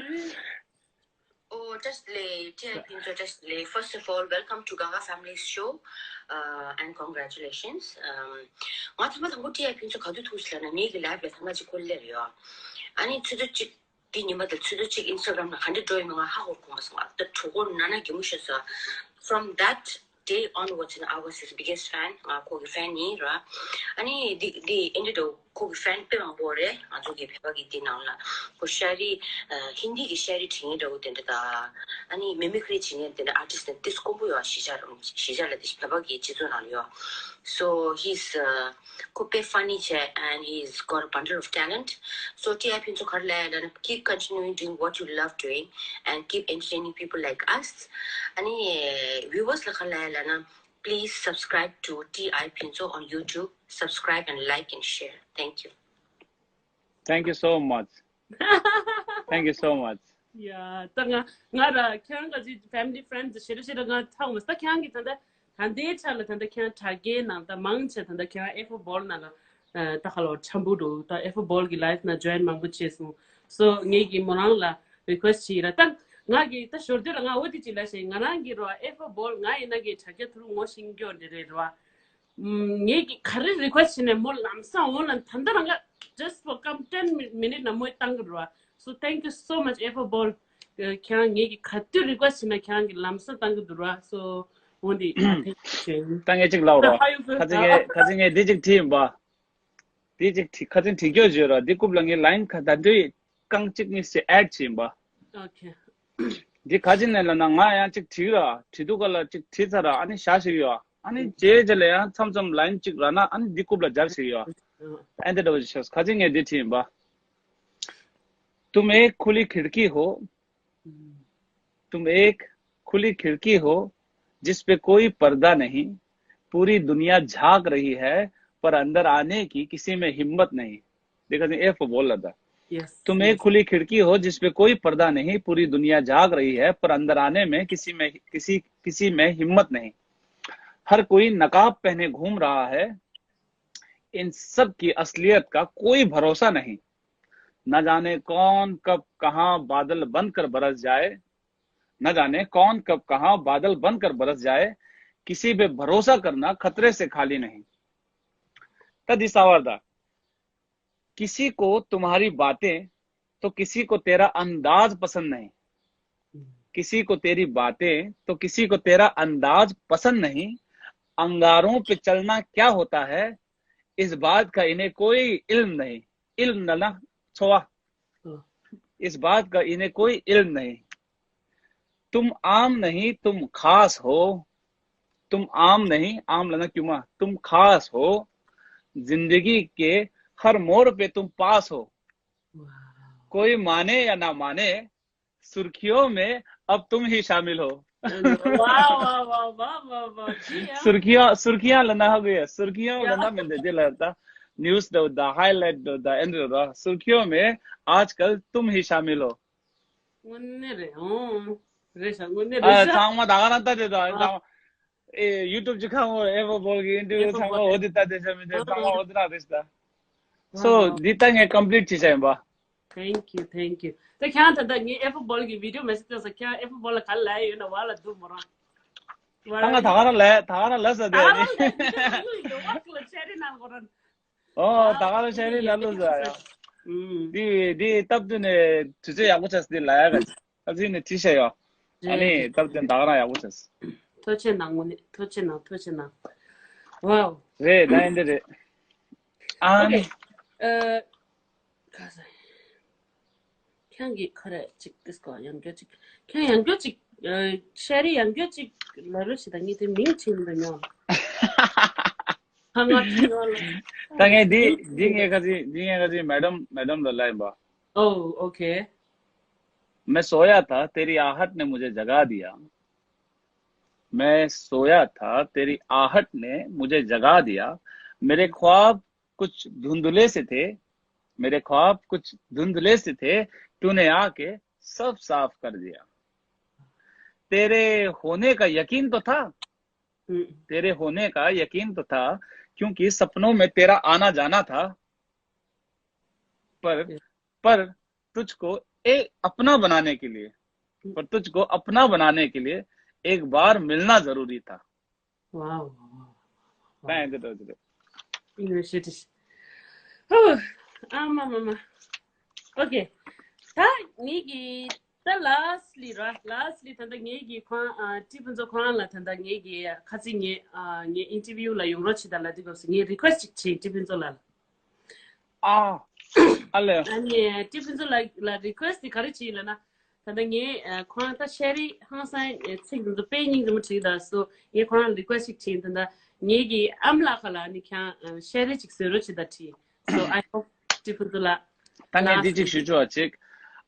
Oh, just late. T I Pincho, just late. First of all, welcome to Ganga Family's show, uh, and congratulations. Um, ང་ཚང་མ་དང་པོ་T I Pincho ག་དུས་ཐུག་ཟེར་ན་ངེད་ཀྱི་live ལ་ཚང་མ་གཅིག་ཁོ་ལེར་ཡོད། ཨ་ནི་ཆུ་ཚོད་གཅིག་དེ་ཉི་མ་དང་ཆུ་ཚོད་གཅིག་Instagram ལ་ག་འདྲ་འགྲོ་ཡོད་མེད་ང་ཧ་གོ་གོ་མ་སོང་། ད་གྲོགས་པོ་ན་ན་གད་མོ་ཤོར་སོང་། From that day onwards, you know, I was his biggest fan. ང་ཁོ་གི་fan ཡིན་ར། ཨ་ནི་འདི་འདི་ཨེ་འདྲ་འདྲ་ཁོ་གི་fan དཔེ་མང་པོ་རེད། ང་ཚོ་གི་བོད་པ་གི་འདི་ནང་ལ་ཁོ་ཤ་རི་ཧིན་དི་གི་ཤ་རི་བྲིས་མཁན་འདྲ་བོ་དེ་འདྲ་དང་། ཨ་ནི་མི་མི་ཁི་རི་བྲིས་མཁན་དེ་འདྲ་artist དེ་ཏིས་དཀོན་པོ་ཡོད། གཞིས་ཆགས་གཞིས་ཆགས་ལ་དེ་བོད་པ་གི་སྤྱི་ཚོགས་ནང་ལ་ཡོད། So he's uh, ཁོ་དཔེ་funny བྱས། and he's got a bundle of talent. So T I Pincho ག་རེ་ལབ་ཡ་ལབ་ན། keep continuing doing what you love doing and keep entertaining people like us. ཨ་ནི་viewers ལ་ག་རེ་ལབ་ཡ་ལབ་ན། Please subscribe to T I Pincho on YouTube. Subscribe and like and share. Thank you. Thank you so much. Thank you so much. ཡ་ད་ང་ང་ར་ཁྱེད་རང་ག་ཅིག་family friends ཞེ་དྲག་ཞེ་དྲག་ང་ཐག་མ་ས། ད་ཁྱེད་རང་གི་ད་ལྟ་ད་ལྟའི་ཆ་ལ་ད་ལྟ་ཁྱེད་རང་དྲ་རྒྱའི་ནང་ད་མང་ཆེ་ད་ལྟ་ཁྱེད་རང་ཨེ་ཕོ་བོལ་ནང་ལ་ ཨ་ད་ཁ་ལོ་འཆམ་པོ་འདུག་ད་ཨེ་ཕོ་བོལ་གི་ལའེབ་ན་ཇོ་ཡིན་མང་པོ་བྱས་སོང་། སོ་ངེད་ཀྱིས་མོ་རང་ལ་རི་ཀུ་ཨེ་སི་བྱེད་ཡིན་ར། ད་ང་གིས་ད་ཞོར་དུས་ལ་ང་འོ་དེ་ཅིག་ལ་བཤད། ང་རང་གིས་རོ་ཨེ་ཕོ་བོལ་ང་ཡིན་ན་གི་དྲ་རྒྱ་ཐུ་རུ་ངོ་ཤེས་ཀྱི་ཡོད་འདི་རེད་ར། ངེད་ཀྱིས་ག་རེ་རི་ཀུ་ཨེ་སི་བྱས་ནས་མོ་ལམ་སང་འོང་ལ་ད་ལྟ་རང་ག་just for come ten minute ན་མོས་བཏང་གི་ར། So thank you so much ཨེ་ཕོ་བོལ། ཁྱེད་རང་ངེད་ཀྱིས་ག་དུས་རི་ཀུ་ཨེ་སི་བྱས་ན་ཁྱེད་རང་གིས་ལམ་སང་བཏང་གི་འདུག་ར། So འོ་འདི་ད་ཐེང་ཀྱུ་ཞུ་ཡིན། ད་ངས་གཅིག་ལབ་རོགས། How you feel? ཁ་ཅིག་ངས་ཁ་ཅིག་ངས་འདི་གཅིག་བྲིས་ཡིན་པ། དེ་ཅིག་ཁ་ཅིག་བྲིས་སྐྱོ་བརྗོད་ར། འདི་རྐུབ་ལ་ངས་ལའིན་ཁ་ད་འདྲའི་རྐང་གཅིག་གཉིས་ཤིག་ཨེཌ་བྱས་ཡིན་པ། Okay. འདི་ཁ་ཅིག་ནས་ལབ་ན་ང་ཡང་ཅིག་བྲིས་ར། བྲིས་དུས་ག་ལ་ཅིག་བྲིས་ཚར་ར། ཨ་ནི་བཞག་ཞིག་ཡོད། ཨ་ནི་རྗེས་རྗེས་ལ་ཡང་མཚམས་མཚམས་ལའིན་ཅིག་ར་ན་ཨ་ནི་འདི་རྐུབ་ལ་སྦྱར་ཞིག་ཡོད། ཨ་འདི་འདྲ་བ་ཅིག་ཤོག་ཁ་ཅིག་ངས་འདི་བྲིས་ཡིན་པ། तुम एक खुली खिड़की हो, तुम एक खुली खिड़की हो, जिस पे कोई पर्दा नहीं, पूरी दुनिया झांक रही है, पर अंदर आने की किसी में हिम्मत नहीं। देखा तुम, ཨེ་ཕོ་བོལ་ལ་ད། Yes, तुम एक yes. खुली खिड़की हो, जिस पे कोई पर्दा नहीं, पूरी दुनिया झांक रही है, पर अंदर आने में किसी में किसी किसी में हिम्मत नहीं। हर कोई नकाब पहने घूम रहा है, इन सब की असलियत का कोई भरोसा नहीं। न जाने कौन कब कहां बादल बनकर बरस जाए, न जाने कौन कब कहां बादल बनकर बरस जाए, किसी पे भरोसा करना खतरे से खाली नहीं। तदी सावरदा, किसी को तुम्हारी बातें तो किसी को तेरा अंदाज पसंद नहीं। किसी को तेरी बातें तो किसी को तेरा अंदाज पसंद नहीं। अंगारों पे चलना क्या होता है, इस बात का इन्हें कोई इल्म नहीं। इल्म न ना, छोआ। इस बात का इन्हें कोई इल्म नहीं। तुम आम नहीं, तुम खास हो। तुम आम नहीं, आम लगा क्यों मां? तुम खास हो। जिंदगी के हर मोड़ पे तुम पास हो। कोई माने या ना माने, सुर्खियों में अब तुम ही शामिल हो। वाह, वाह, वाह, वाह, वाह, वाह। जी हाँ। सुर्खियों, सुर्खियां लना हो गई है। सुर्खियों क्या? लना में दे दिल रहता। न्यूज़ दो दा, हाईलाइट दो दा, एंड दो दा। सुर्खियों में आजकल तुम ही शामिल हो। དངོས་གནས་རེད། ཨོ། རེད་ཤག་དངོས་གནས་རེད་ཤག་ཨ་ཚང་མ་ད་ག་རང་ལྟ་དེ་དང་ཨ། ཚང་མ་ཨེ་ཡུ་ཊུབ་ཅིག་ཁ་ངོ་ཨེ་ཕོ་བོལ་གི་ཨིན་ཊར་ཝིའུ་ཚང་མ་འོ་དེ་ལྟ་དེ་ཤ་མི་དེ་ཚང་མ་འོ་དེ་རང་རེད་ཤག་སོ་འདི་ལྟ་ངས་ཀམ་པི་ལིཊ་བྱེད་བྱ་ཡིན་པ། Thank you, thank you. ད་ཁྱེད་ད་ལྟ་ངའི་ཨེ་ཕོ་བོལ་གི་བི་ཌི་ཡོ་མེ་སེ་ཇི་སྟོན་སོང་། ཁྱེད་ཨེ་ཕོ་བོལ་ལ་ག་ལ་ཡོད་ན་བ་ལ་འདུག་མོ་རང་། ད་ང་ད་ག་རང་ལ་ད་ག་རང་ལ་ས་དེ་ནི། ཨོ་ད་ག་རང་ཤ་རི་ལ་ལོ་ཟ་ཡ། འདི་འདི་སྟབས་བསྟུན་ནས་དུས་ཚོད་ཡག་པོ་ཆགས་འདི་ལ་ཡ་ག་ཨ་ཙི་ནས་བྲིས་བྱ་ཡོ། ཨ་ནི་སྟབས་བསྟུན་ད་ག་རང་ཡག་པོ་ཆགས། ཐུགས་རྗེ་གནང་། དངོས་གནས་ཐུགས་རྗེ་གནང་། ཐུགས་རྗེ་གནང་། ཝའོ། རེད་ད་ཡིན་འདི་རེད། ཨ་ནི། ཨ། ཁྱེད་ཀྱིས་ཁ་རེ་ཅིག་ཏིས་ཀོ་ཡང་སྐྱོ་ཅིག་ཁྱེད་ཡང་སྐྱོ་ཅིག་ཤ་རི་ཡང་སྐྱོ་ཅིག་ལ་རོ་ཞིག་ད་ངས་དེ་མིང་ཆེན་པོ་ཉོ། ཁ་ང་ཁྱི་ང་ལ། ད་ངས་འདི་འདི་ངས་ཁ་ཅིག་འདི་ངས་ཁ་ཅིག་མེ་ཌམ་མེ་ཌམ་ལ་ལབ་ཡིན་པ། Oh, okay. मैं सोया था, तेरी आहट ने मुझे जगा दिया। मैं सोया था, तेरी आहट ने मुझे जगा दिया। मेरे ख्वाब कुछ धुंधले से थे, मेरे ख्वाब कुछ धुंधले से थे, तूने आके सब साफ कर दिया। तेरे होने का यकीन तो था, तेरे होने का यकीन तो था, क्योंकि सपनों में तेरा आना जाना था, पर पर तुझको एक अपना बनाने के लिए, पर तुझको अपना बनाने के लिए एक बार मिलना जरूरी था। Wow. Wow. ཨ་མ་མ་མ། Okay. ད་ངེད་ཀྱི་ད་lastly ར། Lastly ད་ལྟ་ངེད་ཀྱི་ཁོང་ཨ་ཊི་ཕུན་ཚོགས་ཁོང་རང་ལ་ད་ལྟ་ངེད་ཀྱི་ཁ་ཚིག་ངེད་ཨ་ངེད་ཨིན་ཊར་བིའུ་ལ་ཡོང་རོགས་བྱེད་དང་ལབ་དུས་སྐབས་སུ་ངས་རི་ཀུ་ཨེ་སི་ཊི་ཅིག་བྱས་ཊི་ཕུན་ཚོགས་ལགས་ལ། ཨ། ཨ་ལེ། ཨ་ནི་ཊི་ཕུན་ཚོགས་ལགས་ལ་རི་ཀུ་ཨེ་སི་ཊི་དེ་ག་རེ་བྱས་ལབ་ན། ད་ལྟ་ངས་ཨ་ཁོང་ད་ཤ་རི་ཧང་སང་ཨ་ཚིག་འདི་ཚོ་དཔེ་སྙིང་རྗེ་མོ་བྲིས་ད་སོ། ངས་ཁོང་རང་རི་ཀུ་ཨེ་སི་ཊི་ཅིག་བྱས། ད་ལྟ་ངེད་ཀྱི་ཨ་མ་ལགས་ཁ་ལ་ཨ་ནི་ཁྱེད་རང་ཨ་ཤ་རི་ཅིག་བཟོས་རོགས་བྱེད་ད་བྲིས། So I hope ཊི་ཕུན་ཚོགས་ལགས། ད་ངས་འདི་གཅིག་ཞུ་ཆོག་ཅིག་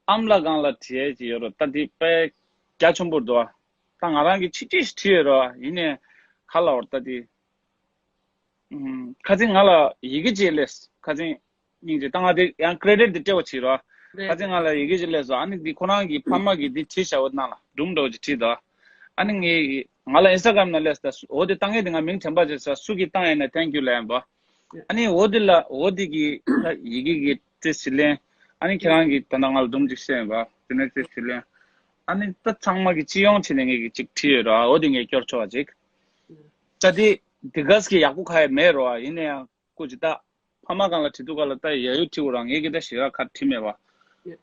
ཨ་མ་ལགས་སྒང་ལ་བྲིས་ཡས་ཅིག་ཡོད་རོ། ད་འདི་དཔེ་རྒྱ་ཆེན་པོ་འདུག་ད་ང་རང་གིས་ཆིག་ཆིག་བྲིས་ཡོད་རོ། ཡིན་ནའི་ཁ་ལ་འོར་ད་འདི། ཁ་ཚིག་ང་ལ་ཡི་གེ་ཅིག་སླེབས། ཁ་ཚིག་སྙིང་རྗེ། ད་ང་དེ་ཡང་ཀི་རེ་ཌིཊ་དེ་སྤྲད་པ་བྱེད་རོགས། ཁ་ཚིག་ང་ལ་ཡི་གེ་ཅིག་སླེབས་སོང་། ཨ་ནི་འདི་ཁོ་རང་གི་ཕ་མ་གིས་འདི་བྲིས་བཞག་འོ་ནང་ལ་སྒྲུང་འདྲ་བོ་ཅིག་བྲིས་འདུག་ཨ་ནི་ངས་ང་ལ་ཨིན་སི་ཊ་གྷ་རམ་ནང་སླེབས་སོང་། འོ་དེ་ད་ངས་དེ་ང་མིང་དྲན་པ་བརྗེད་སོང་། སུ་གིས་བཏང་ཡིན་ན་ཐེང་ཀིའུ་ལབ་ཡིན་པ། ཨ་ནི་འོ་དེ་ལ་འོ་དེ་གི་ད་ཡི་གེ་གི་ཏི་སི་ལེན། ཨ་ནི་ཁྱེད་རང་གི་ད་ནང་ལ་དུམ་ཅིག་བཤད་ཡིན་པ་དེ་ནས་ཏི་སི་ལེན། ཨ་ནི་ད་ཚང་མ་གི་སྤྱི་ཡོངས་བྱས་ནས་ངས་གི་ཅིག་བྲིས་ཡོད་ར། འོ་དེ་ངས་སྐྱོར་ཆོག་པ་ཅིག་ད་དེ་དེ་ག་ཟིག་ཡག་པོ་ཁ་ཡ་མེད་རོ། ཡིན་ན་ཡང་སྐུ་ཅི་ད་ཕ་མ་གང་ལ་བྲིས་འདུག་ག་ལ་ད་ཡ་ཡུ་བྲིས་འོ་ར། ངས་གི་ད་ཞེ་དྲག་ཁ་བྲིས་མེད་པ།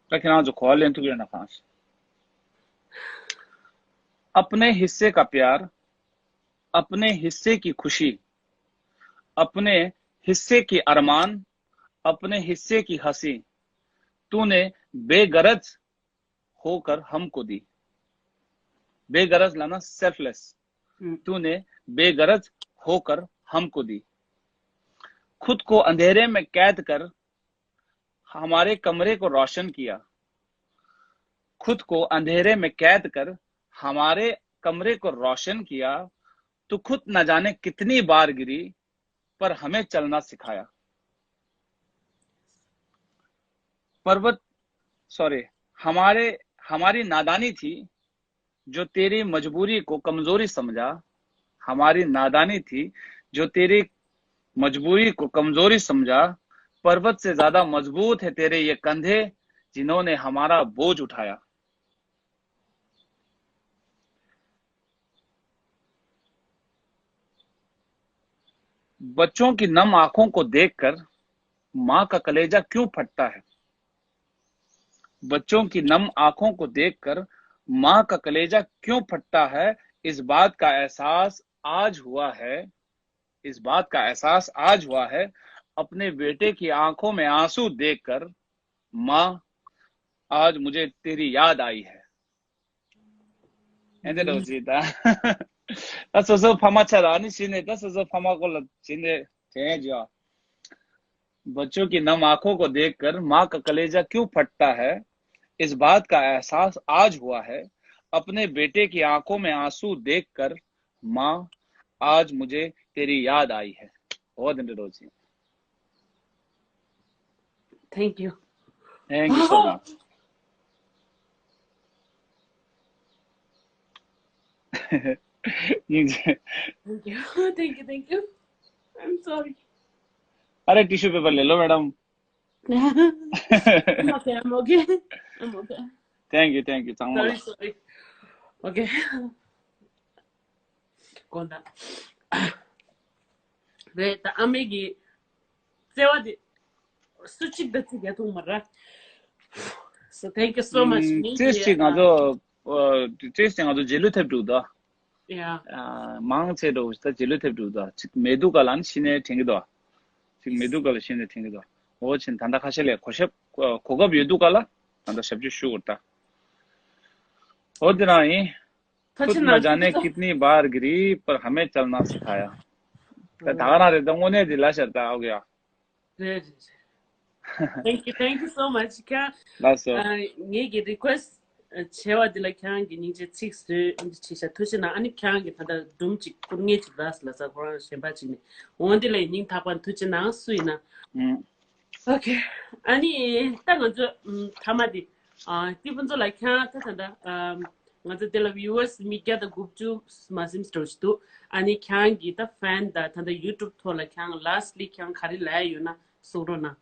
ད་ཁྱེད་རང་ཚོ་གོ་བ་ལེན་ཐུབ་ཡོད་ན་གང་ཤེས། अपने हिस्से का प्यार, अपने हिस्से की खुशी, अपने हिस्से की अरमान, अपने हिस्से की हंसी तूने बेगरज होकर हमको दी। बेगरज लाना सेल्फलेस। तूने बेगरज होकर हमको दी। खुद को अंधेरे में कैद कर हमारे कमरे को रोशन किया। खुद को अंधेरे में कैद कर हमारे कमरे को रोशन किया। तू खुद न जाने कितनी बार गिरी, पर हमें चलना सिखाया। पर्वत, सॉरी, हमारे हमारी नादानी थी जो तेरी मजबूरी को कमजोरी समझा। हमारी नादानी थी जो तेरी मजबूरी को कमजोरी समझा। पर्वत से ज्यादा मजबूत है तेरे ये कंधे, जिन्होंने हमारा बोझ उठाया। बच्चों की नम आंखों को देखकर माँ का कलेजा क्यों फटता है? बच्चों की नम आंखों को देखकर माँ का कलेजा क्यों फटता है? इस बात का एहसास आज हुआ है। इस बात का एहसास आज हुआ है। अपने बेटे की आंखों में आंसू देखकर माँ, आज मुझे तेरी याद आई है। ཨེ་འདི་འདྲ་ཅིག་ད། ད་སོ་སོ་ཕ་མ་ཆ་ར་ནི་ཤི་ནས་ད་སོ་སོ་ཕ་མ་སྐོར་ལ་ཅི་ནས་དྲན་ཡ་ཅི་ཡ། बच्चों की नम आंखों को देखकर माँ का कलेजा क्यों फटता है, इस बात का एहसास आज हुआ है। अपने बेटे की आंखों में आंसू देखकर माँ, आज मुझे तेरी याद आई है। बहुत दिन रोजी। Thank you. Thank you so much. Thank you, thank you, thank you. I'm sorry. अरे टिश्यू पेपर ले लो madam. I'm okay, I'm okay. I'm okay. Thank you, thank you. चांगला. Sorry, sorry. Okay. དགོངས་དག་རེད་ད། ཨ་མའི་གི་བརྩེ་བ་དེ་སུ་གཅིག་དང་གཅིག་ཡ་ཐུག་མ་ར། So thank you so much. ཅེས་ཅིག་ང་ཚོ་ཅེས་ཅིག་ང་ཚོ་རྗེས་ལུས་ཐེབས་འདུག་ད། ཡ། མང་ཆེ་འགྲོ་ད་རྗེས་ལུས་ཐེབས་འདུག་ད། ཅིག་མེད་འདུག་ག་ལ་ནི་ཤི་ནས་དྲན་གི་འདུག་ཅིག་མེད་འདུག་ག་ལ་ཤི་ནས་དྲན་གི་འདུག་འོ་ཆེན་ད་ལྟ་ཁ་ཤས་ལས་གོ་ཞབས་གོ་སྐབས་ཡོད་འདུག་ག་ལ་ད་ལྟ་ཞབས་ཕྱི་ཞུ་དགོས་ད། འོ་དེ་རང་ཡིན། खुद न जाने कितनी बार गिरी पर हमें चलना सिखाया. ད་ད་ག་རང་རེད་ད། དངོས་གནས་འདི་ལ་ཤར་ད་ཨོ་གེ་ཡ། རེད་རེད་རེད། Thank you, thank you so much. ཁྱེད་ལགས་སོ། ངེད་ཀྱི་རི་ཀུ་ཨེ་སི་ཊི་བྱས་པ་འདི་ལ་ཁྱེད་རང་གི་སྙིང་རྗེ་ཚིག་བཟོས་འདི་བྱས་ཤག་ཐུགས་རྗེ་གནང་། ཨ་ནི་ཁྱེད་རང་གི་ད་ལྟ་སྒྲུང་གཅིག་བསྐུར་མཁན་གཅིག་རག་ལ་ས་ཁོ་རང་གཞན་པ་གཅིག་ནས་འོང་འདི་ལ་སྙིང་ཐག་པ་ཐུགས་རྗེ་གནང་། སུ་ཡིན་ན། ཨོ་ཁེ། ཨ་ནི་ད་ང་ཚོ་ཐ་མ་འདི། ཨ་ཏི་ཕུན་ཚོགས་ལགས་ཁྱེད་རང་ད་ད་ད་ང་ཚོ་དེ་ལ་ཝི་ཡུ་ཨར་སི་མི་བརྒྱ་དང་དགུ་བཅུ་མ་ཟིན་འགྲོ་ཞིག་འདུག་ཨ་ནི་ཁྱེད་རང་གི་ད་ཕན་ད་ད་ད་ཡུ་ཊུབ་ཐོག་ལ་ཁྱེད་རང་ལ་སི་ཊི་ལི་ཁྱེད་རང་ག་རེ་ལབ་ཡ་ཡོད་ན་གསུང་རོགས་གནང་།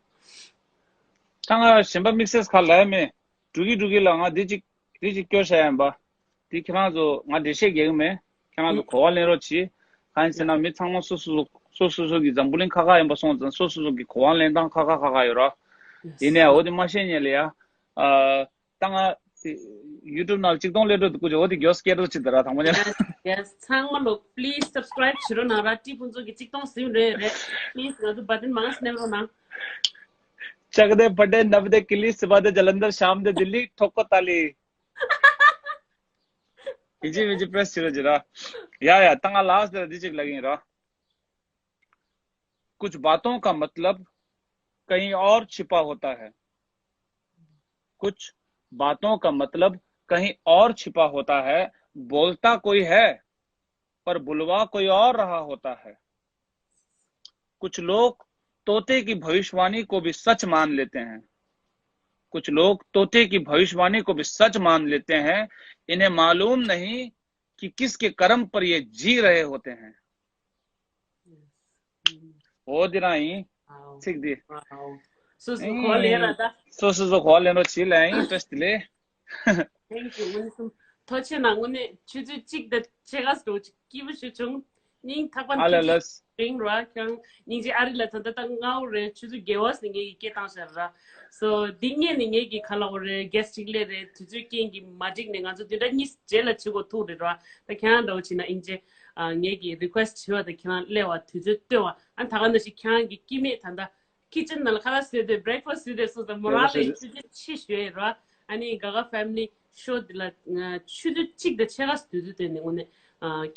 ད་ང་གཞན་པ་དམིགས་བསལ་ག་ལབ་ཡ་མེད། འགྲོ་གི་འགྲོ་གི་ལ་ང་འདི་གཅིག་འདི་གཅིག་སྐྱོར་བྱ་ཡ་ཡིན་པ། འདི་ཁྱེད་རང་ཚོ་ང་འགྲེལ་བཤད་རྒྱག་གི་མེད། ཁྱེད་རང་ཚོ་གོ་བ་ལེན་རོགས་གྱིས། གང་ཡིན་ཟེར་ན་མི་ཚང་མ་སོ་སོ་སོ་སོ་སོ་གི་འཛམ་བུ་གླིང་ཁ་ཁ་ཡིན་པ་སོང་ཙང་སོ་སོ་སོ་གི་གོ་བ་ལེན་སྟངས་ཁ་ཁ་ཁ་ཁ་ཡོད་ར། ཡིན་ནའི་འོ་དེ་མ་ཤེས་ཉེ་ལ་ཡ། ཨ། ད་ང་ཡུ་ཊུབ་ནང་ལ་གཅིག་སྟོང་སླེབས་འགྲོ་འདུག་གོ་འོ་དེ་མགྱོགས་སྐད་འགྲོ་ཅིག་ད་ར་དང་པོ་ཉེ། Yes, yes. ཚང་མ་ལོ་please subscribe བྱེད་རོགས་གནང་ར། ཏི་ཕུན་ཚོགས་ཀྱི་གཅིག་སྟོང་ཟིན་རེད་རེད། Please ང་ཚོ་བ་དན་མང་སྣེབ་རོགས་གནང་། चकदे पटे नबदे किली सिबादे जलंधर शाम दे दिल्ली ठोको ताली. ཡིན་གཅིག་མིན་གཅིག་པྲེ་སི་བྱེད་རོགས་བྱེད་ར། ཡ་ཡ་ད་ང་ལ་སི་ཊི་ལ་འདི་གཅིག་ལབ་ཀྱི་ཡིན་ར། कुछ बातों का मतलब कहीं और छिपा होता है। कुछ बातों का मतलब कहीं और छिपा होता है। बोलता कोई है, पर बुलवा कोई और रहा होता है। कुछ लोग तोते की भविष्यवाणी को भी सच मान लेते हैं। कुछ लोग तोते की भविष्यवाणी को भी सच मान लेते हैं। इन्हें मालूम नहीं कि किसके कर्म पर ये जी रहे होते हैं। འོ་འདི་རང་ཡིན། ཚིག་འདི། སོ་སོ་གོ་ལེན་ར་ད། སོ་སོ་སོ་གོ་ལེན་རོགས་བྱེད་ལ་ཡིན། བཀྲ་ཤིས་བདེ་ལེགས། Thank you དངོས་གནས་སུ། ཐུགས་རྗེ་ཆེ་གནང་། དངོས་གནས་ཆུ་ཚོད་གཅིག་དང་ཕྱེད་ཀ་ཙམ་སྐྱིད་པོ་ཞིག་བྱུང་། སྙིང་ཐག་པ་ནས་ཨ་ལ་ལ། རིང་ར་ཁྱང་སྙིང་རྗེ། ཨ་རི་ལ་ད་ལྟ་ད་ལྔ་པོ་རེད། ཆུ་ཚོད་བརྒྱད་པ་ནས་ངེད་ཀྱི་སྐད་བཏང་ཤར་ར། སོ་འདི་ངེད་ནས་ངེད་ཀྱི་ཁ་ལ་འོ་རེད། གེ་སི་ཊི་གཅིག་སླེབས་རེད། དུས་ཚོད་རྐྱེན་གྱིས་མ་འགྲིག་ནས་ང་ཚོ་བདུན་ཕྲག་གཉིས་རྗེས་ལ་བྱེད་དགོས་ཐུག་རེད་ར། ད་ཁྱེད་རང་འདྲ་བོ་བྱས་ན་སྙིང་རྗེ། ངེད་ཀྱི་རི་ཀུ་ཨེ་སི་ཊི་བྱེད་པ་དང་ཁྱེད་རང་སླེབས་པ་དུས་ཚོད་བཏོན་པ་ཨ་ད་ག་ནང་བཞིན་ཁྱེད་རང་གི་སྐྱེ་དམན་ད་ལྟ། ཁི་ཆན་ནང་ལ་ཁ་ལག་བཟོས་ཏེ་བྷི་རེག་ཕ་སི་བཟོས་ཏེ་སོང་ཙང་མོ་རང་ལ་ཡིན་ཆུ་ཚོད་ཕྱེད་ཞུ་ཡས་ར། ཨ་ནི་ག་ག་ཕེ་མི་ལི་ཤོ་འདི་ལ་ཆུ་ཚོད་གཅིག་དང་ཕྱེད་ཀ་དུས་ཚོད་བཏོན་ནས་དངོས་གནས་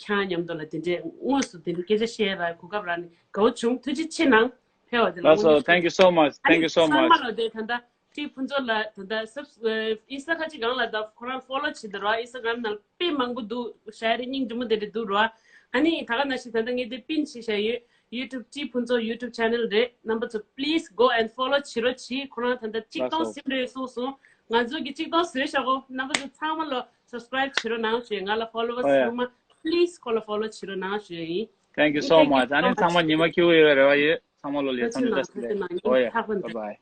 ཁྱེད་མཉམ་དུ་ལ་དེ་འདྲའི་དངོས་སུ་དེ་འདྲའི་སྐད་ཆ་བཤད་ར་གོ་སྐབས་རག་ནས་དགའ་བོ་བྱུང་། ཐུགས་རྗེ་ཆེ་གནང་། ཕེབས་པ་དེ་ལ་ལགས་སོ། དངོས་གནས་Thank you so much. Thank you so much. ཚང་མ་ལ་དེ་ད་ལྟ་ཀྲི་ཕུན་ཚོགས་ལ་ད་ལྟ་སབ་ཨིན་སི་ཊ་ཁ་ཅིག་སྒང་ལ་ད་ཁོ་རང་ཕོ་ལོ་བྱེད་འདུག་ར། ཨིན་སི་ཊ་གྷ་རམ་ནང་དཔེ་མང་པོ་འདུག་ཤ་རི་སྙིང་རྗེ་མོ་དེ་འདྲ་འདུག་ར། ཨ་ནི་ད་ག་ནང་བཞིན་ད་ལྟ་ངས་དེ་པིན་བྱས་བཞག་ཡོད། ཡུ་ཊུབ་ཀྲི་ཕུན་ཚོགས་ཡུ་ཊུབ་ཆེ་ནལ་རེད། རྣམ་པ་ཚོ་please go and follow བྱེད་རོགས་གྱིས། ཁོ་རང་ད་ལྟ་གཅིག་སྟོང་ལགས་སོ། ཟིན་རེད་གསུངས་སོང་། ང་ཚོ་གི་གཅིག་སྟོང་ཟིན་ཤག་གོ། རྣམ་པ་ཚོ་ཚང་མ་ལོ་སབ་སི་ཀ་རའིབ་བྱེད་རོགས་གནང་ཞུ། ང་ལ་ཕོ་ལོ་ཝར་ཨོ་ཡ། ཟིན་མ། please ཁོ་ལ་ཕོ་ལོ་བྱེད་རོགས་གནང་ཞུ་ཡིན། Thank you so much. ཨ་ནི་ཚང་མ་ཉི་མ་ཁྱེད་ཡོད་རེ་བ་ཡོད། ཚང་མ་ལོ་ལས་ཐོག་ནས་བཀྲ་ཤིས་བདེ་ལེགས། ཨོ་ཡ། Bye bye.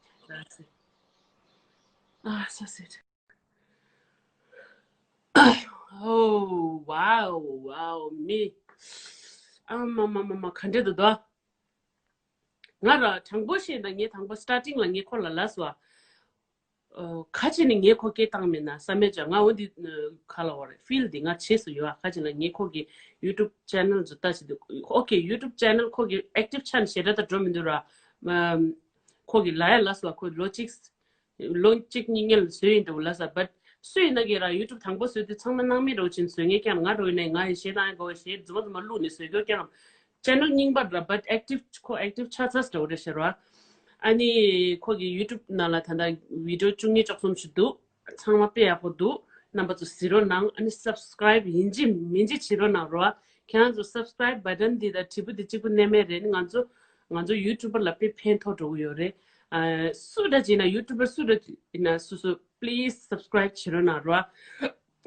Oh wow wow me. ཨ་མ་མ་མ་མ་ག་འདྲ་འདུག་དོ། ང་ར་དྲང་པོ་བཤད་ན་ངས་དང་པོ་སི་ཊར་ཊིང་ལ་ངས་ཁོ་ལ་ལབ་སོང་། ཁ་ཅིག་ནས་ངས་ཁོ་སྐད་བཏང་མེད་ན་བསམ་མེད་ཅག་ང་འོ་འདི་ག་ལ་བ་རེད། ཕིལ་འདི་ང་བྱེད་སུ་ཡོད། ཁ་ཅིག་ན་ངས་ཁོ་གི་ཡུ་ཊུབ་ཆེ་ནལ་ཚོ་ལྟ་བྱེད་དུ། ཨོ་ཁེ། ཡུ་ཊུབ་ཆེ་ནལ་ཁོ་གི་ཨེག་ཊིབ་ཆ་ནས་ཞེ་དྲག་ད་འགྲོ་མི་འདུག་ར། ཁོ་གི་ལ་ཡ་ལ་སོ་ཁོ་ལོ་གཅིག་ལོ་གཅིག་གཉིས་ངལ་བཟོས་ཡིན་འདུག་ལ་ས། བཊ་སུ་ཡིན་ན་གི་ར་ཡུ་ཊུབ་དང་པོ་བཟོས་དུས་ཚང་མ་སྣང་མེད་རོ་ཆེན་བཟོས་ངེས་ཀྱང་ང་རོ་ཡིན་ནའི་ང་ཡི་ཞེ་དང་གོ་ཞེ་རྫུ་མ་རྫུ་མ་བླུགས་ནས་བཟོས་གོ་ཀྱང་ཆེ་ནལ་རྙིང་པ་འདྲ། བཊ་ཨེག་ཊིབ་ཁོ་ཨེག་ཊིབ་ཆགས་ཚར་འདྲ་བོ་རེད་ཤེས་རོ། ཨ་ནི་ཁོ་གི་ཡུ་ཊུབ་ནང་ལ་ད་ལྟ་བི་ཌིའོ་བཅུ་གཉིས་བཅུ་གསུམ་ཞིག་འདུག་ཚང་མ་དཔེ་ཡག་པོ་འདུག་རྣམ་པ་ཚོ་གཟིགས་རོགས་གནང་། ཨ་ནི་སབ་སི་ཀ་རའིབ་ཡིན་གཅིག་མིན་གཅིག་བྱེད་རོགས་གནང་རོགས། ཁྱེད་རང་ཚོ་སབ་སི་ཀ་རའིབ་བ་ཊན་འདི་དང་དྲིལ་བུ་འདི་གཅིག་པུ་གནས་མེད་རེད། ཨ་ནི་ང་ཚོ་ང་ཚོ་ཡུ་ཊུབ་པར་ལ་དཔེ་ཕན་ཐོགས་འགྲོ་གི་ཡོད་རེད། ཨ་སུ་འདྲ་ཅིག་ཡིན་ན་ཡུ་ཊུབ་པར་སུ་འདྲ་ཡིན་ན་སུ་སུ་པི་ལི་སི་སབ་སི་ཀ་རའིབ་བྱེད་རོགས་གནང་རོགས།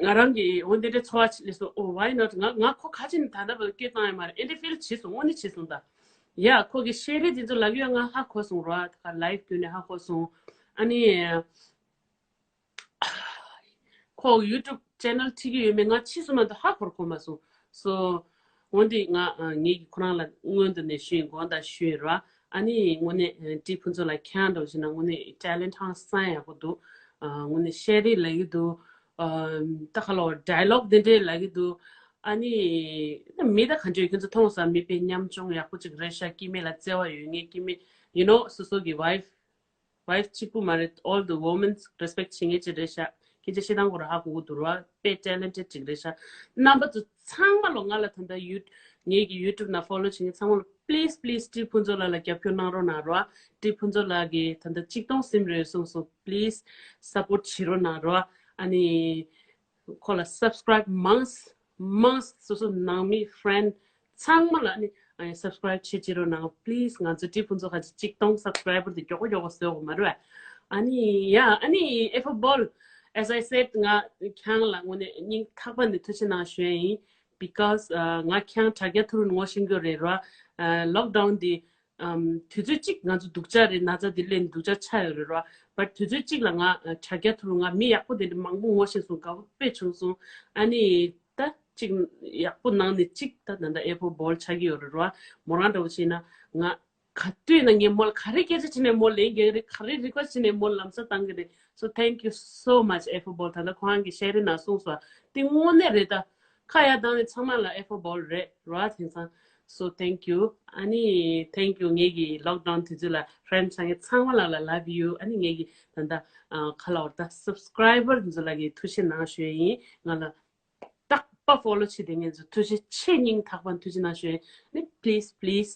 ང་རང་གི་འོ་འདི་འདྲའི་ཚོར་བ་ཅིག་སླེབས་སོང་། Oh why not? ང་ང་ཁོ་ཁ་ཅིག་ནས་ད་ལྟ་བར་སྐད་བཏང་ཡ་མ་རེད། ཨེ་འདྲ་ཕིལ་བྱས་སོང་། དངོས་གནས་བྱས་སོང་ད། ཡ་ཁོ་གི་ཤེས་རིག་འདི་ཚོ་ལབ་ཡོད། ང་ཧ་གོ་སོང་རོ། ད་ག་ལའིབ་བརྒྱུད་ནས་ཧ་གོ་སོང་། ཨ་ནི། ཁོ་ཡུ་ཊུབ་ཆེ་ནལ་ཁྲིད་ཀྱི་ཡོད་མེད་ང་ཕྱིས་སུ་མ་གཏོགས་ཧ་གོ་གོ་མ་སོང་། སོ། འོན་ཏེ་ང་ངེད་ཀྱིས་ཁོ་རང་ལ་སྔོན་དུ་ནས་ཞུས་དགོངས་དག་ཞུས་ར། ཨ་ནི་དངོས་གནས་ཀྲི་ཕུན་ཚོགས་ལགས་ཁྱེད་རང་འདྲ་བོ་ཞིག་ན་དངོས་གནས་ཊེ་ལེན་ཊི་ཧང་སང་ཡག་པོ་འདུག་དངོས་གནས་ཤེས་རིག་ལབ་ཀྱི་འདུག་ད་ག་ལ་ཌའི་ལོག་དེ་འདྲས་ལབ་ཀྱི་འདུག་ཨ་ནི། མི་ད་ག་འདྲས་ཁྱོད་ཚོ་མཐོང་ས་མི་དཔེ་ཉམ་ཆུང་ཡག་པོ་ཅིག་རེད་ཤག་སྐྱེ་དམན་ལ་བརྩེ་བ་ཡོད་མཁན་སྐྱེ་དམན། You know སོ་སོ་གི་ཝའིཕ། ཝའིཕ་གཅིག་པུ་མ་རེད། All the women's respect བྱེད་མཁན་ཅིག་རེད་ཤག་སྐད་ཆ་བཤད་སྟངས་སྐོར་ཧ་གོ་གི་འདུག་ར། དཔེ་ཊེ་ལེན་ཊེཌ་ཅིག་རེད་ཤག་རྣམ་པ་ཚོ་ཚང་མ་ལོ་ང་ལ་ད་ལྟ་ཡུ་ངེད་ཀྱི་ཡུ་ཊུབ་ནང་ཕོ་ལོ་བྱེད་མཁན་ཚང་མ་ལོ་པི་ལི་སི་པི་ལི་སི་ཀྲི་ཕུན་ཚོགས་ལགས་ལ་རྒྱབ་སྐྱོར་གནང་རོགས་གནང་ར། ཀྲི་ཕུན་ཚོགས་ལགས་ཀྱིས་ད་ལྟ་གཅིག་སྟོང་ཟིན་རེད་གསུངས་སོང་། པི་ལི་སི་སབ་པོརཊ་བྱེད་རོགས་གནང་ར། ཨ་ནི། ཁོ་ལ་སབ་སི་ཀ་རའིབ་མང་མང་སོ་སོ་ནང་མི་ཕི་རེན་ཌི་ཚང་མ་ལ་ནི་སབ་སི་ཀ་རའིབ་བྱེད་ཅི་རོགས་གནང་། པི་ལི་སི། ང་ཚོ་ཀྲི་ཕུན་ཚོགས་ཁ་ཅིག་གཅིག་སྟོང་སབ་སི་ཀ་རའི་བར་དུ་མགྱོགས་པོ་མགྱོགས་པོ་བཟོ་དགོས་མ་རེད་པས། ཨ་ནི་ཡ་ཨ་ནི་ཨེ་ཕོ་བོལ། As I said ང་ཁྱེད་རང་ལ་དངོས་གནས་སྙིང་ཐག་པ་ནས་ཐུགས་རྗེ་གནང་ཞུ་ཡ་ཡིན། Because ང་ཁྱེད་རང་དྲ་རྒྱ་ཐུག་རུ་ངོ་ཤེས་ཀྱི་རེད་ར། ལོག་ཌའུན་འདི། ཨམ། དུས་ཚོད་གཅིག་ང་ཚོ་སྡུག་ཅག་རེད། ན་ཚ་འདི་སླེབས་ནས་སྡུག་ཅག་ཆགས་ཡོད་རེད་ར། བཊ་དུས་ཚོད་གཅིག་ལ་ང་དྲ་རྒྱ་ཐུག་རུ་ང་མི་ཡག་པོ་དེ་འདྲ་མང་པོ་ངོ་ཤེས་སོང་། དགའ་པོ་དཔེ་བྱུང་སོང་། ཨ་ནི་ད་གཅིག་ཡག་པོ་ནང་ནས་གཅིག་ད་ད་ད་ཨེ་ཕོ་བོལ་ཆགས་ཀྱི་ཡོད་རེད་ར། མོ་རང་འདྲ་བོ་བྱས་ན་ང་ག་དུས་ན་ངས་མོ་ལ་ག་རེ་སྐད་ཆ་བྱས་ནས་མོ་ལེན་གྱི་རེད། ག་རེ་རི་ཀུ་ཨེ་སི་ཊི་བྱས་ནས་མོ་ལམ་སང་བཏང་གི་རེད། So thank you so much ཨེ་ཕོ་བོལ། ད་ལྟ་ཁོ་རང་གི་ཤེས་རིག་ནང་གསུངས་སོང་། དེ་དངོས་གནས་རེད་ད། ཁ་ཡར་བཏང་ནས་ཚང་མ་ལ་ཨེ་ཕོ་བོལ་རེད་ར། དེང་སང་། So thank you ཨ་ནི་thank you ངེད་ཀྱི་ལོག་ཌའུན་དུས་ཚོད་ལ་ཕི་རེན་ཌི་ཚང་མ་ལ་ལ་love you ཨ་ནི་ངེད་ཀྱི་ད་ལྟ་ཁ་ལ་བར་ད་སབ་སི་ཀ་རའི་བར་དེ་ཚོ་ལ་གི་ཐུགས་རྗེ་གནང་ཞུ་ཡིན། ང་ལ་རྟག་པ་ཕོ་ལོ་བྱེད་དེ་ངེད་ཚོ་ཐུགས་རྗེ་ཆེ་སྙིང་ཐག་པ་ཐུགས་རྗེ་གནང་ཞུ་ཡིན། ཨ་ནི་please please